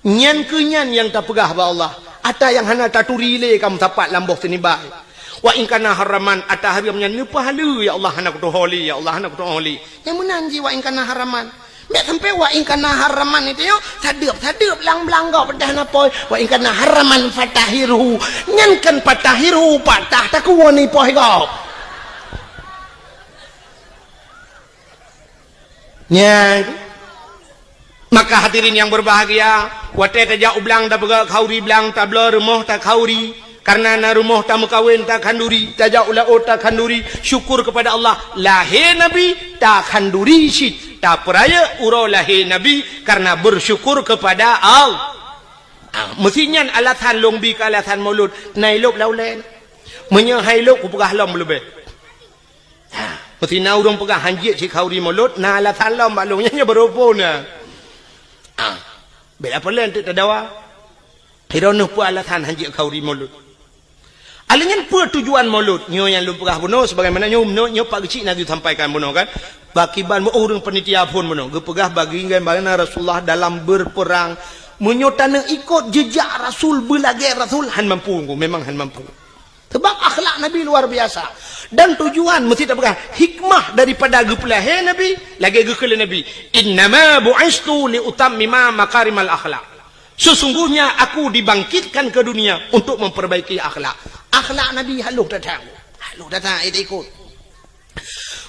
Nyan keuh nyan nyang tapeugah bak Allah. Ata nyang hana taturi lé ka meusapat lam boh sinibai. Wa in kana haraman, ata hareuem nyan neupeuhaleue, ya Allah, hana kutuho lé, ya Allah, hana kutuho lé. Nyang meunan jih wa in kana haraman. Bék sampai wa in kana haraman itu yo, sadeueb-sadeueb lam blang gob peudah na poi. Wa in kana haraman fatahhirhu. Nyan kan fatahhirhu, patah takue ni poi gob. Nyan. Maka hadirin yang berbahagia, watée tajak u blang tapeugah khauri blang, tabloe rumoh takhauri, karena na rumoh tameukawen takhanduri, tajak u laôt takhanduri, syukur kepada Allah, lahé Nabi takhanduri cit, tapeurayeuk uroe lahé Nabi karena bersyukur kepada Allah. Ha, meusi nyan alasan lôn bi keu alasan mulod, na ilôb lam ulée. Meunyoe hai lôb kupeugah lom leubeh. Ha, meusi na ureuëng peugah hanjeuet cit khauri mulod, na alasan lom bak lôn nyan, nyan baroe phon na. Ha, bela peulén teuk tadawa. Hironoe peue alasan hanjeuet khauri mulod. Alèh nyan peue tujuan mulod? Nyoe nyang lôn peugah bunoe sebagaimana nyoe, nyoe, nyoe Pak Geuchik na geusampaikan bunoe kan. Pakiban ureuëng panitia phon bunoe geupeugah bagi bagaimana Rasulullah dalam berperang. Meunyoe taneuk ikot jejak Rasul, beulagée Rasul, han mampu, memang han mampu. Sebab akhlak Nabi luar biasa. Dan tujuan meusti tapeugah hikmah daripada geupeulahé Nabi, lagée geukheun lé Nabi, "Innama bu'istu li utammima makarimal akhlak." Sesungguhnya aku dibangkitkan ke dunia untuk memperbaiki akhlak. Akhlak Nabi halôh that-that. Halôh that-that, eh, ikot.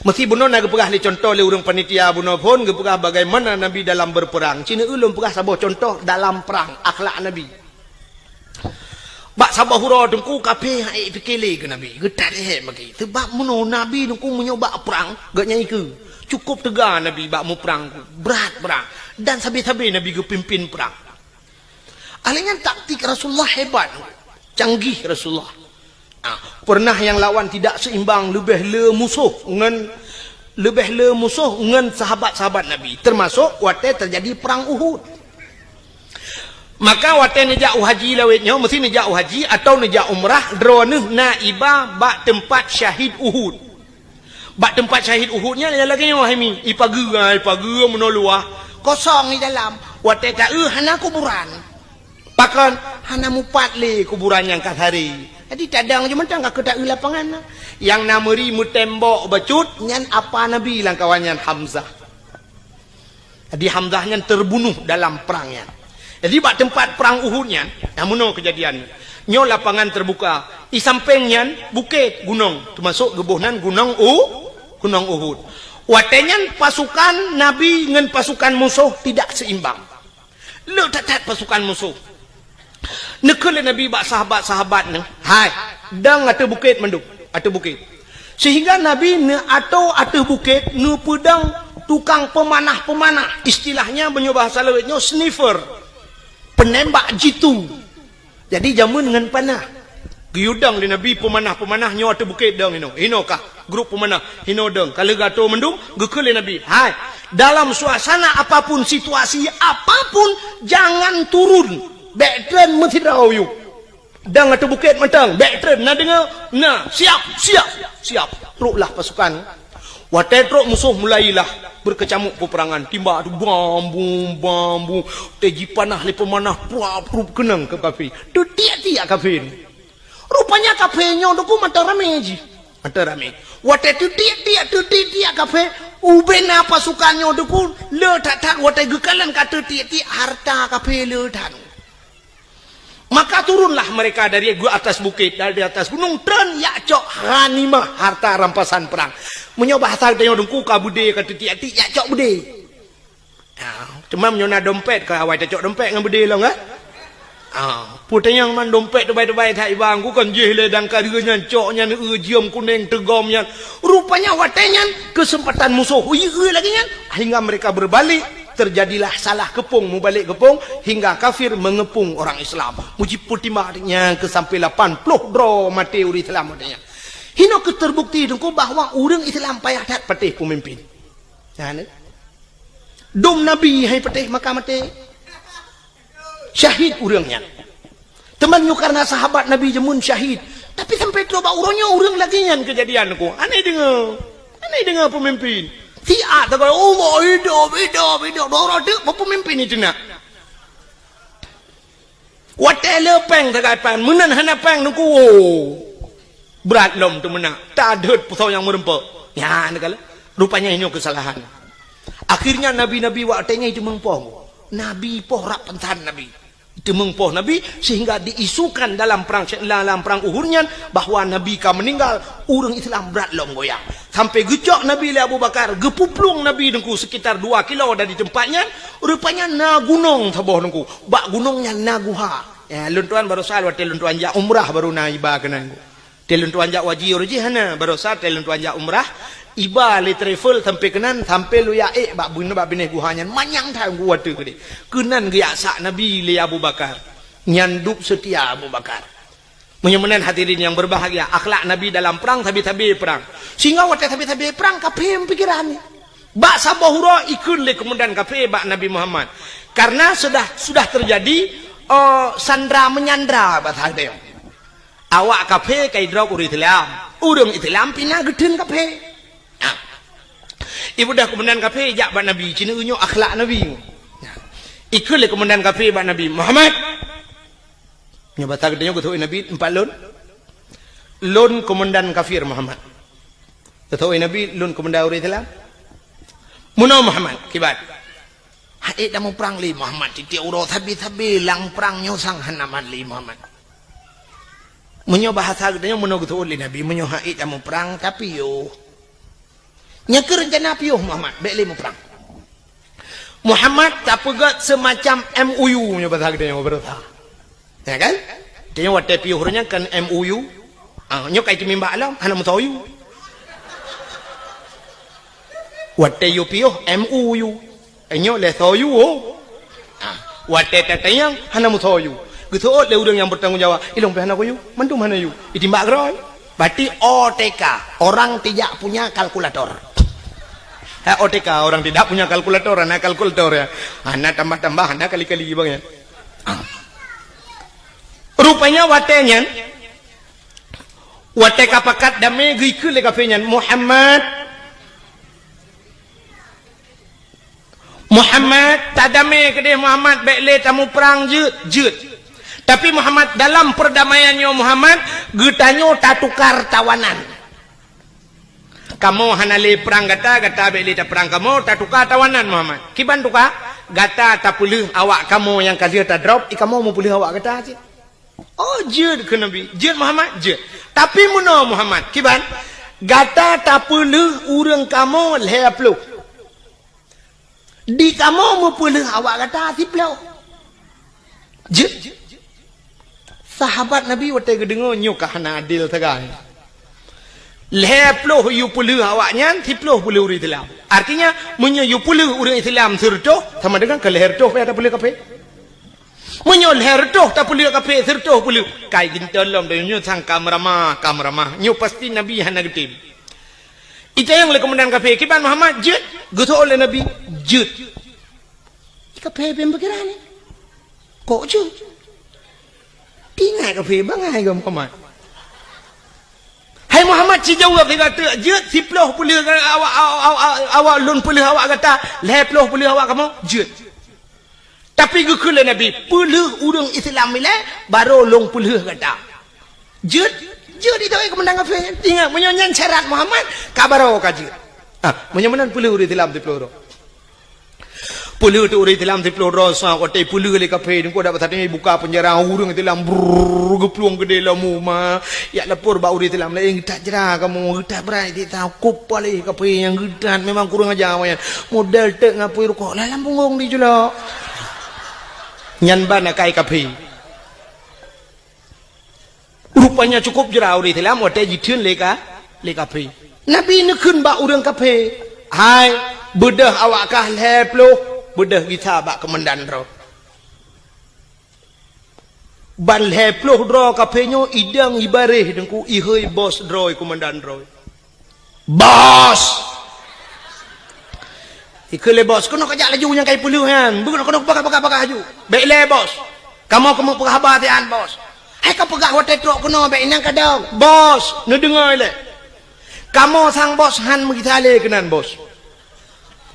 Meusti bunoe na geupeugah lé contoh lé ureuëng panitia bunoe phon geupeugah bagaimana Nabi dalam berperang. Cina ulôn peugah saboh contoh dalam perang, akhlak Nabi. Bak saboh uroe teungku kafé han ék pike lé keu Nabi, geutat lé bagi. Sebab meunoe Nabi teungku meunyoe bak prang, geuh nyang ikeue. Cukup teuga Nabi bak muprang, brat prang. Dan sabe-sabe Nabi geupimpin prang. Alèh nyan taktik Rasulullah hebat, canggih Rasulullah. Ah, pernah nyang lawan tidak seimbang, leubeh le musoh ngon, leubeh le musoh ngon sahabat-sahabat Nabi, termasuk watée terjadi perang Uhud. Maka watée neujak u haji lawét nyoe, meusti neujak u haji atawa neujak umrah, droeneuh na iba bak teumpat syahid Uhud. Bak teumpat syahid Uhud nyan lagée nyoe hai mi, ipageue, ipageue meunoe luwah, kosong di dalam. Watée taeu hana kuburan. Pakon? Hana mupat lé kuburan nyang ka saré. Jadi tadong je mantong ka keu taeu lapangan. Nyang na meuri meutembok bacut nyan apa Nabi lam kawan nyan Hamzah. Jadi Hamzah nyan terbunuh dalam perang nyan. Jadi bak teumpat perang Uhud nyan, na meunoe keujadian. Nyoe lapangan terbuka. Di sampéng nyan bukét, gunong, termasuk geuboh nan gunong U, gunong Uhud. Watée nyan pasukan Nabi ngon pasukan musoh tidak seimbang. Le that-that pasukan musoh. Neukheun lé Nabi bak sahabat-sahabat neuh, "Hai, dong ateueh bukét mandum, ateueh bukét." Sehingga Nabi neuatoe ateueh bukét neupeudong tukang peumanah-peumanah, istilahnya meunyoe bahasa lawét nyoe sniffer, penembak jitu. Jadi jameun ngon panah. Geuyue dong lé Nabi peumanah-peumanah nyoe ateueh bukét dong inoe. Inoe kah grup peumanah, inoe dong. Ka lheueh geuatoe mandum, geukheun lé Nabi, "Hai, dalam suasana apapun, situasi apapun, jangan turun. Bék treun meusidroe yue. Dong ateueh bukét mantong, bék treun, na deungoe? Na, siap, siap, siap." Troklah pasukan. Watée trok musoh mulailah beukeucamuk peuperangan. Timbak tu bam bum, bam bum. Watée jipanah lé peumanah, pruap-pruap keunong keu kafé. Teutiek-tiek kafé. Rupanya kafé nyoe teungku mantong ramé jih. Mantong ramé. Watée teutiek-tiek, teutiek-tiek kafé, ubena pasukan nyoe teungku, le that-that watée geukalon ka teutiek-tiek, harta kafé le that. Maka turunlah mereka dari gu-, atas bukét, dari atas gunong, treun jak cok ghanimah, harta rampasan perang. Meunyoe bahasa geutanyoe teungku ka beudé ka teutiek-tiek, jak cok beudé. Ya, teuma meunyoe na dompet, ka awai tacok dompet ngon beudé lom, kan? Ah, peue tanyong man dompet teubai-teubai that iba, ku kon jih lé dangkareue nyan, cok nyan, eu jeuem kunéng teugom nyan. Rupanya watée nyan keuseumpatan musoh, ui, eu lagée nyan, hingga mereka berbalik, terjadilah salah keupông, mubalek keupông, hingga kafir mengeupông orang Islam. Mujipeutimang nyan keu sampai lapan ploh droe maté ureuëng Islam watée nyan. Hinoe keuh terbukti teungku bahwa ureuëng Islam payah that patéh peumimpin. Nyan, eh. Dum Nabi hai patéh maka maté. Syahid ureuëng nyan. Teuma nyoe karena sahabat Nabi jameun syahid. Tapi sampai trok bak uroe nyoe ureuëng lagée nyan keujadian ku. Aneh deungoe. Aneh deungoe peumimpin. Siat takoi, "Allah, hidup, hidup, hidup." Doro teuk peumimpin itu nak. Watée le péng sagai pan, meunan hana péng teungku. Brat lom teumeunak, tadheuet pusoe nyang meureumpok. Nyan kala, rupanya nyoe keusalahan. Akhirnya nabi-nabi watée nyan jiteumeung poh. Nabi poh rab pansan nabi. Jiteumeung poh nabi sehingga diisukan dalam perang, dalam perang Uhud nyan bahwa nabi ka meninggal, ureuëng Islam brat lom goyang. Sampai geucok Nabi lé Abu Bakar, geupuplueng Nabi Teungku sekitar dua kilo dari tempat nyan, rupanya na gunong saboh Teungku. Bak gunong nyan na guha. Ya, lôn tuan barosa watèe lôn tuan jak umrah baru na iba keunan Teungku. Watèe lôn tuan jak haji uroe jih hana, barosa watèe lôn tuan jak umrah, iba lé travel sampai keunan, sampai lôn jak ék bak bun-, bak binéh guha nyan, manyang that Teungku watèe keudéh. Keunan geujak sak Nabi lé Abu Bakar. Nyan dub seutia Abu Bakar. Meunyoe meunan hadirin yang berbahagia, akhlak Nabi dalam perang, sabe-sabe perang. Sehingga watèe sabe-sabe perang, kafé meupikiran. Bak saboh uroe ikheun lé komandan kafé bak Nabi Muhammad. Karena sudah, sudah terjadi, eh, sandra menyandra bahasa geutanyoe. Awak kafé ka idrop ureueng Islam. Ureueng Islam pih na geutheun kafé. Nah. Ibudah komandan kafé jak bak Nabi, ci nyoe akhlak Nabi. Nah. Ikheun lé komandan kafé bak Nabi, "Muhammad." Nyoe basa geutanyoe geuteu'oh Nabi, "Teumpat lôn? Lôn komandan kafir, Muhammad." Geuteu'oh Nabi, "Lôn komandan ureueng Islam." "Meunoe Muhammad, kiban?" "Han ék tamuprang lé Muhammad, tiep-tiep uroe sabe-sabe lam prang nyoe sang hana mat lé Muhammad." Meunyoe bahasa geutanyoe meunoe geuteu'oh lé Nabi, meunyoe han ék tamuprang, tapiôh. Nyan keuh reuncana piôh Muhammad, bèk lé muprang. Muhammad tapeugèt seumacam M O U nyoe basa geutanyoe beureusa. Ya kan? Geutanyoe watèe piôh ureueng nyan kan M O U. Ah, nyoe kai teumimbak lom, hana meusoe U. Watèe yue piôh M O U. Nyoe lé soe U. Ah, watèe tatanyong hana meusoe U. Geuseuôt lé ureueng nyang bertanggung jawab, "Ilôn pih hana ku U, mandum hana U." Itimbak keudroe. Berarti O T K, orang tidak punya kalkulator. Ha, O T K, orang tidak punya kalkulator, hana kalkulator ya. Hana tambah-tambah, hana kali-kali bang ya. Ah. Rupanya watèe nyan, watèe ka pakat damé geukheun lé kafé nyan, "Muhammad, Muhammad, tadamé keudéh Muhammad, bèk lé tamuprang jeuet, jeuet. Tapi Muhammad, dalam perdamaian nyoe Muhammad, geutanyoe tatukar tawanan. Kamoe hana lé prang gata, gata bèk lé taprang kamoe, tatukar tawanan Muhammad." "Kiban tukar?" "Gata tapeulheueh awak kamoe nyang ka lheueh tadrop, i kamoe meupeulheueh awak gata cit." "Oh, jeuet," kheun Nabi. "Jeuet Muhammad?" "Jeuet. Tapi meunoe Muhammad, kiban? Gata tapeulheueh ureueng kamoe lhèe ploh. Di kamoe meupeulheueh awak gata siploh." Jeuet. Sahabat Nabi watèe geudeungoe nyoe ka hana adil sagai. Lhèe ploh yue peulheueh awak nyan, siploh peulheueh ureueng Islam. Artinya, meunyoe yue peulheueh ureueng Islam sireutôh, sama dengan keu lhèe reutôh payah tapeulheueh kafé. Meunyoe lhèe reutôh tapeulheueh kafé, sireutôh peulheueh, kai geuntôn lom, dan nyoe sang ka meuramah, ka meuramah. Nyoe pasti Nabi hana geutem. Itanyong lé komandan kafé, "Kiban Muhammad, jeuet?" Geuseuôt lé Nabi, "Jeuet." Kafé pih pikiran, "Kok jeuet?" Ingat kafé bangai keu Muhammad. "Hai Muhammad, ci jaweueb lé gata, jeuet siploh peulheueh awak, awak, awak, awak lôn peulheueh awak gata, lhèe ploh peulheueh awak kamoe, jeuet." Tapi geukheun lé Nabi, "Peulheueh ureueng Islam ilèe, barô lôn peulheueh gata." "Jeuet, jeuet," itu komandan kafé. Ingat, meunyoe nyan syarat Muhammad, ka barô ka jeuet. Ah, meunyoe meunan peulheueh ureueng Islam siploh droe. Peulheueh teuk ureueng Islam siploh droe, sa watèe peulheueh lé kafé, nyoe dak basa nyoe buka penjara ureueng Islam, brrr, geuplueng keudéh lom uma. Jak lapor bak ureueng Islam laén, "Geutat jra kamoe, geutat brat siksa, kop paléh kafé nyang geutat, memang kurang aja awaknyan. Modal teuk ngon apui rukok, lam punggong diculok." Nyan ban akai kafé. Rupanya cukup jra ureueng Islam watèe jitheun lé ka, lé kafé. Nabi neukheun bak ureueng kafé, "Hai, beudôh awak kah lhèe ploh, beudôh gisa bak keumandan droe." Ban lhèe ploh droe kafé nyoe idong ibaréh Teungku, ihôi bos droe, keumandan droe. "Bos!" Ikheun lé bos, "Keunoe kajak laju nyang kai peulheueh nyan. Beukeunong, keunoe, peugah, peugah, peugah laju." "Bèk lé, Bos. Kamoe keumeung peugah haba siat, Bos." "Hai kapeugah watèe trok keunoe, bèk inong kadong." "Bos, neudeungoe lé. Kamoe sang Bos han meugisa lé keunan, Bos."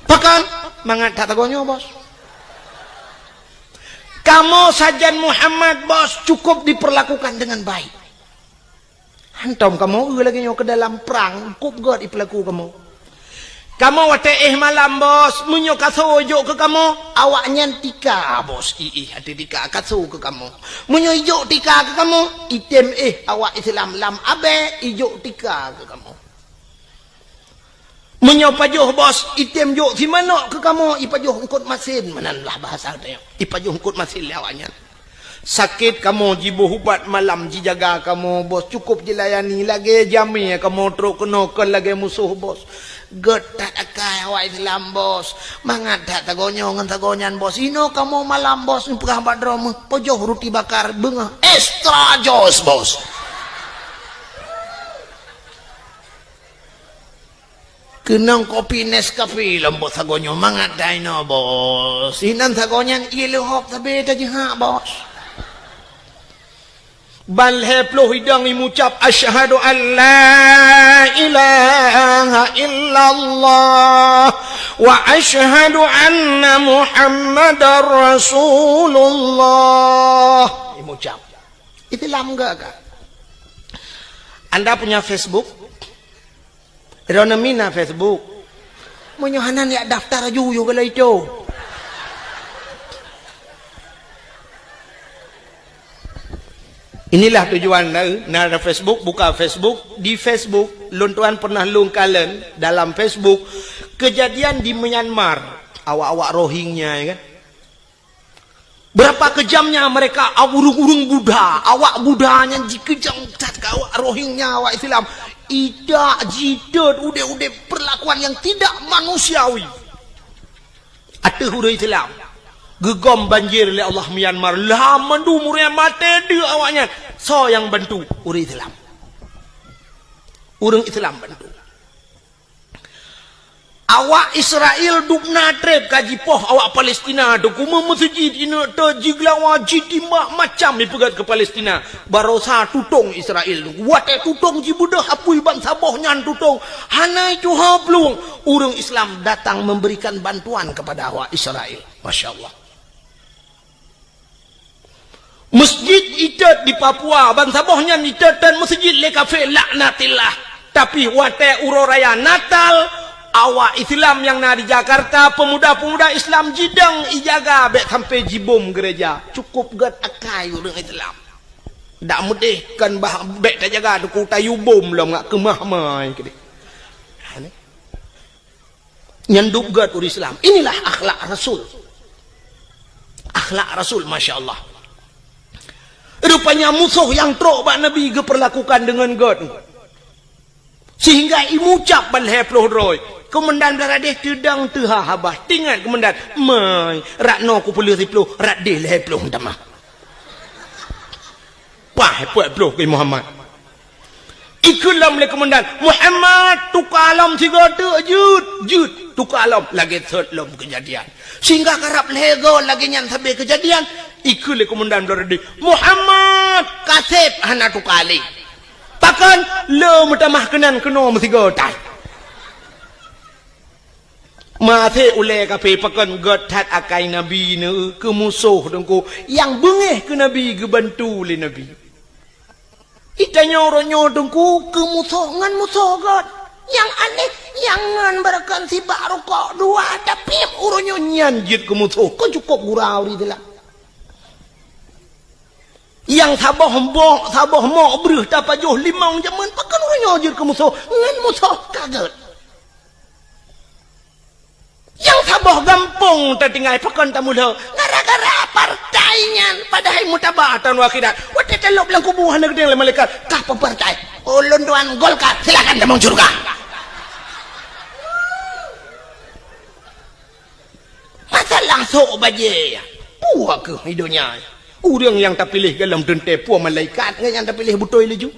"Pakon?" "Mangat that sagoe nyoe, Bos. Kamoe sajan Muhammad, Bos, cukup diperlakukan dengan baik. Hantom kamoe eu lagèe nyoe keu dalam prang, kop göt ipeulaku kamoe. Kamoe watèe éh malam, Bos, meunyoe kasoe jok keu kamoe, awaknyan tika, Bos, iéh ateueh tika kasoe keu kamoe. Meunyoe ijok tika keu kamoe, itém éh awak Islam lam abèe ijok tika keu kamoe." Meunyoe pajoh bos, item jok simanok keu kamoe, ipajoh eungkot masin, meunan lah bahasa tanyoe. Ipajoh eungkot masin lé awaknyan. Sakét kamoe jiboh ubat malam, jijaga kamoe bos, cukôp jilayani, lagée jamé kamoe trok keunoe, kon lagée musoh bos. Gét that akai awak Islam bos. Mangat that sagoe nyoe ngon sagoe nyan bos. Inoe kamoe malam bos, neupeugah bak droe meuh, pajoh ruti bakar, beungoh extra jos bos. Keunong kopi Nescafe lom bos sagoe nyoe, mangat that inoe bos. Inan sagoe nyan ié leuhop sabe tajihak bos. Ban lhée ploh idong imucab, "Asyhadu an la ilaha illallah wa asyhadu anna Muhammadar Rasulullah." Imucab. Islam gak, gak. Anda punya Facebook? Droeneuh mina Facebook. Meunyoe hana, jak daftar aju yue gala itu. Inilah tujuan na, na ada Facebook, buka Facebook. Di Facebook, lôn tuan pernah lôn kalon dalam Facebook kejadian di Myanmar. Awak-awak Rohingya, ya kan? Berapa kejamnya mereka, ureuëng-ureuëng Buddha, awak Buddha nyan jikeujam that keu awak Rohingya, awak Islam. Idak, jitot, udeb-udeb perlakuan yang tidak manusiawi. Ateueh ureuëng Islam. Geugom banjir lé Allah Myanmar. Lah mandum ureuëng maté deuek awaknyan. Soe nyang bantu? Ureuëng Islam. Ureuëng Islam bantu. Awak Israel dubna treb ka jipoh awak Palestina, dukuma meuseujid, ineuk te jigeulawa, jitimbak, macam ipeugét keu Palestina. Barosa tutong Israel. Watée tutong jibeudôh apui bansaboh nyan tutong, hana ituha plueng. Ureuëng Islam datang memberikan bantuan kepada awak Israel. Masya Allah. Masjid itot di Papua, bansaboh nyan itot dan masjid lé kafé, laknatillah. Tapi watée uroe raya Natal, awak Islam nyang na di Jakarta, pemuda-pemuda Islam jidong ijaga bék sampai jibom gereja. Cukup gét akai ureuëng Islam. Dak meudeh kan bah bék tajaga duku tayue bom lom ngak keumah mai keudeh. Ha, ni. Nyan dub gét ureuëng Islam. Inilah akhlak Rasul. Akhlak Rasul, masya Allah. Rupanya musoh nyang trok bak Nabi geupeurlakukan deungon gét. Sehingga imucab ban lhée ploh droe. Keumandan Beuladeh teudong teuha haba. Tingat keumandan, "Mai, rot noe kupeuleueh siploh, rot deh lhée ploh tamah." Pah, peuet ploh keu Muhammad. Ikheun lom lé keumandan, "Muhammad, tuka lom sigoe teuk jeuet, jeuet, tuka lom." Lagée sot lom keujadian. Sehingga karab lhée goe lagée nyan sabe keujadian, ikheun lé keumandan Beuladeh, "Muhammad, kaseb hana tuka lé." Pakon? Le meutamah keunan keunoe meusigoe that. Maté ulée kafé pakon gét that akai Nabi neu keu musoh teungku nyang beungéh keu Nabi geubantu lé Nabi. Itanyoe uroe nyoe teungku keu musoh ngon musoh gét. Nyang aneh, nyang ngon beureukan sibak rukok dua, tapi uroe nyoe nyan jeuet keu musoh. Kon cukup gura ureuëng Islam. Nyang saboh mok, saboh mok breueh tapajoh limong jameun, pakon uroe nyoe jeuet keu musoh, ngon musoh ka gét. Nyang saboh gampông tatinggai pakon tamulhö, gara-gara partai nyan, padahai mutaba taun akhirat. Watée talop lam kubu hana geudeng lé malaikat, "Kah peue partai?" "Ulôn tuan Golkar." "Silakan tamong syeuruga." Masalah sok bajée, peue keuh i donya? Ureuëng nyang tapiléh golom teuntée peue malaikat ngon nyang tapiléh beutôi laju?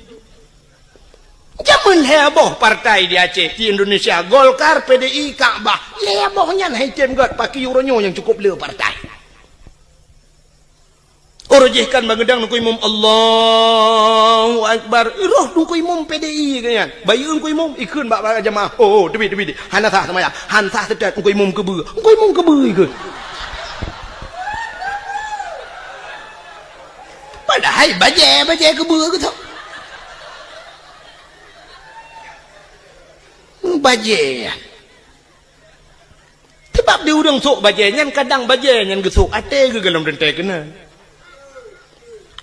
Jameun lhée boh partai di Aceh, di Indonesia, Golkar, P D I, Kakbah. Lhée boh nyan hai tem gét, pakri uroe nyoe nyang cukup le partai. Uroe jih kan bangeudang Teungku Imum, "Allahu Akbar." Roh Teungku Imum P D I keu nyan. Bayeue Teungku Imum, ikheun bak, bak jamaah. "Oh, oh, teubiet, teubiet. Hana sah seumayang. Hana sah seutôt Teungku Imum keubeue." Teungku Imum keubeue ikheun. Padahai bajée, bajée keubeue keu sok. Bajée. Sabab di ureuëng sok bajée nyan, kadang bajée nyan geusok até geuh golom teuntée keunan.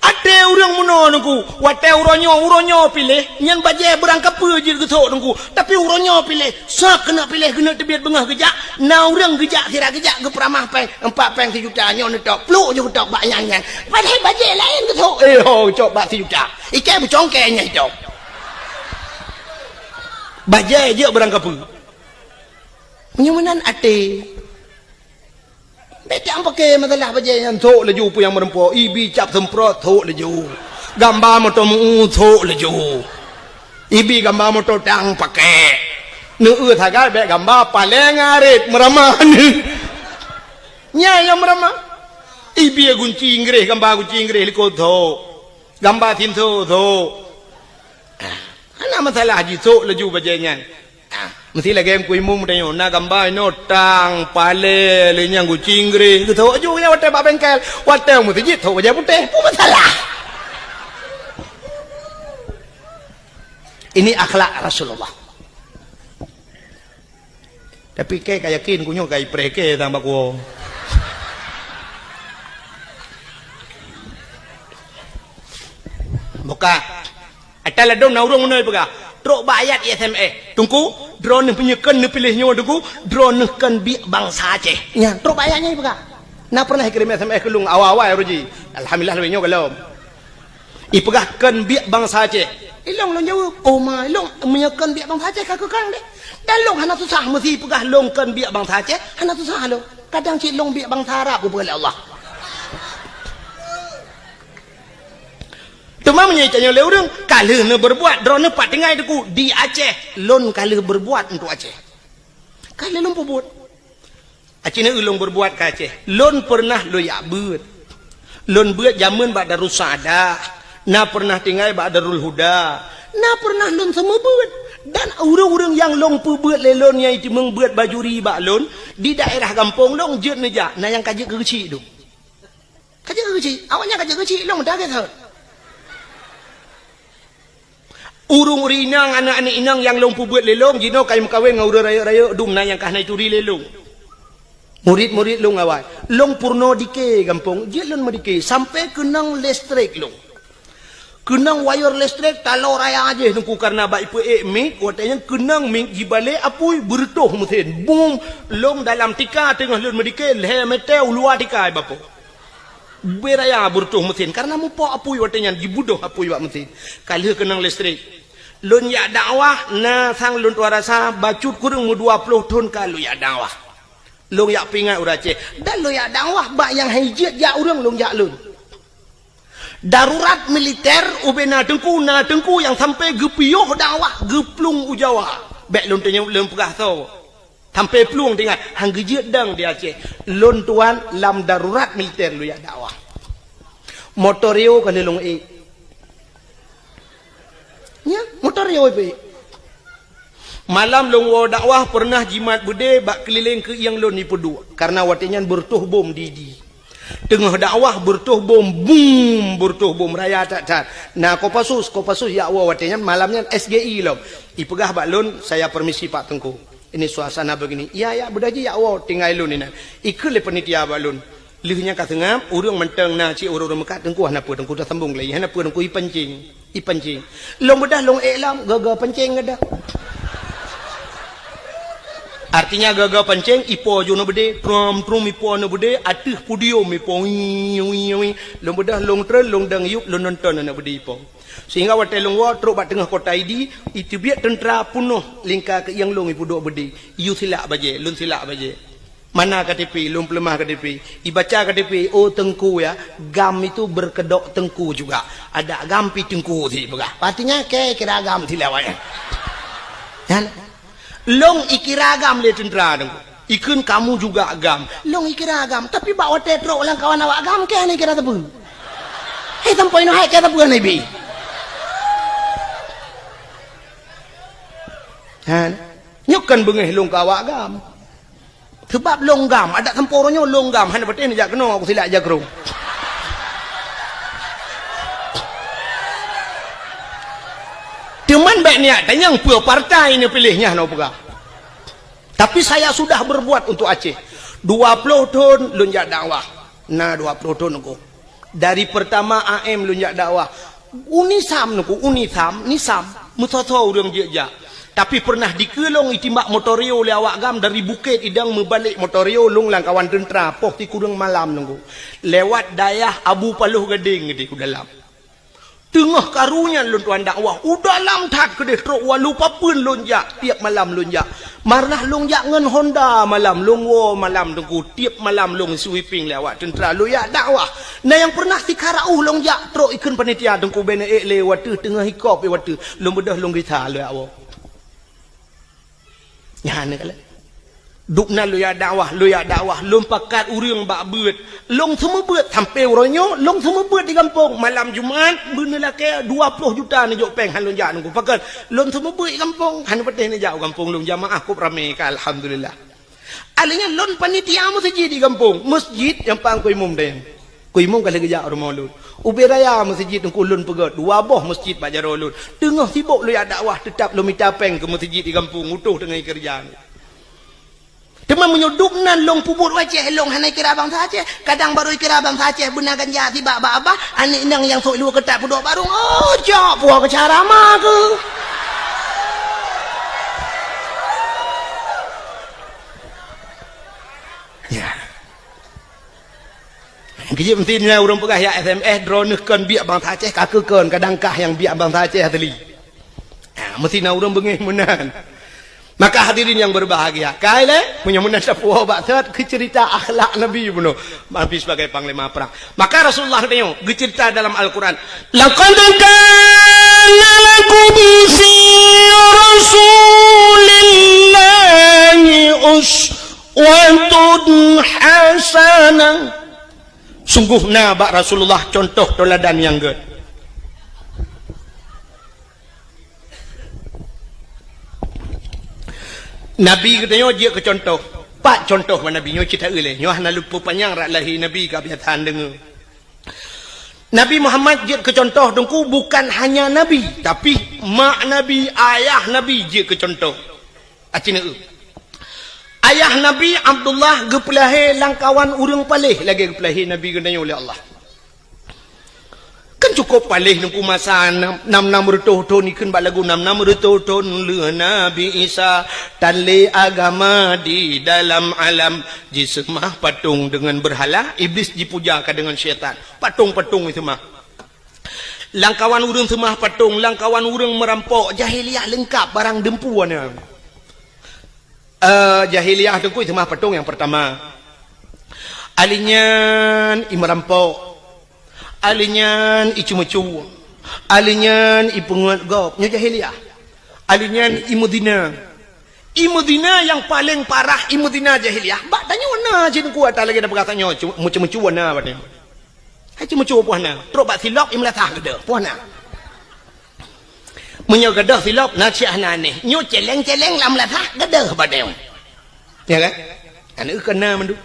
At-, Teu ureuëng meunoe Teungku, watée uroe nyoe, uroe nyoe piléh, nyan bajée beurangkapeue jeuet geusok Teungku. Tapi uroe nyoe piléh, sok keuneuk piléh, keuneuk teubiet beungoh geujak, na ureuëng geujak, sira geujak geupeuramah péng, empat péng sijuta, nyoe neutok, pluk ju geutok bak nyang-nyang. Padahai bajée laén geusok, eh ho, geucok bak sijuta. Ikai beucongkée nyang icok. Bajée jeuet beurangkapeue. Meunyoe meunan até. Bék tapaké masalah bajée nyan, sok laju peue nyang meureumpok, ibi cap seumprot, sok laju. Gamba moto meu-eu, sok laju. Ibi gamba moto tang paké. Neueu sagai bék gamba paleng arit meuramah nyoe. Nyan nyang meuramah. Ibi gunci Inggréh, gamba gunci Inggréh likot, sok. Gamba sinso, sok. Ah, hana masalah, jisok laju bajée nyan. Ah, meusti lagée Teungku Imum tanyoe, na gamba inoe tang, palée, lé nyang gunci Inggréh, geusok laju nyan watée bak bengkel, watée meuseujid sok bajée putéh, peue masalah? Ini akhlak Rasulullah. Tapi kée ka yakin, ku nyoe ka ipreh kée tang bak kuwoe. Buka. Ata ladom na ureuëng meunoe peugah, trok bak ayat S M S. Teungku, droeneuh meunyoe kön neupiléh nyoe Teungku, droeneuh kön biek bansa Aceh. Nyan, trok bak ayat nyan peugah. Na pernah ikirém S M S keu lôn awai-awai uroe jih. Alhamdulillah, lagée nyoe gohlom. Ipeugah kön biek bansa Aceh. Ilong lôn jaweueb, "Oh ma, ilong meunyoe kön biek bansa Aceh ka keu kang deh." Dan lôn hana susah meusi ipeugah lôn kön biek bansa Aceh, hana susah lôn. Kadang cit lôn biek bansa Arab geupeugah lé Allah. Teuma meunyoe itanyoe lé ureuëng, ka lheueh neubeurbuat, droeneuh pat tinggai Teungku di Aceh, lôn ka lheueh beurbuat untuk Aceh. Ka lheueh lôn peubuet. Aci na ulôn beurbuat ka Aceh. Lôn peureunah lôn jak beuet. Lôn beuet jameun bak Darussaada, na peureunah tinggai bak Darul Huda, na peureunah lôn seumeubeuet. Dan ureuëng-ureuëng nyang lôn peubeuet lé lôn nyang jiteumeung beuet bajuri bak lôn, di daerah gampông lôn jeuet neujak, na nyang ka jeuet keu geuchik dum. Ka jeuet keu geuchik, awaknyan ka jeuet keu geuchik, lôn meudagai saut. Ureuëng-ureuëng inong, aneuëk-aneuëk inong nyang lôn peubeuet lé lôn, jinoe ka meukawen ngon ureuëng rayeuk-rayeuk dum na nyang ka hana jituri lé lôn. Murit-murit lôn awai. Lôn peurunoe dike gampông, jeuet lôn meudike, sampoe keunong listrik lôn. Keunong wayeur listrik taloe raya jih Teungku, kareuna bak ipeuék mik, watée nyan keunong mik jibalek apui, beureutoh meusén. Bum! Lôn dalam tika teungoh lôn meudike, lhée metée u luwa tika ibapoe. Beu raya beureutoh meusén, kareuna mupok apui watée nyan, jibudoh apui bak meusén. Ka lheueh keunong listrik. Lôn jak dakwah, na sang lôn tuan rasa, bacut kureueng meudua ploh thon ka lôn jak dakwah. Lôn jak peuingat ureuëng Aceh. Dan lôn jak dakwah bak nyang hai jeuet jak ureuëng lôn jak lôn. Darurat militer ubena teungku, na teungku nyang sampoe geupiôh dakwah geuplueng u Jawa. Bék lôn tanyong lôn peugah soe. Sampoe plueng teuingat, han geujeuet dong di Aceh. Lôn tuan lam darurat militer lôn jak dakwah. Motor Rio ka lheueh lôn ék. Nya, motor Rio ipeuék. Malam lôn woe dakwah peureunah jimat beudé bak keulileng keuieng lôn ipeuduek, kareuna watée nyan beureutoh bom di, di. Teungoh dakwah beureutoh bom, bum, beureutoh bom raya that-that. Na Kopassus, Kopassus jak woe watée nyan, malam nyan S G I lom. Ipeugah bak lôn, "Saya permisi Pak Teungku. Ini suasana begini." "Iya, ya, beudôh jih jak woe, tinggai lôn inan." Ikheun lé panitia bak lôn. Lheueh nyan ka seungab, ureuëng mantong na cit ureuëng-ureuëng meukat, "Teungku hana peue, Teungku tasambong lé, hana peue, Teungku ipancing, ipancing." Lôn beudôh lôn ék lom, goe-goe pancing gadôh. Artinya goe-goe pancing, ipo ju na beudé, trom-trom ipo na beudé, ateueh podium ipo, wii, wii, wii. Lôn beudôh lôn treun, lôn dong yup, lôn nonton na beudé ipo. Sehingga watée lôn woe trok bak teungoh kota Idi, iteubiet teuntra peunoh lingka keuieng lôn ipeuduek beudé. Iyue silak bajée, lôn silak bajée. "Mana K T P?" Lôn peuleumah K T P. Ibaca K T P, "Oh, Teungku ya, GAM itu berkedok Teungku juga. Ada GAM pi Teungku," si peugah. Artinya, kée kira GAM si lé awaknyan. Kan? Lôn ikira GAM lé teuntra Teungku. Ikheun, "Kamu juga GAM." Lôn ikira GAM, tapi bak watée trok lam kawan awak GAM, kée hana ikira sapeue. Hei, sampoe inoe hai kée sapeue hana ibi. Kan? Nyoe kan beungéh lôn keu awak GAM. Seubab lôn GAM, adak sampoe uroe nyoe lôn GAM, hana patéh neujak keunoe, aku silak jak keu droe. Teuma bék neujak tanyong peue partai neupiléh nyan, hana peugah. Tapi saya sudah berbuat untuk Aceh. Dua ploh thon lôn jak dakwah. Na dua ploh thon Teungku. Dari pertama A M lôn jak dakwah. U Nisam nungku, U Nisam, Nisam. Meusoe-soe ureuëng jeuet jak. Tapi pernah dikeue lôn itimbak motor rio lé awak GAM dari Bukét Idong meubalek motor rio lôn lam kawan teuntra poh sikureueng malam nungku. Lewat dayah Abu Paloh Gadeng di u dalam. Teungoh karu nyan lôn tuan dakwah, u dalam that keudeh trok walu papeuen lôn jak, tiep malam lôn jak. Marnah lôn jak ngon Honda malam, lôn woe malam teungku, tiep malam lôn sweeping lé awak teuntra lôn jak dakwah. Na nyang pernah sikara uh lôn jak trok ikheun panitia teungku bèk neuék lé wateuh teungoh ikop wateuh lôn beudôh lôn gisa lôn jak woe. Nyan keuh lé. Dubna lôn jak dakwah, lôn jak dakwah, lôn pakat ureuëng bak beuet. Lôn seumeubeuet sampoe uroe nyoe, lôn seumeubeuet di gampông. Malam Jumat, beuneulakée dua ploh juta neujok péng han lôn jak nungku. Pakon, lôn seumeubeuet di gampông, han patéh neujak u gampông lôn jamaah kôb ramé ka, alhamdulillah. Alèh nyan lôn panitia meuseujid di gampông, meuseujid nyang pang keu imum dayang. Keu imum ka lheueh geujak u rumoh lôn. Ubé raya meuseujid teungku lôn peugöt, dua boh meuseujid bak jaroe lôn. Teungoh sibok lôn jak dakwah, teutab lôn mita péng keu meuseujid di gampông, utoh teungoh keureuja. Teuma meunyoe dubna lôn peubuet u Aceh, lôn hana ikira bansa Aceh. Kadang barô ikira bansa Aceh beuna ganja sibak bak abah, aneuk inong nyang sôk luwa keutak peuduek barong. Oh, cok, puwoe keu cara ma keuh. Ya. Geujeuet meusti na ureuëng peugah, "Ya S M S, droeneuh kon biek bansa Aceh, ka keuh kon, kadang kah nyang biek bansa Aceh asli." Ha, meusti na ureuëng beungéh meunan. Maka hadirin yang berbahagia, kai lé, meunyoe meunan tapuwoe bak sot keu cerita akhlak Nabi bunoe, Nabi sebagai panglima perang. Maka Rasulullah geutanyoe geucerita dalam Al-Quran, "Laqad kana lakum fi Rasulillahi uswatun hasanah." Sunggoh na bak Rasulullah contoh teuladan nyang gét. Nabi geutanyoe jeuet keu contoh. Pat contoh bak Nabi nyoe cit taeu lé. Nyoe hana lôn peupanyang rot lahé Nabi ka biasa deungoe. Nabi Muhammad jeuet keu contoh teungku bukan hanya Nabi, tapi mak Nabi, ayah Nabi jeuet keu contoh. Aci neu. Ayah Nabi Abdullah geupeulahé lam kawan ureuëng paléh lagée geupeulahé Nabi geutanyoe lé Allah. Kan cukup paléh teungku masa nam, nam, nam reutôh thon ikheun bak lagu nam, nam reutôh thon lheueh Nabi Isa tan lé agama di dalam alam jiseumah patong deungon beurhala, Iblis jipuja ka deungon syaitan. Patong-patong jiseumah. Lam kawan ureuëng seumah patong, lam kawan ureuëng meurampok, jahiliyah leungkap barang deumpu na. Eh, jahiliyah teungku seumah patong nyang peurtama. Alèh nyan i meurampok. Alèh nyan i ceumeucue. Alèh nyan i peungeut gob. Nyoe jahiliyah. Alèh nyan i meuzina. I meuzina nyang paleng parah, i meuzina jahiliyah. Bak tanyoe na cit teungku ata lagée na peugah tanyoe, cu-, meucue-meucue na bak tanyoe. Hai ceumeucue poh na, trok bak silop i meulasah geudoh, poh na. Meunyoe geudoh silop na cit hana aneh, nyoe celeng-celeng lam meulasah geudoh bak tanyoe. Ya kan? Aneuk keu na mandum.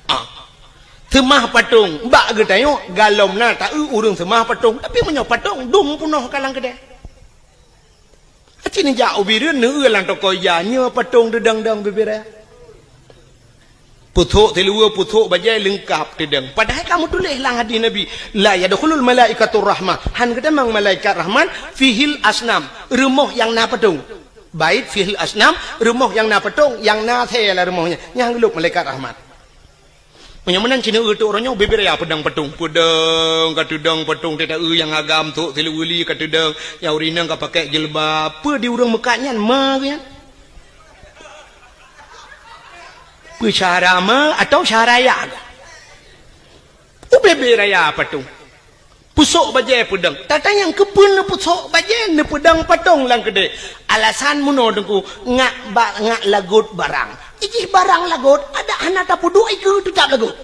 Ah. Seumah patong, bak geutanyoe galom na taeu ureuëng seumah patong, tapi meunyoe patong dum peunoh ka lam keudè. Aci neujak u Bireuen neueu lam toko ija, nyoe patong teudong-dong bibiraya. Pusok siluweue, pusok bajée leungkap teudong. Padahai ka meutuléh lam hadis Nabi, "La yadkhulul malaikatur rahmah." Han geutamong malaikat rahmat, "Fihil asnam." Rumoh nyang na patong. Bait fihil asnam, rumoh nyang na patong, nyang na asée lam rumoh nyan. Nyan geulop malaikat rahmat. Meunyoe meunan cit neueu teuk uroe nyoe bibiraya peudong patong. Peudong ka teudong patong teuh taeu nyang agam sôk siluweue li ka teudong, nyang ureuëng inong ka pakai jilbab. Peue di ureuëng meukat nyan ma geuh nyan? Peue syara ma atau syara ya? Ubé-bé raya patong. Pusok bajée peudong. Tatanyong keupeue neupusok bajée neupeudong patong lam keudè? Alasan meunoe teungku, ngak ba-, ngak lagot barang. Ijih barang lagot, adak hana tapeuduek ikeue teutap lagot.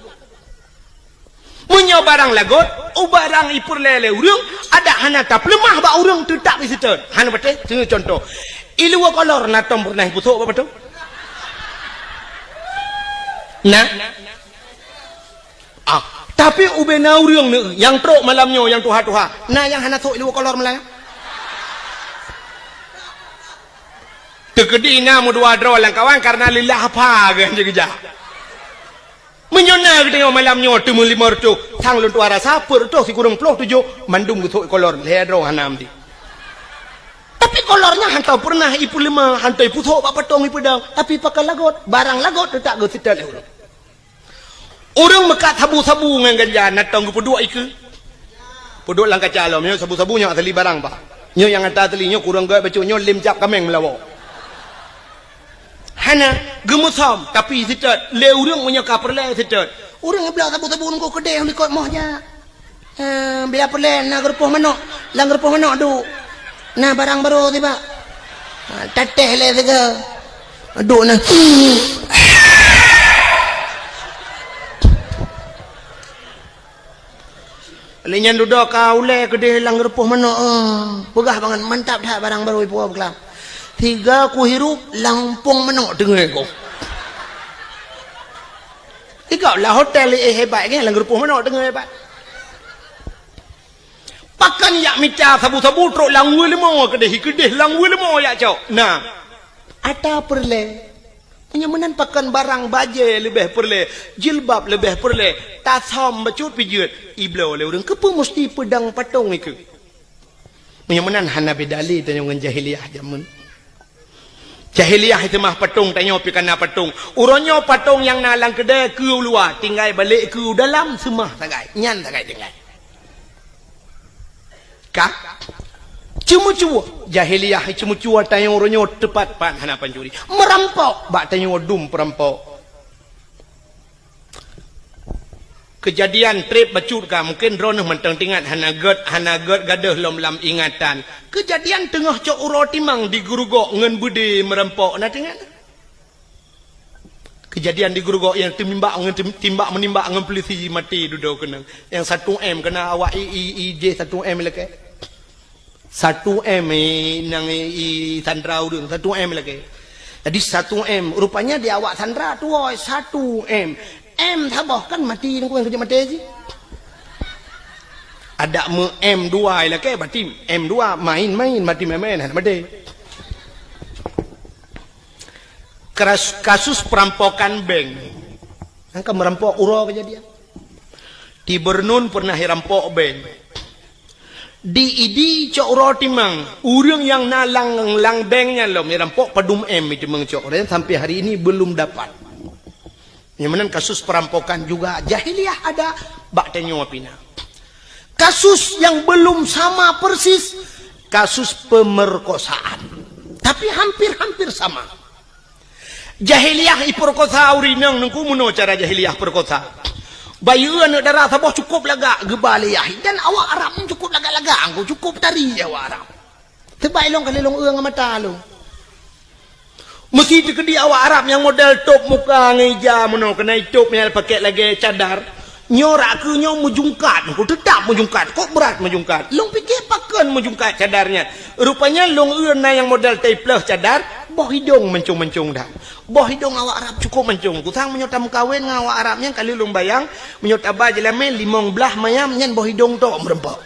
Meunyoe barang lagot, u barang ipeureulée lé ureuëng, adak hana tapeuleumah bak ureuëng teutap iseutôt. Hana patéh, seuneu contoh. I luwa kolor na tom peureunah ipusok bak patong? Na? Ah, tapi ubé na ureuëng neu nyang trok malam nyoe nyang tuha-tuha, na nyang hana sôk i luwa kolor malam nyan? Teukeudi na meudua droe lam kawan kareuna leulah apa geuh jeuet geujak. Meunyoe na geutanyoe malam nyoe teumeulimong reutôh, sang lôn tuha rasa peuet reutôh sikureueng ploh tujoh, mandum geusok kolor, lhèe droe hana meuti. Tapi kolor nyan hana peureunah ipeuleumah, hana ipeusok bak patong ipeudong, tapi pakon lagot, barang lagot teutab geuseutôt lé ureueng. Ureueng meukat sabu-sabu ngon ganja, na tong geupeuduek ikeue. Peuduek lam kaca lom, nyoe sabu-sabu nyoe asli barang, bah. Nyoe nyang ata asli, nyoe kureueng gèt bacut, nyoe lém cap kaméng meulawa. Hana, geumeusom, tapi seutôt, lé ureueng meunyoe ka peureulèe seutôt. Ureueng bloe sabu-sabu ngon keudéh likot moh jak. Eh, biar peureulèe na geurupoh manok, lam geurupoh manok duek. Na barang barô tibak. Ha, tatéh lé sigoe. Duek na. Lé nyan dudoe ka ulèe keudéh lam geurupoh manok, eh. Peugah bangat, mantap that barang barô ipuwoe beukelam. Sigoe kuhirup lam umpung manok teungoh ku. Sigoe lam hotel, eh, hebat, kan, lam geurupoh manok teungoh hebat. Pakon jak mita sabu-sabu trok lam weue leumo keudéh, keudéh lam weue leumo jak cok. Na, ata peureulèe. Meunyoe meunan pakon barang bajèe leubeh peureulèe, jilbab leubeh peureulèe, tasôm bacut pijeuet, ibloe lé ureueng. Keupeue musti peudong patong ikeue? Meunyoe meunan hana beda lé tanyoe ngon jahiliyah jameun. Jahiliyah seumah patong, tanyoe pih ka na patong. Uroe nyoe patong nyang na lam keudè keu u luwa, tinggai balek keu u dalam seumah sagai. Nyan sagai tinggai. Ka? Ceumeucue. Jahiliyah ceumeucue tanyoe uroe nyoe teupat pat hana pancuri. Meurampok bak tanyoe dum peurampok. Keujadian trép bacut ka, mungken droeneuh mantong teuingat, hana gèt, hana gèt gadôh lom lam ingatan. Keujadian teungoh cok uroe timang di Geurugok ngon beudé meurampok, na teuingat? Keujadian di Geurugok nyang teumimbak ngon tim-, timbak meunimbak ngon peulisi maté dudoe keunong. Nyang satu M keuna awak i, i, i jih satu M lakèe. Satu M, eh, nyang i, i sandra ureueng, satu M lakèe. Jadi satu M, rupanya di awak sandra tuwoe satu M. M saboh kan maté, nyan keuh nyang keujeuet maté jih. Adak meu M dua lakèe, berarti M dua main-main, maté main-main, hana maté. Kras-, kasus perampokan bank. Kan ka meurampok uroe keujadian. Di Beureunuen peureunah irampok bank. Di Idi cok uroe timang, ureueng nyang na lam, lam bank nyan lom irampok padum M, iteumèe cok, dan sampai hari ini belum dapat. Nyang meunan kasus perampokan juga jahiliyah ada, bak tanyoe pih na. Kasus yang belum sama persis, kasus pemerkosaan. Tapi hampir-hampir sama. Jahiliyah ipeurkosa ureueng inong, Teungku, meunoe cara jahiliyah peurkosa. Bayeue aneuk dara saboh cukôp lagak geuba lé yah, dan awak Arab nyan cukôp lagak-lagak, Teungku, cukôp tari awak Arab. Teubai lôn kali lôn eu ngon mata lôn. Meusi teukeudi awak Arab nyang model tôp muka ngon ija meunoe, keunai tôp nyang pakèk lagèe cadar. Nyoe rak keu nyoe meujungkat, Teungku, teutap meujungkat, kok brat meujungkat. Lôn pike pakon meujungkat cadar nyan. Rupanya lôn eu na nyang model taipleuh cadar, boh idong mancong-mancong that. Boh idong awak Arab cukôp mancong. Kusang meunyoe tameukawen ngon awak Arab nyan, ka lheueh lôn bayang, meunyoe taba jeulamèe limong blaih mayam nyan boh idong tok meurumpok.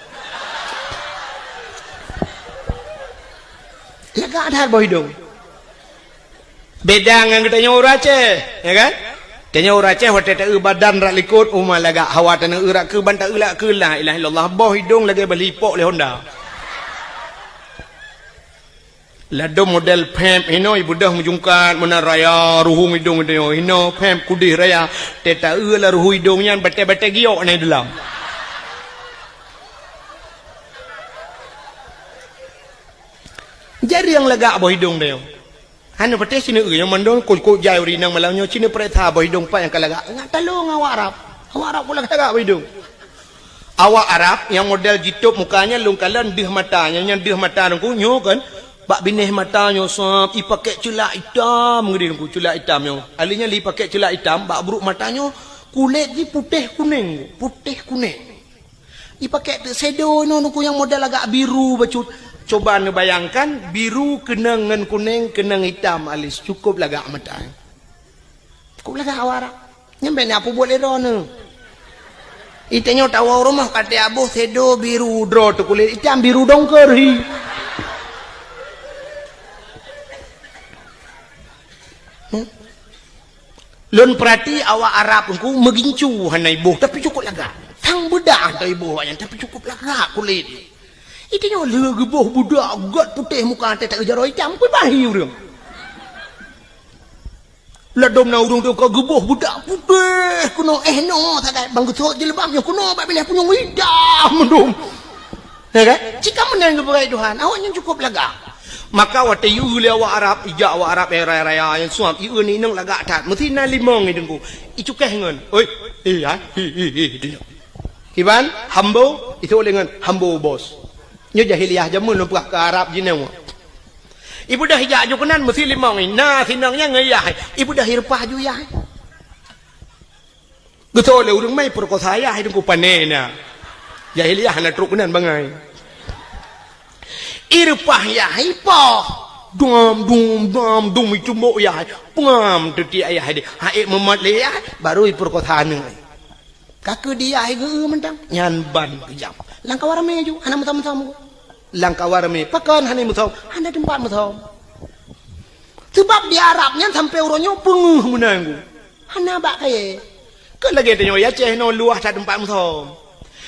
Lagak that boh idong. Beda ngon geutanyoe ureueng Aceh, ya kan? Tanyoe ureueng Aceh watèe taeu badan rak likot, uma lagak, hawa taneuk eu rak keu ban taeu rak keu, la ilaha illallah, boh idong lagèe bali ipok lé honda. Ladôm model pèp hinoe ibeudôh meujungkat meunan raya, ruhueng idong geutanyoe hinoe pèp kudeh raya, tée taeu lam ruhueng idong nyan batèe-batèe giok na di dalam. Jareueng lagak boh idong tanyoe. Hana patéh sineuk eu nyang mandum kok-kok jai ureueng inong malam nyoe, sineuk pareksa boh idong pat nyang ka lagak. Ngat talong awak Arab. Awak Arab kok lagak-lagak boh idong. Awak Arab nyang model jitôp muka nyan lôn kalon deuh mata, nyan, nyan deuh mata Teungku nyoe kan. Bak binéh mata nyoe sab, ipakèk ceulak itam geudeh Teungku, ceulak itam nyoe. Akhé nyan lé ipakèk ceulak itam, bak brôk mata nyoe kulét jih putéh kunéng, putéh kunéng. Ipakèk teuk shadow inoe Teungku nyang model agak biru bacut. Coba neubayangkan, biru keunong ngon kunéng, keunong itam alis, cukôp lagak mata. Cukôp lagak awak Arab. Nyan bèk na peubuet lé droeneuh. Itanyoe tawoe rumoh ka teuaboh shadow biru droe teuh kulét itam biru dongker hi. Hmm? Lôn peurati awak Arab Teungku meugincu hana iboh, tapi cukup lagak. Sang beudah hana iboh awaknyan, tapi cukup lagak kulét. Itu nyoe lheueh geuboh budak gét putéh muka teuh tak jaroe itam, kui bahi ureuëng. Ladom na ureuëng tu ka geuboh budak putéh keunoe, eh, noe sagai bang geusok jilbab nyoe keunoe bak binéh punyueng itam mandum. Ya kan? Cit ka meunan geupeugah Tuhan, awaknyan cukup lagak. Maka watée yue lé awak Arab, ijak awak Arab, eh, raya-raya nyang suam, yue ni inong lagak that. Meusti na limong i Teungku. Icukéh ngon, "Oi, eh, ya, hi, hi, hi," itu nyoe. Kiban, hambo, itu oleh ngon hambo bos. Nyoe jahiliyah jameun lôn peugah keu Arab jinoe. Ibeudôh ijak ju keunan meusti limong i. Na sinong nyang ngon yah. Ibeudôh ireupah ju yah. Geutôi lé ureuëng mai peurkosa yah i Teungku, pané na. Jahiliyah hana trok keunan bangai. Ireupah yah ipoh. Dum, dum, dum, dum, icumbok yah. Pengam teutiek yah deh. Haék meumot lé yah, baru ipeurkosa aneuk. Ka keu di yah geu mantong. Nyan ban keujam. Lam kawan ramé ju, hana meusom-som. Lam kawan ramé, pakon hana meusom, hana teumpat meusom. Sebab di Arab nyan sampai uroe nyoe peungeuh meunan Teungku. Hana bak kayée. Keu lagée tanyoe i Aceh nyoe luwah that teumpat meusom.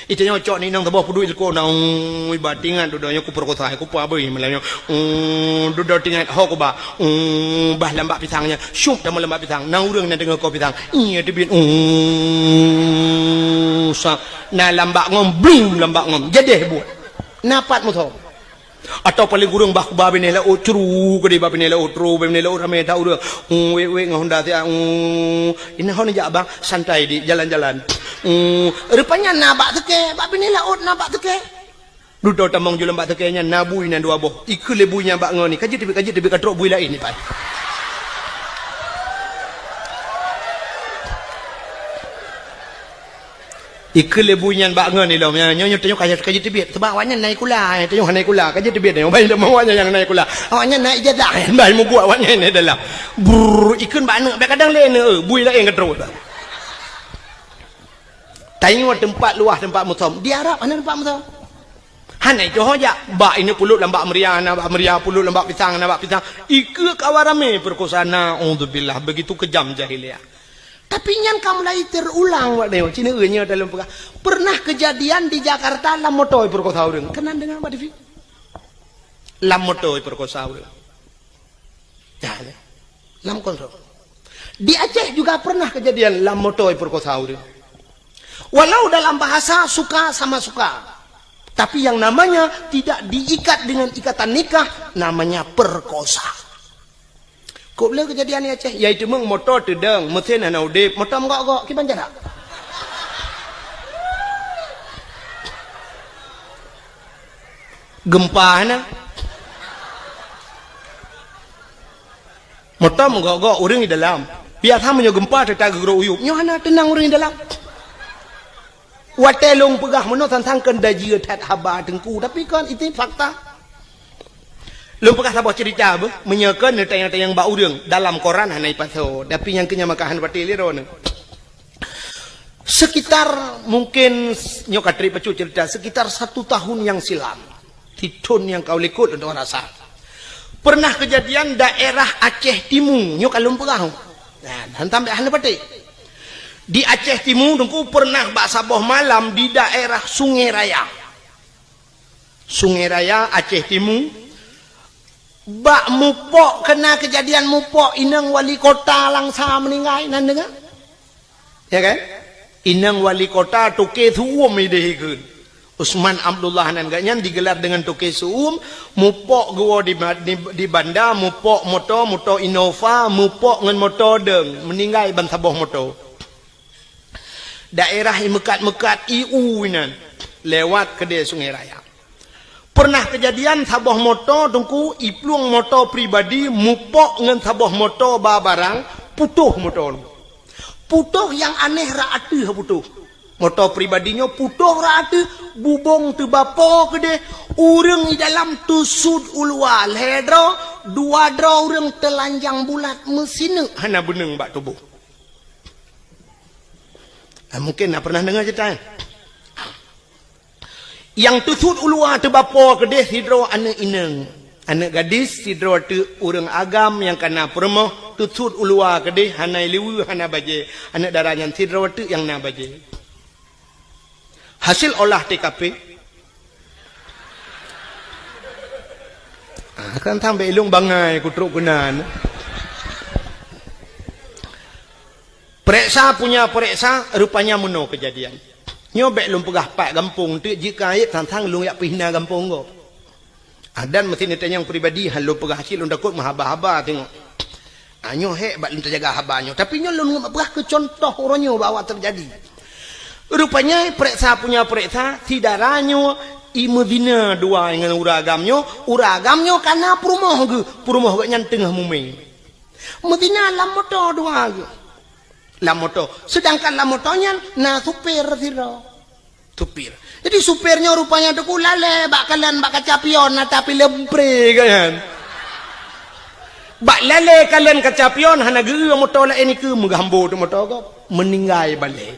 I tanyoe cok ni inong saboh peuduek ilko na, ui, ba tingat dudoe nyoe kupeurkosa, kupeubeuih malam nyoe. Ui, dudoe tingat ho kuba. Ui, bah lam bak pisang nyan. Syup teuma lam bak pisang. Na ureuëng na teungoh ko pisang. Iya teubiet. Ui, sa. Na lam bak ngom, blum lam bak ngom. Jadeh buet. Na pat meusom. Atawa paléng kureueng bah kuba binéh laôt, curu keudeh bah binéh laôt, tro bah binéh laôt, ramé that ureuëng. Uu, wék-wék ngon honda siat, uu, inan hon jak bang, santai di jalan-jalan. Uu, rupanya na bak teuke, bak binéh laôt na bak teuke. Dudoe tamong ju lam bak teuke nyan na bui nan dua boh. Ikheun lé bui nyan bak ngon ni, ka jeuet teubiet, ka jeuet teubiet, ka trok bui laén ni pai. Ikheun lé bui nyan bak ngon ilom, nyoe, nyoe, nyoe tanyoe ka, ka jeuet teubiet. Sabab awaknyan na ikula, eh, tanyoe hana ikula, ka jeuet teubiet nyoe. Ban ilom awaknyan nyang na ikula. Awaknyan na ijazah, eh, ban mubuet awaknyan di dalam. Brrr, ikheun bak aneuk, bèk kadang lé aneuk, eh, bui laén ka trok. Tanyoe teumpat luwah teumpat meusom. Di Arab hana teumpat meusom. Hana ijoh jak. Bak ini pulot lam bak meuria, na bak meuria, pulot lam bak pisang, na bak pisang. Ikheun kawan ramé peurkosa, naudzubillah. Begitu kejam jahiliyah. Tapi nyan ka mulai teurulang, Pak Neo. Cina nyoe dalam peugah. Pernah kejadian di Jakarta lam moto ipeurkosa ureuëng. Keunan deungoe bak T V. Lam moto ipeurkosa ureuëng. Nah, ya. Lam kontrol. Di Aceh juga pernah kejadian lam moto ipeurkosa ureuëng. Walau dalam bahasa suka sama suka, tapi yang namanya tidak diikat dengan ikatan nikah, namanya perkosa. Kok le kejadian di Aceh, yaitu meng moto teudong, mesin hana udeb, moto meugok-gok, kiban jarak. Gempa na. Moto meugok-gok ureuëng di dalam. Biasa meunyoe gempa teuta geugrok uyueb, nyoe hana teunang ureuëng di dalam. Watée lôn peugah meunoe sang-sang keu dajieue that haba Teungku, tapi kan itu fakta. Lôn peugah saboh cerita beuh, meunyoe keu neutanyong-tanyong bak ureuëng dalam koran hana ipasoe, tapi nyang keu nyan maka hana patéh lé droeneuh. Sekitar mungkin nyoe ka trép bacut cerita, sekitar satu tahun yang silam, di thon nyang ka likot lôn rasa. Pernah kejadian daerah Aceh Timu, nyoe ka lôn peugah. Nah, hantam hana patéh. Di Aceh Timu Teungku pernah bak saboh malam di daerah Sungai Raya. Sungai Raya, Aceh Timu. Bak mupok, kena kejadian mupok inong wali kota Langsa meuninggai, nan deungoe? Ya kan? Inong wali kota Toke Su'um ideh ikheun. Usman Abdullah nan geuh nyan digelar dengan Toke Su'um, mupok geuwoe di, di, di banda, mupok moto, moto Innova, mupok ngon moto dong, meuninggai ban saboh moto. Daerah i meukat-meukat i u inan, lewat keudè Sungai Raya. Pernah kejadian saboh moto Teungku, iplueng moto pribadi mupok ngon saboh moto ba barang, putôh moto. Putôh nyang aneh rot ateueh putôh. Moto pribadi nyoe putôh rot ateueh, bubông teubapo keudeh, ureuëng di dalam teusut u luwa lhèe droe, dua droe ureuëng teulanjang bulat meusineuk hana beuneueng bak tuboh. Ah, mungkin na pernah deungoe cerita nyan. Nyang teusut u luwa teubapo keudeh sidroe aneuëk inong. Aneuk gadis sidroe teuk ureuëng agam nyang kana peurumoh, teusut u luwa keudeh, hana liweue, hana bajée. Aneuk dara nyan sidroe teuk nyang na bajée. Hasil olah T K P. Ah, kan sampai ilong bangai kutrok keunan. Pereksa punya pereksa, rupanya meunoe kejadian. Nyoe bék lôn peugah pat gampông teuk, jika ayat tantang lôn yak pihna gampông gob. Ah, dan meusi neutanyong pribadi, han lôn peugah cit lôn takot meuhaba-haba teungoh. Ah, nyoe hék bak lôn teujaga haba nyoe. Tapi nyoe lôn peugah keu contoh uroe nyoe bahwa terjadi. Rupanya, pereksa punya pereksa, si dara nyoe i meuzina dua ngon ureuëng agam nyoe, ureuëng agam nyoe kana peurumoh geuh, peurumoh geuh nyan teungoh mumé. Meuzina lam moto dua geuh. Lam moto. Sedangkan lam moto nyan na supir sidroe. Supir. Jadi, supir nyoe rupanya teungku lalée bak kalon bak kaca pion, na tapi lempré kan. Bak lalée kalon kaca pion, hana geu moto laén nikeue, meugambo tu moto gob. Meuninggai balée.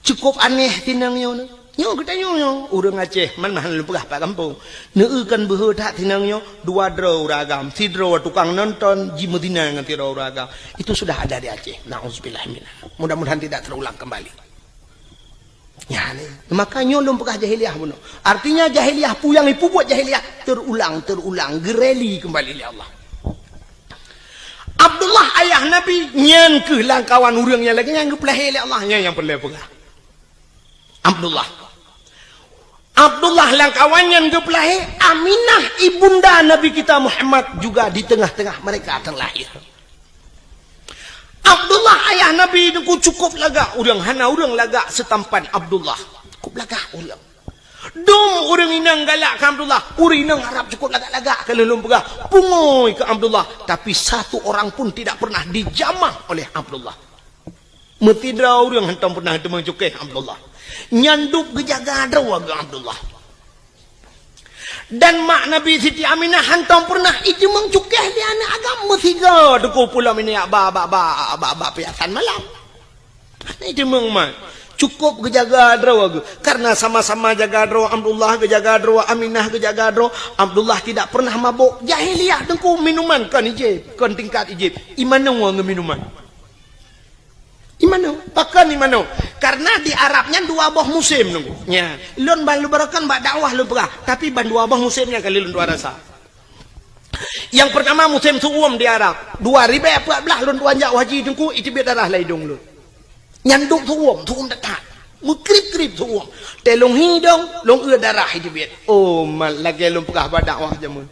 Cukup aneh tinang nyoe. Nyoe geutanyoe nyoe, ureuëng Aceh, man mahan lôn peugah pat gampông. Neueu kan beuhe that tinang nyoe, dua droe ureuëng agam, sidroe tukang nonton, jimeuzina ngon sidroe ureuëng agam. Itu sudah ada di Aceh. Nauzubillah minna. Mudah-mudahan tidak terulang kembali. Ya, ni. Maka nyoe lôn peugah jahiliyah bunoe. Artinya jahiliyah pu nyang ipubuet jahiliyah terulang, terulang, geureli kembali lé Allah. Abdullah ayah Nabi nyan keuh langkawan ureuëng nyang lagée nyang geupeulahé lé Allah, nyan nyang peureulée peugah. Abdullah. Abdullah langkawan nyan geupeulahé, Aminah ibunda Nabi kita Muhammad juga di tengah-tengah mereka terlahir. Abdullah ayah Nabi nyoe cukup lagak ureuëng, hana ureuëng lagak seutampan Abdullah. Cukup lagak ureuëng. Dum ureuëng inong galak keu Abdullah, ureuëng inong Arab cukup lagak-lagak keu lôn peugah, pungui keu Abdullah, tapi satu orang pun tidak pernah dijamah oleh Abdullah. Meusidroe ureuëng hantom pernah teumeung cukéh Abdullah. Nyan dub geujaga droe geuh Abdullah. Dan mak Nabi Siti Aminah hantom pernah ijeumeung cukéh lé aneuk agam meusigoe teungku pulom ini bak, bak, bak, bak, bak piasan malam. Hana ijeumeung mak. Cukup geujaga droe geuh. Karena sama-sama jaga droe Abdullah, geujaga droe Aminah, geujaga droe Abdullah tidak pernah mabok. Jahiliyah teungku minuman kon ijép, kon tingkat ijép. Imanoe ngon minuman. Imanoe, pakon imanoe? Karena di Arab nyan dua boh musém nunggu. Nya, lôn ban lôn barokan bak dakwah lôn peugah, tapi ban dua boh musém nyan kali lôn tuan rasa. Yang pertama musim su'um di Arab. Dua ribèe peuet blah lôn tuan jak haji teungku, iteubiet darah lam idong lôn. Nyan dum su'um, su'um that-that. Meukrib-krib su'um. Teuh lôn hi dong, lôn eu darah iteubiet. Oh, mat lagèe lôn peugah bak dakwah jameun.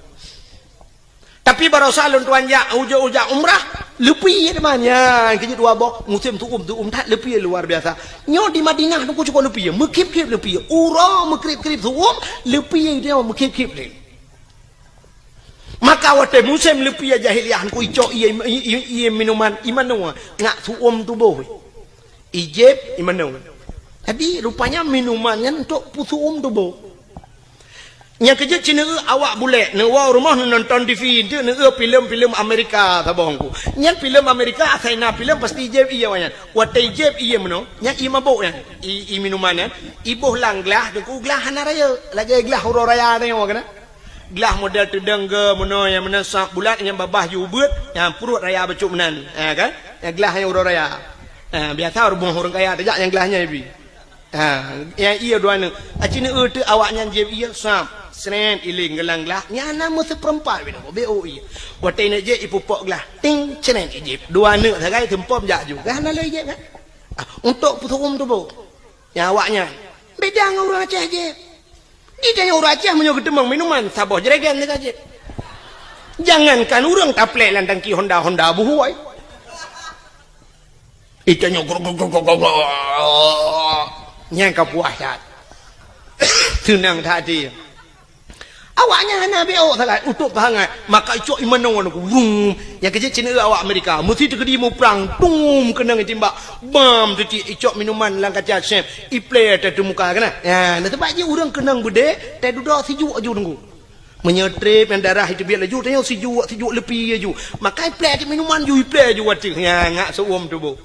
Tapi barosa lôn tuan jak, ujoe-ujoe umrah, leupie teuma nyan. Keujeuet dua boh, musim su'um, su'um that leupie luar biasa. Nyoe di Madinah teungku cukôp leupie, meukrib-krib leupie. Uroe meukrib-krib su'um, leupie nyoe meukrib-krib lé. Maka watèe musim leupie jahiliyah teungku icok ié, ié, ié, ié minuman, imanoe, ngat su'um tuboh. Ijép imanoe. Jadi rupanya minuman nyan untuk peusu'um tuboh. Nyang keujeuet cit neueu awak bulèk, neuwoe rumoh neunonton T V, enteuk neueu filem-filem Amerika saboh teungku. Nyan filem Amerika asai na filem pasti ijép ié awak nyan. Watèe ijép ié meunoe, nyan ié mabök nyan, ié, ié minuman nyan, iboh lam glah teungku, glah hana rayeuk, lagèe glah uroe raya nyoe keunan. Glah model teudong geuh meunoe nyang meunan sap bulat nyang babah jih ubeuet, nyang pruet raya bacut meunan. Ha kan? Nyang glah nyang uroe raya. Ha, biasa rumoh ureueng kaya tajak nyang glah nyan ibi. Ha, nyang ié dua neuk. Aci neueu teuk awak nyan jieb ié sap. Sret iléng geulang glah. Nyan na meuseupeurempat binoe. Beu ié. Watèe neuk jieb ipupok glah. Ting, sret ijéb. Dua neuk sagai seumpom jak ju. Kan hana lé ijéb kan? Ah, untuk peusu'um tuboh. Nyang awak nyan. Beda ngon ureueng Aceh jieb. Di tanyoe ureueng Aceh meunyoe geuteumeung minuman, saboh jerigen teuka jieb. Jangankan ureueng taplek lam tangki Honda, Honda buhôi. Di tanyoe grok, grok, grok, grok, grok. Nyan ka puas that. Seunang that até. Awak nyan hana beu sagai, utôb hangat. Maka icok imanoe nyoe, wrum. Nyang keujeuet cit neueu awak Amerika. Meusi teukeudi muprang, tum, keunong itimbak. Bam, teuti icok minuman lam kaca sép. Iplé teuh teumuka keunan. Ya, na sabab jih ureueng keunong beudé, teududoe sijuek aju teungku. Meunyoe trép nyang darah iteubiet laju, tanyoe sijuek, sijuek leupie aju. Maka iplé cit minuman ju iplé aju watèe. Ya, ngat seu'um tuboh.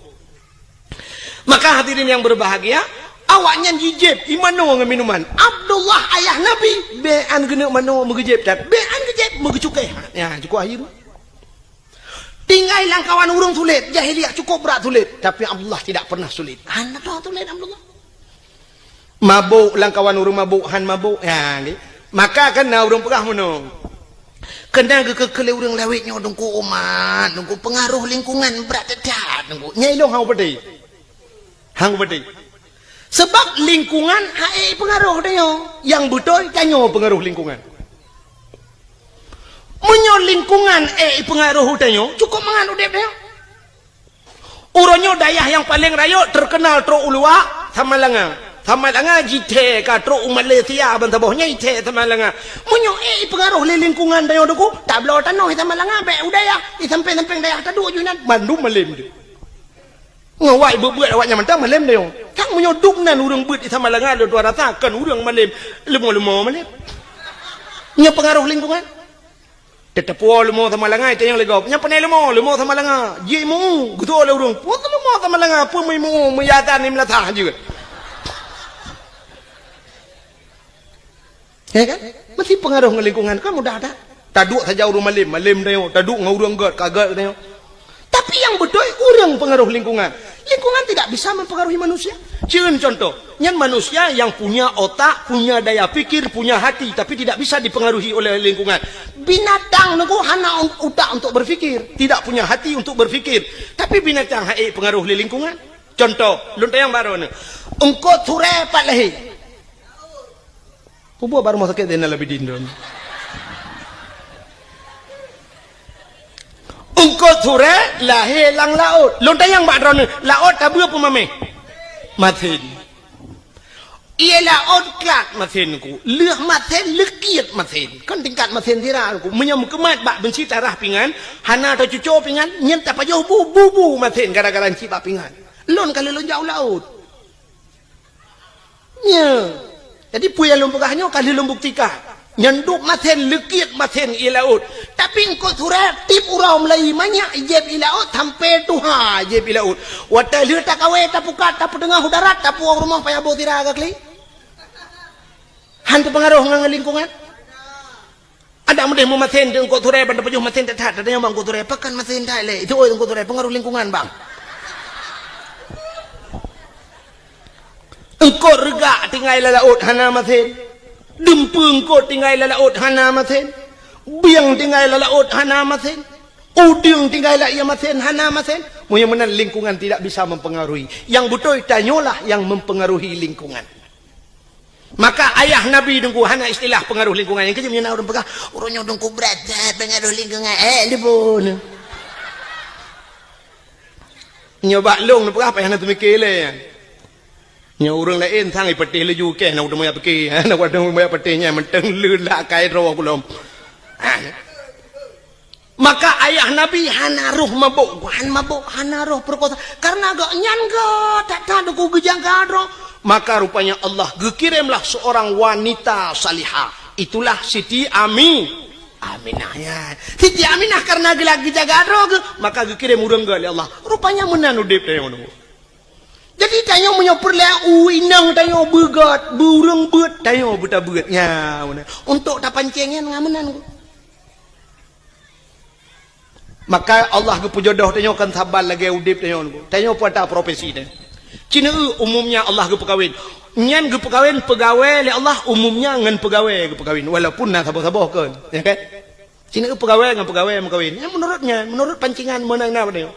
Maka hadirin yang berbahagia, Awaknyan jijieb, imanoe ngon minuman. Abdullah ayah Nabi, bèk an geuneuk manoe meugeujeb that. Bèk an geujeb meugeucukée. Ya, cukup akhé. Tinggai lam kawan ureuëng sulet, jahiliyah cukup brat sulet. Tapi Abdullah tidak pernah sulet. Hana tho sulet Abdullah. Mabök lam kawan ureuëng mabök, han mabök. Ya, nggih. Maka kan na ureuëng peugah meunoe. Keunan geukeu-keu lé ureuëng lawét nyoe Teungku umat, Teungku pengaruh lingkungan brat that, Teungku. Nyai lôn hang peudeh. Hang peudeh. Sebab lingkungan hana pengaruh tanyoe. Nyang beutôi tanyoe pengaruh lingkungan. Meunyoe lingkungan ék pengaruh tanyoe, cukup mangat udeb tanyoe. Uroe nyoe dayah nyang paleng rayeuk teukeunal trok u luwa, Samalanga. Samalanga jithèe ka trok u Malaysia ban saboh nyan jithèe Samalanga. Meunyoe ék pengaruh lé lingkungan tanyoe Teungku, tabloe tanoh di Samalanga bèk u dayah, di sampéng-sampéng dayah taduek ju inan, mandum malem deuh. Ngon awak beuet-beuet awaknyan mantong malem tanyoe. Kan meunyoe dum nan ureuëng beuet di Samalanga lôn tuan rasa kon ureuëng malem, leumo-leumo malem. Nyoe pengaruh lingkungan. Teuteupeue leumo Samalanga, itanyong lé gob. Nyang pane leumo, leumo Samalanga. Jimeu, geutu'oh lé ureuëng. Peue leumo Samalanga, peue meuimu, meuyadan ni meulasah jeuet. Ya kan? Meusti pengaruh ngon lingkungan, kan mudah that. Taduek saja ureuëng malem, malem tanyoe. Taduek ngon ureuëng gét, ka gét tanyoe. Tapi nyang beutôi ureuëng pengaruh lingkungan. Lingkungan tidak bisa mempengaruhi manusia. Cieun contoh, nyan manusia yang punya otak, punya daya pikir, punya hati, tapi tidak bisa dipengaruhi oleh lingkungan. Binatang Teungku hana un-, utak untuk berpikir, tidak punya hati untuk berpikir. Tapi binatang hana ék pengaruh lé lingkungan. Contoh, lôn tanyong baroe nyoe. Eungkôt surée pat lahé. Peue buet bak rumoh sakét Zainal Abidin droeneuh? Eungkôt surée lahé lam laôt. Lôn tanyong bak droeneuh, laôt ka beu peue maméh? Masen. Ié laôt klat masen Teungku. Lheueh masen, leukiet masen. Kon tingkat masen sira Teungku. Meunyoe meukeumat bak beunsi tarah pingan, hana tacuco pingan, nyan tapajoh bu, bu, bu masen gara-gara cit bak pingan. Lôn ka lheueh lôn jak u laôt. Nyo. Jadi peue nyang lôn peugah nyoe ka lheueh lôn buktikan. Nyan dub masen, leukiet masen ié laôt. Tapi eungkôt surée tiep uroe mulai manyak jieb ié laôt sampoe tuha jieb ié laôt. Watée lheueh takawé tapukat tapeuteungoh u darat tapuwoe u rumoh payah boh sira ka klik. Han teupeungaroh ngon lingkungan. Adak meudeh meumasen di eungkôt surée ban tapajoh masen that-that, tanyong bak eungkôt surée, pakon masen that lé? Itu oi eungkôt surée, pengaruh lingkungan bang. Eungkôt reugak tinggai lam laôt hana masen. Dumpeue eungkôt tinggai lam laôt hana masen. Bieng tinggai lam laôt hana masen. Udeueng tinggai lam ié masen hana masen. Meunyoe meunan lingkungan tidak bisa mempengaruhi. Nyang beutôi tanyoe lah nyang mempengaruhi lingkungan. Maka ayah Nabi Teungku hana istilah pengaruh lingkungan. Nyang keujeuet meunyoe na ureuëng peugah, "Ureuëng nyoe Teungku brat that pengaruh lingkungan." Eh, lipun. Nyoe bak lôn neupeugah payah na teumike lé. Nyoe ureuëng laén sang ipeuteh laju keh na udeueng maya pike. Na udeueng maya peuteh nyan mantong leulat kai droe kulom. Maka ayah Nabi hana roh mabök, han mabök, hana roh peurekosa. Karena gobnyan gét that-that Teungku geujaga droe. Maka rupanya Allah geukiremlah seorang wanita salihah. Itulah Siti Ami-, Aminah, ya. Siti Aminah karena geula geujaga droe geuh, maka geukirém ureuëng gét lé Allah. Rupanya meunan udeb tanyoe nyoe. Jadi tanyoe meunyoe peureulée u inong tanyoe beugét, beu ureuëng beuet, tanyoe beutabeuet. Ya, meunan. Untuk tapancéng nyan ngon meunan. Maka Allah geupeujodoh tanyoe kon saban lagée udeb tanyoe. Tanyoe peue ata profesi tanyoe. Ci neueu umumnya Allah geupeukawen. Nyan geupeukawen peugawée lé Allah umumnya ngon peugawée geupeukawen. Walaupun na saboh-saboh kon. Ya kan? Ci neueu peugawée ngon peugawée meukawen. Nyan meunurot nyan, meunurot pancingan meunan na tanyoe.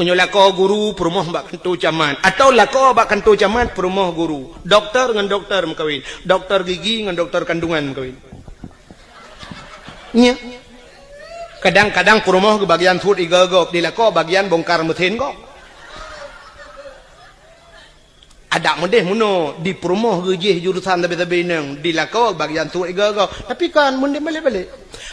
Meunyoe lakoe guru peurumoh bak kantô camat. Atau lakoe bak kantô camat peurumoh guru. Doktor ngon doktor meukawen. Doktor gigi ngon doktor kandungan meukawen. Nya. Kadang-kadang peurumoh geubagian suet igoe gob, di lakoe bagian bongkar mesin gob. Adak meudeh meunoe, di peurumoh geujih jurusan sabe-sabe inong, di lakoe bagian suet igoe gob. Tapi kan meudeh balek-balek.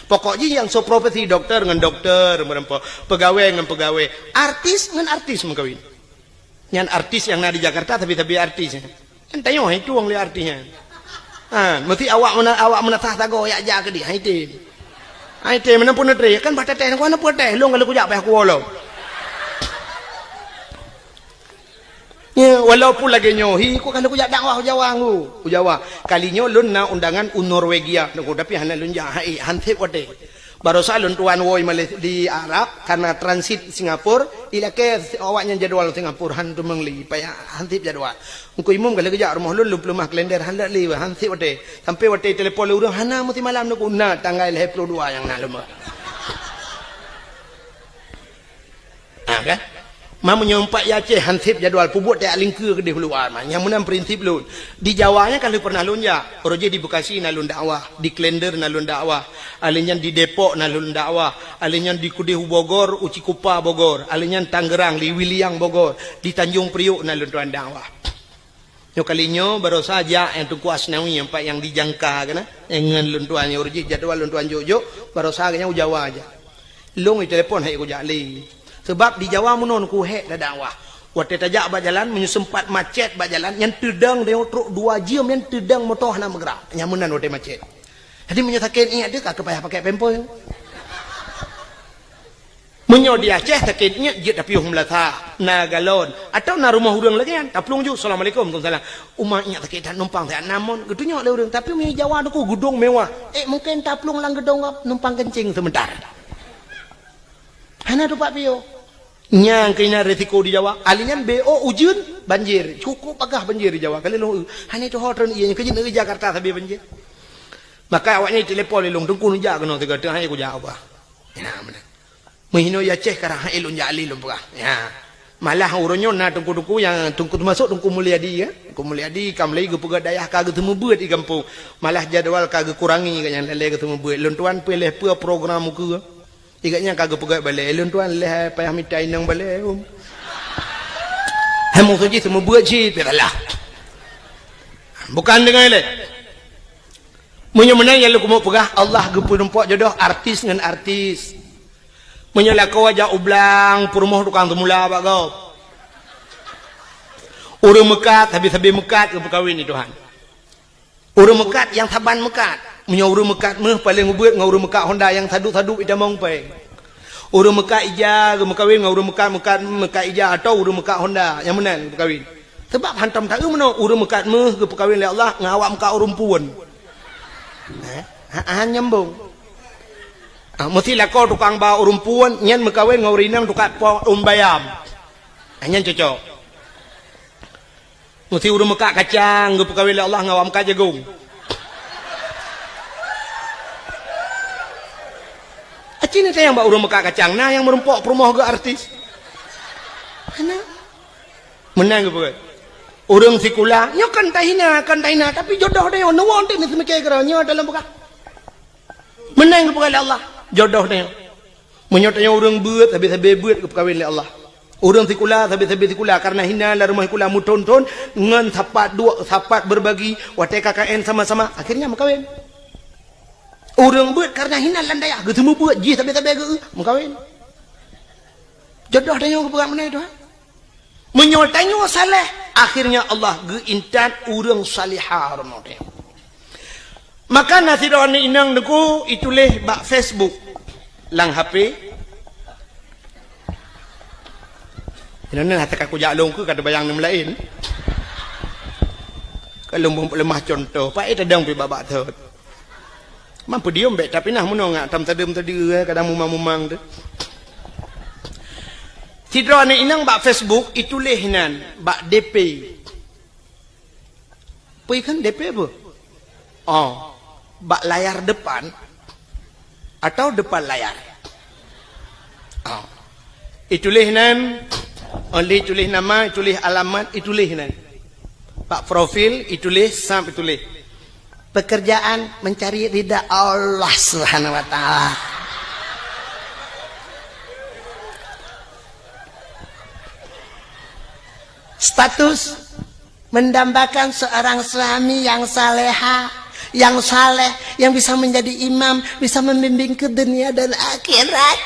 Pokok jih nyang soe profesi doktor ngon doktor meureumpok, peugawée ngon peugawée, artis ngon artis meukawen. Nyan artis nyang na di Jakarta, tapi-tapi artis nyan. Nyan tanyoe hai tueng lé artis nyan. Ha, meusti awak meuna-, awak meunasah sagoe yak ja keudeh, hai tem. Hai tem, meunan pun neutré, kan bah tatéh, kan neupeue téh, lôn kalau kujak payah kuwoe lom. Ya, walaupun lagèe nyoe, hi, ku ka lheueh kujak dakwah u Jawa, ngu. U Jawa. Kali nyoe lôn na undangan u Norwegia, ngu, tapi hana lôn jak, hai, han sép watèe. Barosa lôn tuan woe Malay-, di Arab, karena transit Singapura, ilakèe awaknyan jadwal Singapura, han teumeung lé, payah han sép jadwal. Teungku Imum ka lheueh geujak rumoh lôn, lôn peuleumah kalender, han lé, han sép watèe. Sampai watèe telepon lé ureueng, hana meusimalam, ngu, na tanggai lhèe plôh dua nyang na lôn. Ha, kan? Ma meunyoe pat i Aceh han sép jadwal, peubuet tajak lingkeue keudéh u luwa, ma. Nyang meunan prinsip lôn. Di Jawa nyan ka lheueh pernah lôn jak. Uroe jih di Bekasi na lôn dakwah, di Klender na lôn dakwah, alèh nyan di Depok na lôn dakwah, alèh nyan di keudéh u Bogor, u Cikupa Bogor, alèh nyan Tangerang, di Wiliang Bogor, di Tanjung Priok na lôn tuan dakwah. Nyoe kali nyoe barosa jak nyang Teungku Asnawi, nyang pat nyang dijangka keunan, nyang ngon lôn tuan nyoe, uroe jih jadwal lôn tuan jok-jok, barosa geuh nyan u Jawa jak. Lôn itelepon han kujak lé. Seubab di Jawa meunoe ku hék dakwah. Watèe tajak bak jalan, meunyoe seumpat macet bak jalan, nyan teudong deungon trok dua jeuem, nyan teudong moto hana meugrak. Nyan meunan watèe macet. Jadi meunyoe sakét iék teuh ka keu payah pakai pempes. Meunyoe di Aceh sakét iék jeuet tapiôh meulasa, na galon, atawa na rumoh ureueng lagèe nyan, taplueng ju, "Assalamualaikum." "Waalaikumsalam." "Uma iék sakét that, numpang siat na mon." Geutunyok lé ureueng, tapi meunyoe Jawa nyoe ku geudong mewah, eh, mungken taplueng lam geudong gob, numpang keuncing seumeuntar. Hana tupat piôh. Nyang keunan risiko di Jawa, alèh nyan B O ujeuen, banjir. Cukup pakat banjir di Jawa. Kali lôn, hana tuho treun ié nyoe, keu jeuet Jakarta sabe banjir. Maka awaknyan telepon lé lôn, "Teungku neujak keunoe sigoe, teuh han kujak apa." Nah, beuna. Meuhinoe i Aceh karang hai lôn jak lé lôn peugah. Ya. Malah uroe nyoe na teungku-teungku nyang teungku teumasok Teungku Mulyadi, ya. Teungku Mulyadi ka mulai geupeugah dayah ka geuseumeubeuet di gampông. Malah jadwal ka geukurangi gobnyan lé geuseumeubeuet. Lôn tuan peureulèe peue program ukeue. Di gobnyan ka geupeugah balèe. Lôn tuan lé payah mita inong balèe, um. Hai maksud jih seumeubeuet cit, pih salah. Bukan deungon ilèe. Meunyoe meunan nyang lôn keumeung peugah, Allah geupeurumpok jodoh artis ngon artis. Meunyoe lakoe jak u blang, peurumoh tukang teumula bak gob. Ureueng meukat, sabe-sabe meukat geupeukawen lé Tuhan. Ureueng meukat nyang saban meukat. Meunyoe ureueng meukat méuh paleng ubeuet ngon ureueng meukat Honda nyang sadup-sadup itamong péng. Ureueng meukat ija geumeukawen ngon ureueng meukat, meukat, meukat ija atawa ureueng meukat Honda nyang meunan geupeukawen. Seubab hantom taeu meunoe ureueng meukat méuh geupeukawen lé Allah ngon awak meukat ureueng puon. Eh, ha, ha, nyambong. Ah, meusti lakoe tukang ba ureueng puon nyan meukawen ngon ureueng inong tukang po ureueng bayam. Ah, nyan cocok. Meusti ureueng meukat kacang geupeukawen lé Allah ngon awak meukat jagong. Aci ni tayang bak ureueng meukat kacang, na nyang meurumpok peurumoh geuh artis. Hana. Meunan geupeugah. Ureueng sikula, nyoe kan tahina, kan tahina, tapi jodoh tanyoe, neuwoe teuh neuseumiké keudroe, nyoe dalam peugah. Meunan geupeugah lé Allah, jodoh tanyoe. Meunyoe tanyoe ureueng beuet, sabe-sabe beuet geupeukawen lé Allah. Ureueng sikula, sabe-sabe sikula, karena hina lam rumoh sikula meuthon-thon, ngon sapat duek, sapat berbagi, watèe K K N sama-sama, akhirnya meukawen. Ureueng beuet karena hina lam dayah, geuseumeubeuet jih sabe-sabe geu-, meukawen. Jodoh tanyoe geupeugah meunan Tuhan. Meunyoe tanyoe saleh, akhirnya Allah geuintat ureueng saleha rumoh tanyoe. Maka na sidroe aneuk inong teungku ituléh bak Facebook lam H P. Inoe hana ka kujak lôn keu ka teubayang nyang laén. Ka lôn leumah contoh, paét tadong pih babak thot. Mampu diem bék, tapi nah meunoe ngak tam tadeuem tadi, eh, kadang mumang-mumang tu. Sidroe aneuk inong bak Facebook ituléh nan bak D P. Peue kheun D P peue? Oh, bak layar depan atau depan layar? Oh. Ituléh nan, oh, ituléh nama, ituléh alamat, ituléh nan. Bak profil, ituléh, sam ituléh. Pekerjaan mencari ridha Allah Subhanahu wa Ta'ala. Status mendambakan seorang suami yang saleha, yang saleh, yang bisa menjadi imam, bisa membimbing ke dunia dan akhirat.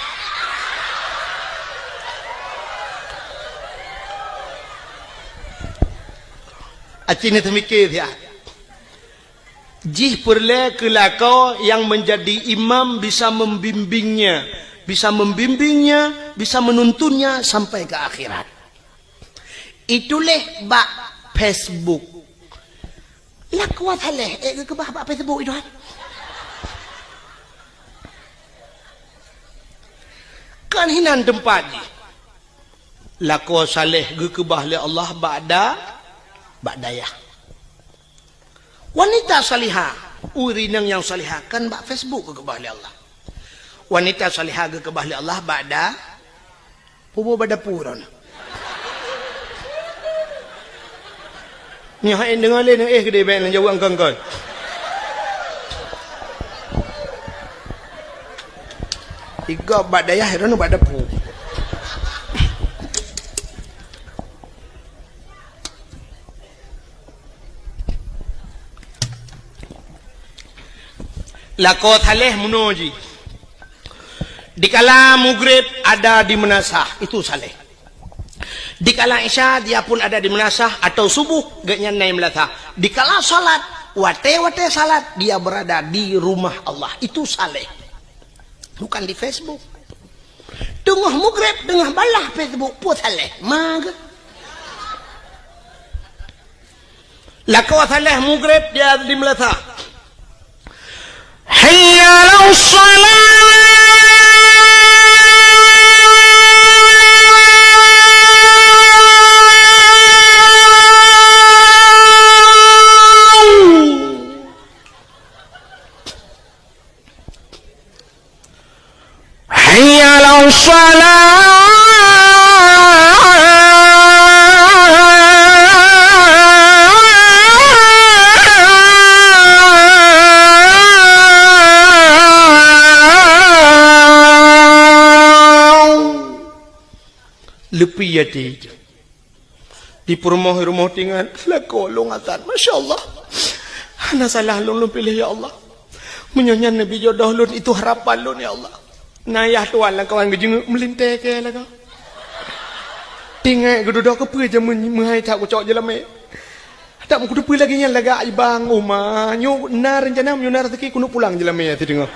Aci ni teumikir ya. Jih peureulèe keu lakoe nyang menjadi imam bisa membimbingnya, bisa membimbingnya, bisa menuntunnya sampai ke akhirat. Ituléh bak Facebook. Lakoe Saleh, eh, geukeubah bak Facebook itu, hai. Kan hinan teumpat jih. Lakoe Saleh geukeubah lé Allah bak da-, bak dayah. Wanita salihah, ureueng inong nyang salihah kan bak Facebook geukeubah lé Allah. Wanita salihah geukeubah lé Allah bak da-, puboh bak dapu droeneuh. Nyoe hai deungoe lé neuéh keudéh bèk neujaweueb kon-kon. Igob bak dayah droeneuh bak dapu. Lakoe Saleh meunoe jih. Dikala Maghrib ada di meunasah, itu saleh. Dikala Isya dia pun ada di meunasah atau Subuh gobnyan na i meulasah. Dikala salat, watèe-watèe salat dia berada di rumah Allah, itu saleh. Bukan di Facebook. Teungoh Maghrib, teungoh balah Facebook, peue saleh. Ma geuh. Lakoe Saleh Maghrib dia di meulasah. Hayya 'alas shalah. Hayya 'alas shalah. Leupie até. Di peurumoh-rumoh tingan, lakoe lôn azan. Masya Allah. Hana salah lôn, lôn piléh, ya Allah. Meunyoe nyan neubi jodoh lôn, itu harapan lôn, ya Allah. Na yah tuan lam kawan geujeungeuk meulintèe keu lagoe. Tingat geududoe keupeue jameun meuhai that kucok jeulamèe. Tak meukuteupeue lagèe nyan lagak ibang uma. Nyoe na reuncana, meunyoe na raseuki keuneuk pulang jeulamèe sideungoe.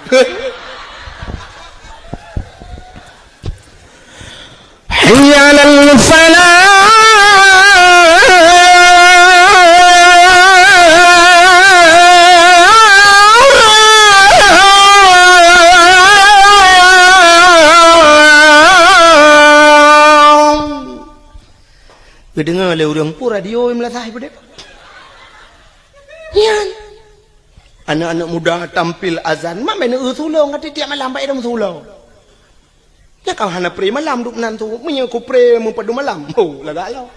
Hayya 'alal falah. Geudeungoe lé ureueng, peue radio i meulasah ipeudeh. Nyan. Aneuk-aneuk muda tampil azan, mak meuneuk eu sulong, ka tiep-tiep malam bak idong sulong. Nyan ka hana pré malam duek nan su, meunyoe ku pré meupadum malam, ho, lagak lom.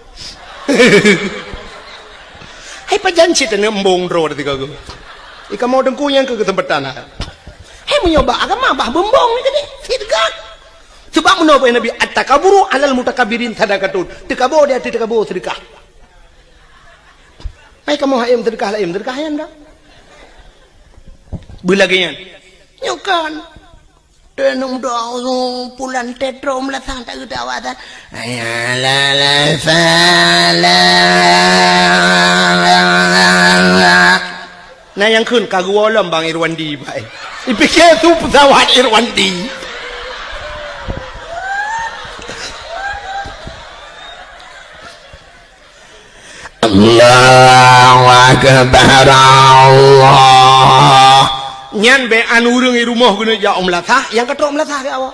Hai pajan cit aneuk embong droe teuka geuh. Ikamoe teungku nyang keu keuseumpatan hai. Hai meunyoe bak agama bah beumbong ni tadi, seudeukah. Sebab meunoe peue Nabi, "At-takaburu 'alal mutakabbirin sadaqatun." Teukabo di ateueh teukabo seudeukah. Hai kamoe hai em seudeukah laén, seudeukah nyan dah. Beulagèe nyan. Nyoe kan. Teunong doa pulan tetro meulasah tak geudawa dan. Hayya 'alal falah. Na nyang kheun ka geuwoe lom Bang Irwandi, bai. Ipike su pesawat Irwandi. Allahu Akbar, Allah. Nyan bèk an ureueng i rumoh geuneuk jak u meulasah, nyang ka trok meulasah keu awak.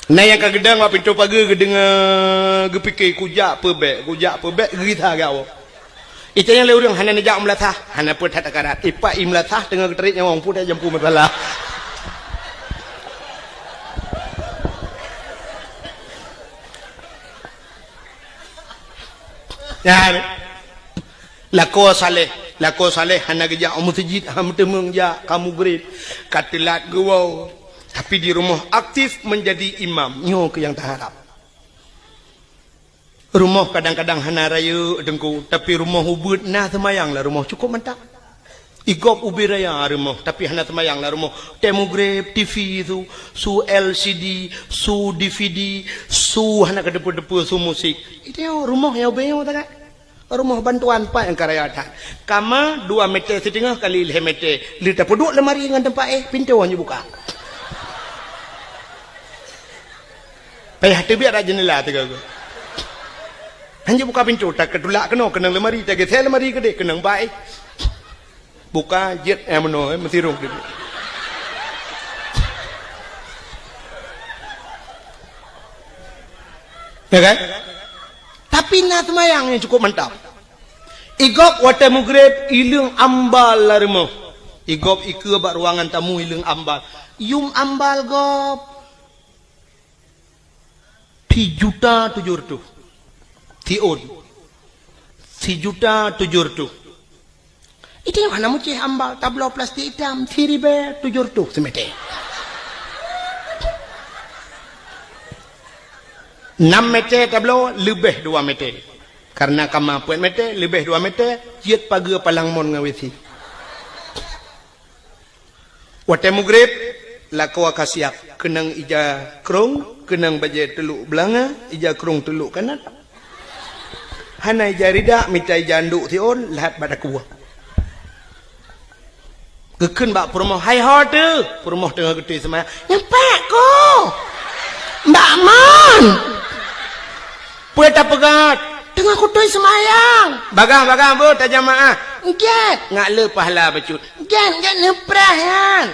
Na nyang ka geudong bak pintoe pageue geudeungoe, geupike, "Kujak peue bèk, kujak peue bèk," geugisa keu awak. Itanyong lé ureueng, "Hana neujak u meulasah?" "Hana peue that takarat." Ipak i meulasah teungoh geutarek nyawöng, peue that jampu masalah. Nyan. Lakoe saleh, lakoe saleh hana geujak u meuseujid, hana meuteumeung jak, ka mugrib, ka teulat geuwoe. Tapi di rumoh aktif meunjadi imam. Nyoe keuh nyang taharab. Rumoh kadang-kadang hana rayeuk teungku, tapi rumoh ubeuet na seumayang lam rumoh cukôp mantap. Igob ubé raya rumoh, tapi hana seumayang lam rumoh. Tée mugreb, T V su, su L C D, su D V D, su hana keudeupeue-deupeue, su musik. Itu rumoh nyang ubé nyoe takat. Rumoh bantuan pat nyang ka raya that. Kama dua meter siteungoh kali lhée meter. Lé tapeuduek lemari ngon teumpat éh, pintoe nyoe buka. Payah teubiet rak jeundela teuga-ga. Hana buka pintoe, takeutulak keunoe, keunong leumari, tageusée leumari keudeh, keunong bak. Buka, jeuet, eh, meunoe, eh, meutirong keudeh. Ya kan? Tapi na seumayang nyang cukup mantap. Igob watée mugreb, ileueng ambal lam rumoh. Igob ikeue bak ruangan tamu, ileueng ambal. Yum ambal gob. Sijuta tujoh reutôh. Siôn. Sijuta tujoh reutôh. Itu nyang hana meucéh ambal, tabloe plastik itam, siribée tujoh reutôh seumeté. Nam meté tabloe, leubeh dua meté. Karena kama peuet meté, leubeh dua meté, jeuet pageue palang mon ngon W C. Watée mugreb, lakoe ka siab, keunong ija krong, keunong bajée teulok beulanga, ija krong teulok kanat. Hana ija ridak, mita ija andok siôn, lhat bak takue. Geukheun bak peurumoh, "Hai ho teuh?" Peurumoh teungoh geutôi seumayang. "Nyan pat ko?" "Bak mon." "Peue tapeugah?" "Teungoh kutôi seumayang." "Bagah-bagah beuh tajamaah." "Gét." "Ngat le pahala bacut." "Gét, gét neupreh nyan."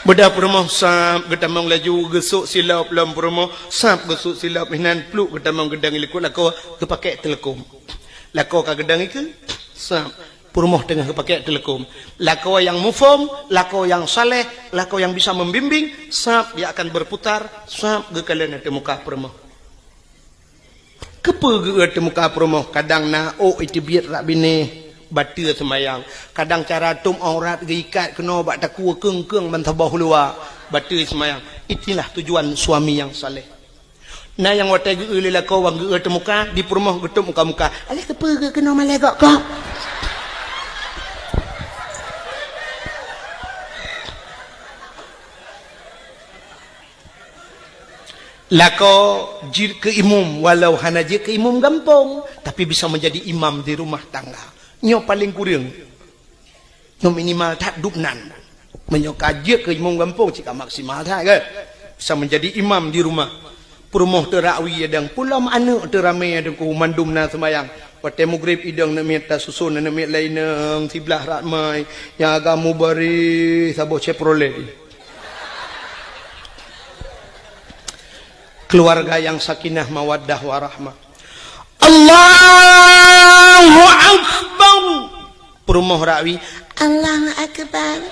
Beudah peurumoh sab geutamong laju, geusok silop lom peurumoh, sab geusok silop inan, pluek geutamong geudong likot lakoe, geupakék teuleukom. Lakoe ka geudong ikeue, sab. Peurumoh teungoh geupakék teuleukom. Lakoe nyang muphom, lakoe nyang saleh, lakoe nyang bisa membimbing, sab dia akan berputar, sab geukalon ateueh muka peurumoh. Keupeue geu-eu ateueh muka peurumoh? Kadang na ôk iteubiet rak binéh, bateue seumayang. Kadang cara tôb aurat geuikat keunoe bak takue keung-keung ban saboh luwa, bateue seumayang. Itulah tujuan suami nyang saleh. Na nyang watée geu-eu lé lakoe wan geu-eu ateueh muka, di peurumoh geutôb muka-muka. "Alah keupeue geu-eu keunoe malée gok-gok?" Lakoe jeuet keu imum, walau hana jeuet keu imum gampông, tapi bisa menjadi imam di rumah tangga. Nyoe paleng kureueng. Nyoe minimal that dubnan. Meunyoe ka jeuet keu imum gampông, cit ka maksimal that, kan? Bisa menjadi imam di rumah. Peurumoh teurakwi adang, pulom aneuk teuramé adang ku mandum na seumayang. Watée mugreb idong aneuk miet tasuson aneuk miet laén nang siblah rak mai, nyang agam mubareh saboh Chevrolet. Keluarga yang sakinah mawaddah warahmah. Allahu Akbar. Peurumoh rakwi, Allahu Akbar.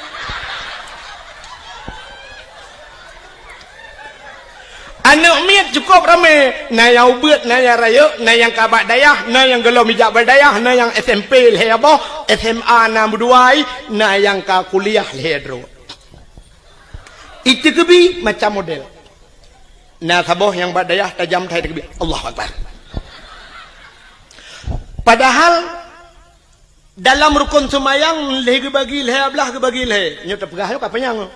Aneuk miet cukup ramé, na nyang ubeuet, na nyang rayeuk, na nyang ka bak dayah, na nyang gohlom ijak bak dayah, na nyang S M P lhée boh, S M A na meudua, na nyang ka kuliah lhée droe. Iteukeubie macam model. Na saboh nyang bak dayah tajam that teukeubie, Allahu Akbar. Padahal dalam rukon seumayang lhée geubagi lhée, blah geubagi lhée. Nyoe teupeugah nyoe ka panyang.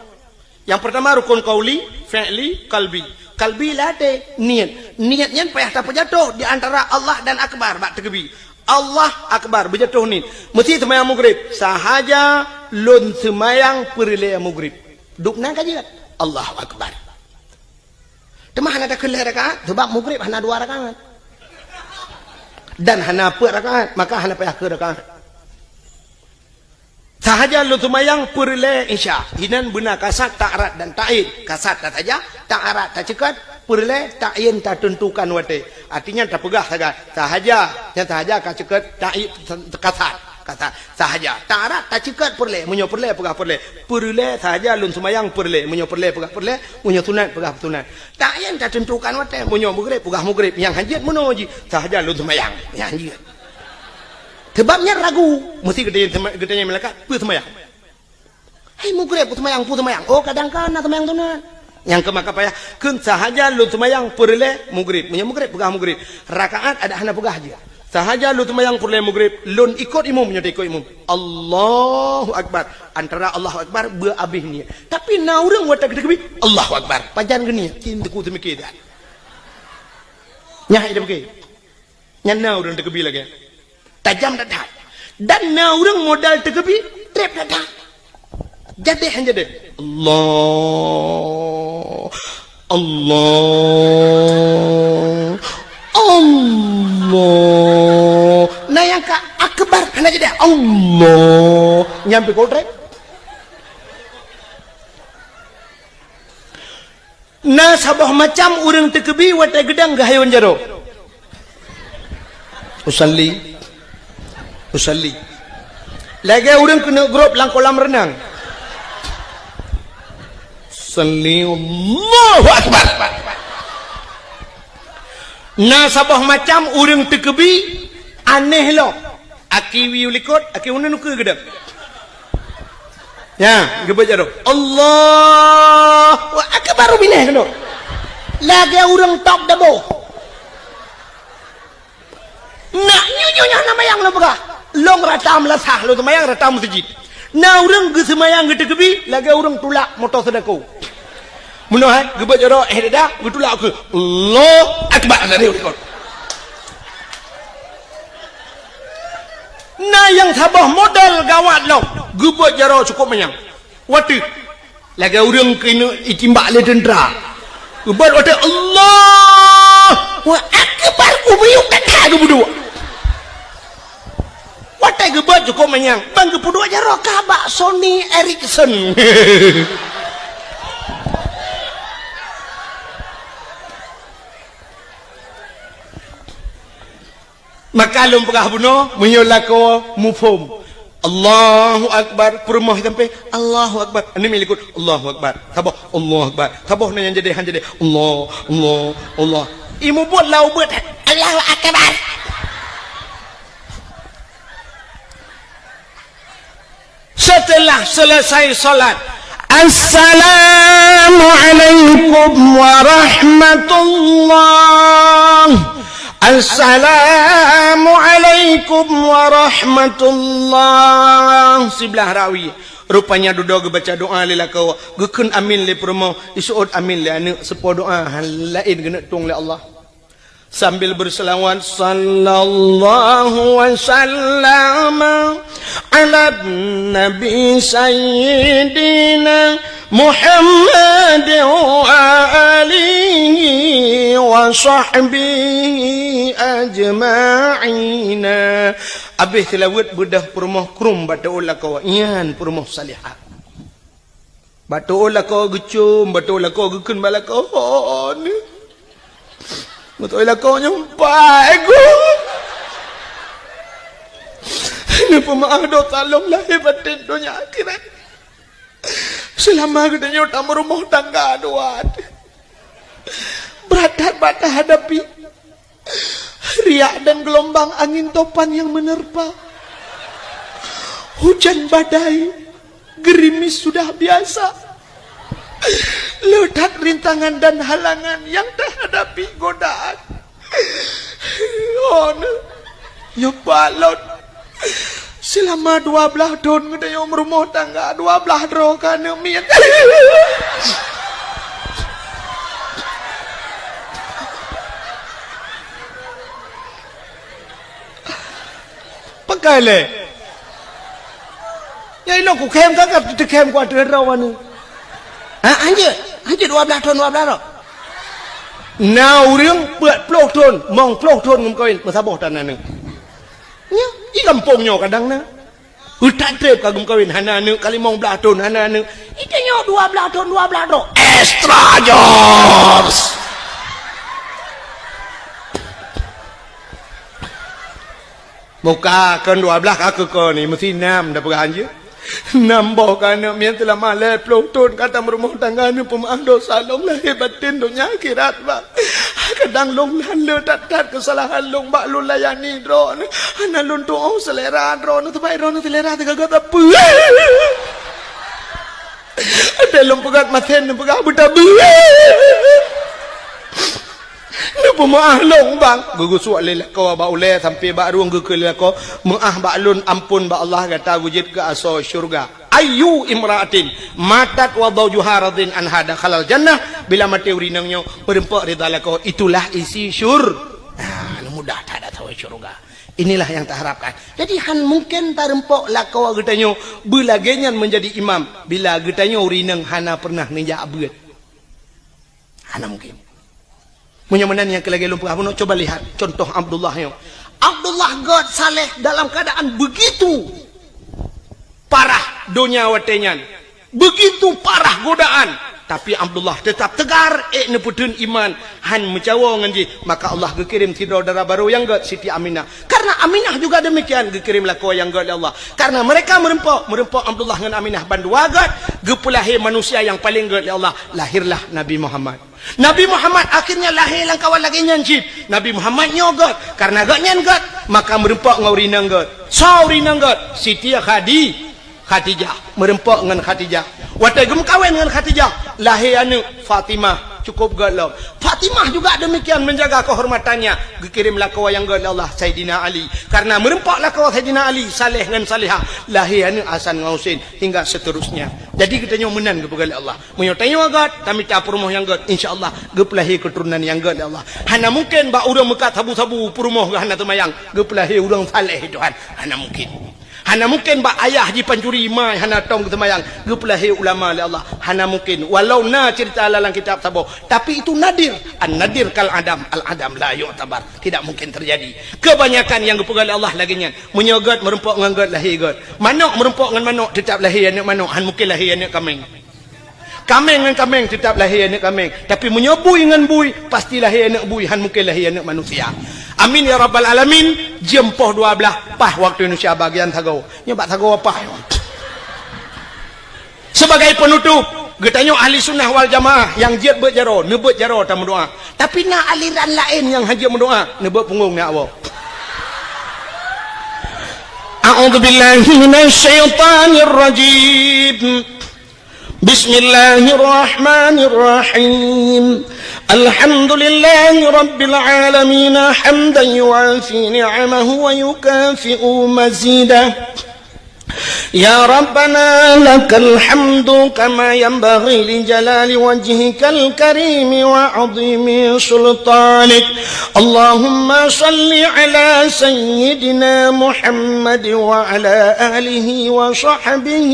Nyang peurtama rukon qauli, fi'li, qalbi. Qalbi ladée niet. Niet nyan payah tapeujatoh di antara Allah dan Akbar bak teukeubie. Allah Akbar, beujatoh niet. Meusti seumayang mugreb. Sahaja lôn seumayang peureulée mugreb. Dubnan ka jeuet. Allahu Akbar. Teuma hana takheun lhée rakaat, sabab mugreb hana dua rakaat. Dan hana peuet rakaat, maka hana payah keu rakaat. Sahaja lôn seumayang peureulée Isya. Inan beuna kasat, ta'arat dan ta'yin. Kasat tasaja, ta'arat taceukat, peureulée ta'yin tateuntukan watée. Artinya tapeugah sagai. Sahaja, nyang sahaja ka ceukat, ta'yin kasat. Kasat sahaja. Ta'arat taceukat peureulée, meunyoe peureulée peugah peureulée. Peureulée sahaja lôn seumayang peureulée, meunyoe peureulée peugah peureulée, meunyoe sunat peugah sunat. Ta'yin tateuntukan watée, meunyoe mugreb peugah mugreb, nyang hanjeuet meunoe jih sahaja lôn seumayang. Nyang hanjeuet. Sebab nyan ragu, meusti geutanyoe, geutanyoe malaikat, peue seumayang? Hai mugreb, peue seumayang, peue seumayang? Oh, kadang ka na seumayang sunat. Nyang keu maka payah, kheun sahaja lôn seumayang peureulée mugreb. Meunyoe mugreb peugah mugreb. Rakaat adak hana peugah jih. Sahaja lôn seumayang peureulée mugreb, lôn ikot imum, nyoe ikot imum. Allahu Akbar. Antara Allahu Akbar beu abéh niet. Tapi na ureuëng watée geuteukeubie, Allahu Akbar. Pajan geuniet, cit teuku teumike dah. Nyah ida beuke. Nyan na ureuëng teukeubie lagée. Tajam that-that. Dan na ureuëng modal teukeubie, treb that-that. Jadeh han jadeh. Allah. Allah. Allah. Nyang pih kotrek. Na saboh macam ureuëng teukeubi watée geudang geuhayôn jaroe. Usalli. Usalli. Lagée ureuëng keuneuk grob lam kolam reunang. Usalli, Allahu Akbar. Na saboh macam ureuëng teukeubi aneh lom. Aki wiyu likot, aki uneun ukeue geudang. Nya, geubeuet jaroe. Allahu Akbar, baru binéh keunoe. Lagée ureuëng tok dabo. Nak nyoe-nyoe nyang na mayang lôn peugah. Lôn rata meulasah, lôn seumayang rata meuseujid. Na ureuëng geuseumayang geuteukeubi, lagée ureuëng tulak moto seudako. Meunoe hai, geubeuet jaroe, eh, dada, geutulak ukeue. Allahu Akbar, dari likot. Na nyang saboh model gawat lom, geubeuet jaroe cukôp manyang. Watée, lagée ureuëng keuneuk itimbak lé teuntra. Geubeuet watée, Allahu Akbar, ubiyuk that-that geupeuduek. Watée geubeuet cukôp manyang, ban geupeuduek jaroe ka bak Sony Ericsson. Maka lôn peugah bunoe, meunyoe lakoe muphom, Allahu Akbar, peurumoh sampai, Allahu Akbar. Aneuk miet likot, Allahu Akbar. Saboh, Allahu Akbar. Saboh na nyang jadi, han jadi. Allah, Allah, Allah. Imeubeuet lam ubeut, Allahu Akbar. Setelah selesai salat, "Assalamualaikum warahmatullah. Assalamualaikum warahmatullah." Siblah rawi. Rupanya dudoe geubaca doa lé lakoe, geukheun amin lé peurumoh, iseuôt amin lé aneuk, seupôt doa laén geuneuk tueng lé Allah. Sambil berselawat, "Sallallahu wa sallama ala nabi sayyidina Muhammad wa alihi wa sahbihi ajma'ina." Abéh seulaweuet beudôh peurumoh krueng bak teuôt lakoe, nyan peurumoh salihah. Bak teuôt lakoe geucom, bak teuôt lakoe geukheun bak lakoe, "Ho, nyoe." Bak teuôt lakoe nyoe, "Pai, Guru. Neupeumeu'ah dosa lôn lahé batén donya akhirat. Seulama geutanyoe tameurumoh tangga dua, brat that bak tahadapi." Riak dan gelombang angin topan yang menerpa. Hujan badai, gerimis sudah biasa. Le that rintangan dan halangan yang tahadapi, godaan. Oh, nyoe balon. Seulama dua blaih thon geutanyoe meurumoh tangga, dua blaih droe ka aneuk miet. Pakai lé. Nyang inoe kukhem ka, ka teukhem ku ateueh droe aneuk. Ha, hanjeuet, hanjeuet dua blaih thon, dua blaih droe. Na ureuëng peuet ploh thon, mong ploh thon geumeukawen, meusaboh tan aneuk. Nyoe, di gampông nyoe kadang na. Utak treb ka geumeukawen, hana aneuk, ka limong blaih thon, hana aneuk. Di tanyoe dua blaih thon, dua blaih droe. Extra jobs. Muka kon dua blaih ka keu kon ni, meusti nam dah peugah hanjeuet. Nam boh ka aneuk miet seulama lhèe ploh thon ka tameurumoh tangga, neupeumeu'ah dosa lôn lahé batén donya akhirat, bah. Kadang lôn lheueh that-that keusalahan lôn bak lôn layani droeneuh. Hana lôn tuoh seulera droeneuh, sabab droeneuh seulera teuga-teuga sapeue. Até lôn peugah maté neupeugah beutabeue. Neupeumeu'ah lôn, bang. Geugeusuek lé lakoe bak ulèe sampoe bak rueng geukheun lé lakoe, "Meu'ah bak lôn, ampôn bak Allah, gata geujeuet keu asoe syeuruga." Ayyu imra'atin matat wa zawjuha radin anha dakhalal jannah. Bila maté ureueng inong nyoe meurumpok ridha lakoe, itulah isi syur-, nah, mudah that asoe syeuruga. Inilah yang taharapkan. Jadi, han mungken tarumpok lakoe geutanyoe beulagèe nyan meunjadi imam bila geutanyoe ureueng inong hana pernah neujak beuet. Hana mungken. Meunyoe meunan nyang keu lagèe lôn peugah bunoe, coba lihat contoh Abdullah nyoe. Abdullah gèt saleh dalam keadaan begitu. Parah donya watée nyan. Begitu parah godaan. Tapi Abdullah tetap tegar, ék neupeutheun iman, han meucawo ngon jih. Maka Allah geukirém sidroe dara barô nyang gét, Siti Aminah. Karena Aminah juga demikian, geukirém lakoe nyang gét lé Allah. Karena mereka meureumpok, meureumpok Abdullah ngon Aminah bandua gét, geupeulahé manusia nyang paleng gét lé Allah. Lahirlah Nabi Muhammad. Nabi Muhammad akhirnya lahé lam kawan lagée nyan cit. Nabi Muhammad nyoe gét, karena gét nyan gét, maka meureumpok ngon ureueng inong gét. Soe ureueng inong gét? Siti Khadi-, Khadijah. Meureumpok ngon Khadijah. Watée geumeukawen ngon Khadijah, lahé aneuëk Fatimah, cukup gét lom. Fatimah juga demikian menjaga kehormatannya, geukirém lakoe nyang gét lé Allah, Saidina Ali. Karena meureumpok lakoe Saidina Ali, saleh ngon salehah, lahé aneuëk Hasan ngon Husein, hingga seterusnya. Jadi geutanyoe meunan geupeugah lé Allah. Meunyoe tanyoe gét, tamita peurumoh nyang gét, insya Allah geupeulahé keuturonan nyang gét lé Allah. Hana mungken bak ureuëng meukat sabu-sabu peurumoh geuh hana teumayang, geupeulahé ureuëng saleh Tuhan. Hana mungken. Hana mungken bak ayah jipancuri mai hana tom geuteumayang, geupeulahé ulama lé Allah. Hana mungken. Walau na cerita lam kitab saboh, tapi itu nadir. An-nadir kal adam, al-adam la yu'tabar. Tidak mungkin terjadi. Kebanyakan nyang geupeugah lé Allah lagée nyan. Meunyoe gét meureumpok ngon gét, lahé gét. Manok meureumpok ngon manok, tetap lahé aneuëk manok, han mungken lahé aneuëk kaméng. Kaméng ngon kaméng tetap lahé aneuëk kaméng. Tapi meunyoe bui ngon bui, pasti lahé aneuëk bui, han mungken lahé aneuëk manusia. Amin ya rabbal alamin. Jeuem poh dua blaih, paih waktu Indonesia bagian sagoe. Nyoe bak sagoe paih. Sebagai penutup, geutanyoe ahli sunnah wal jamaah nyang jeuet beuet jaroe, neubeuet jaroe tameudoá. Tapi na aliran laén nyang han jeuet meudoá, neubeuet punggong neujak woe. A'udzubillahi minasyaitonirrajim. Bismillahirrahmanirrahim. Alhamdulillahi rabbil alamin, hamdan yuwafi ni'amahu wa yukafi'u mazidah. يا ربنا لك الحمد كما ينبغي لجلال وجهك الكريم وعظيم سلطانك. اللهم صل على سيدنا محمد وعلى آله وصحبه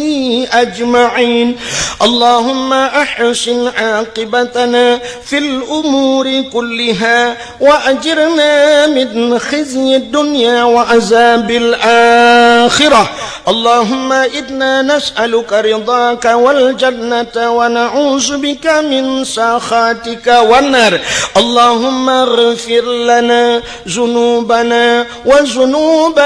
أجمعين. اللهم أحسن عاقبتنا في الأمور كلها وأجرنا من خزي الدنيا وعذاب الآخرة. اللهم إنا نسألك رضاك والجنة ونعوذ بك من سخطك والنار. اللهم اغفر لنا ذنوبنا وذنوب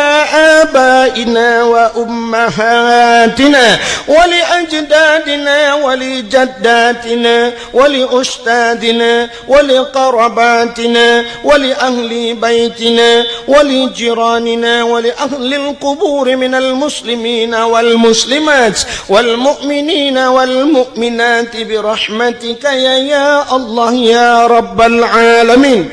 آبائنا وأمهاتنا ولأجدادنا ولجداتنا ولأستاذنا ولقرباتنا ولأهل بيتنا ولجيراننا ولأهل القبور من المسلمين والمسلمات والمؤمنين والمؤمنات برحمتك يا، يا الله يا رب العالمين.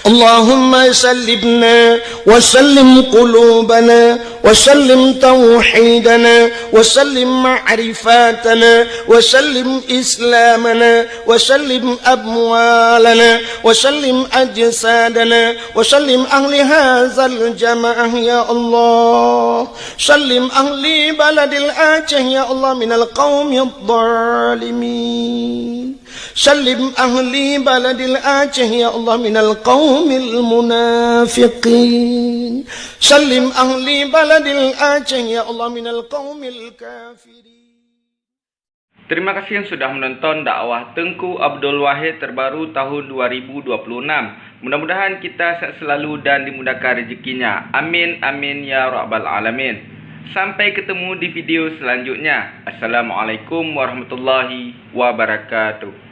اللهم سلمنا وسلم قلوبنا وسلم توحيدنا وسلم معرفاتنا وسلم إسلامنا وسلم أموالنا وسلم أجسادنا وسلم أهل هذا الجماعة يا الله. سلم أهل بلد الآجه يا الله من القوم الظالمين. سلم أهل بلد الآجه يا الله من القوم المنافقين. سلم أهل بلد الآجه يا الله من القوم الكافرين. Terima kasih yang sudah menonton dakwah Teungku Abdul Wahid terbaru tahun dua ribu dua puluh enam. Mudah-mudahan kita sehat selalu dan dimudahkan rezekinya. Amin, amin, ya rabbal alamin. Sampai ketemu di video selanjutnya. Assalamualaikum warahmatullahi wabarakatuh.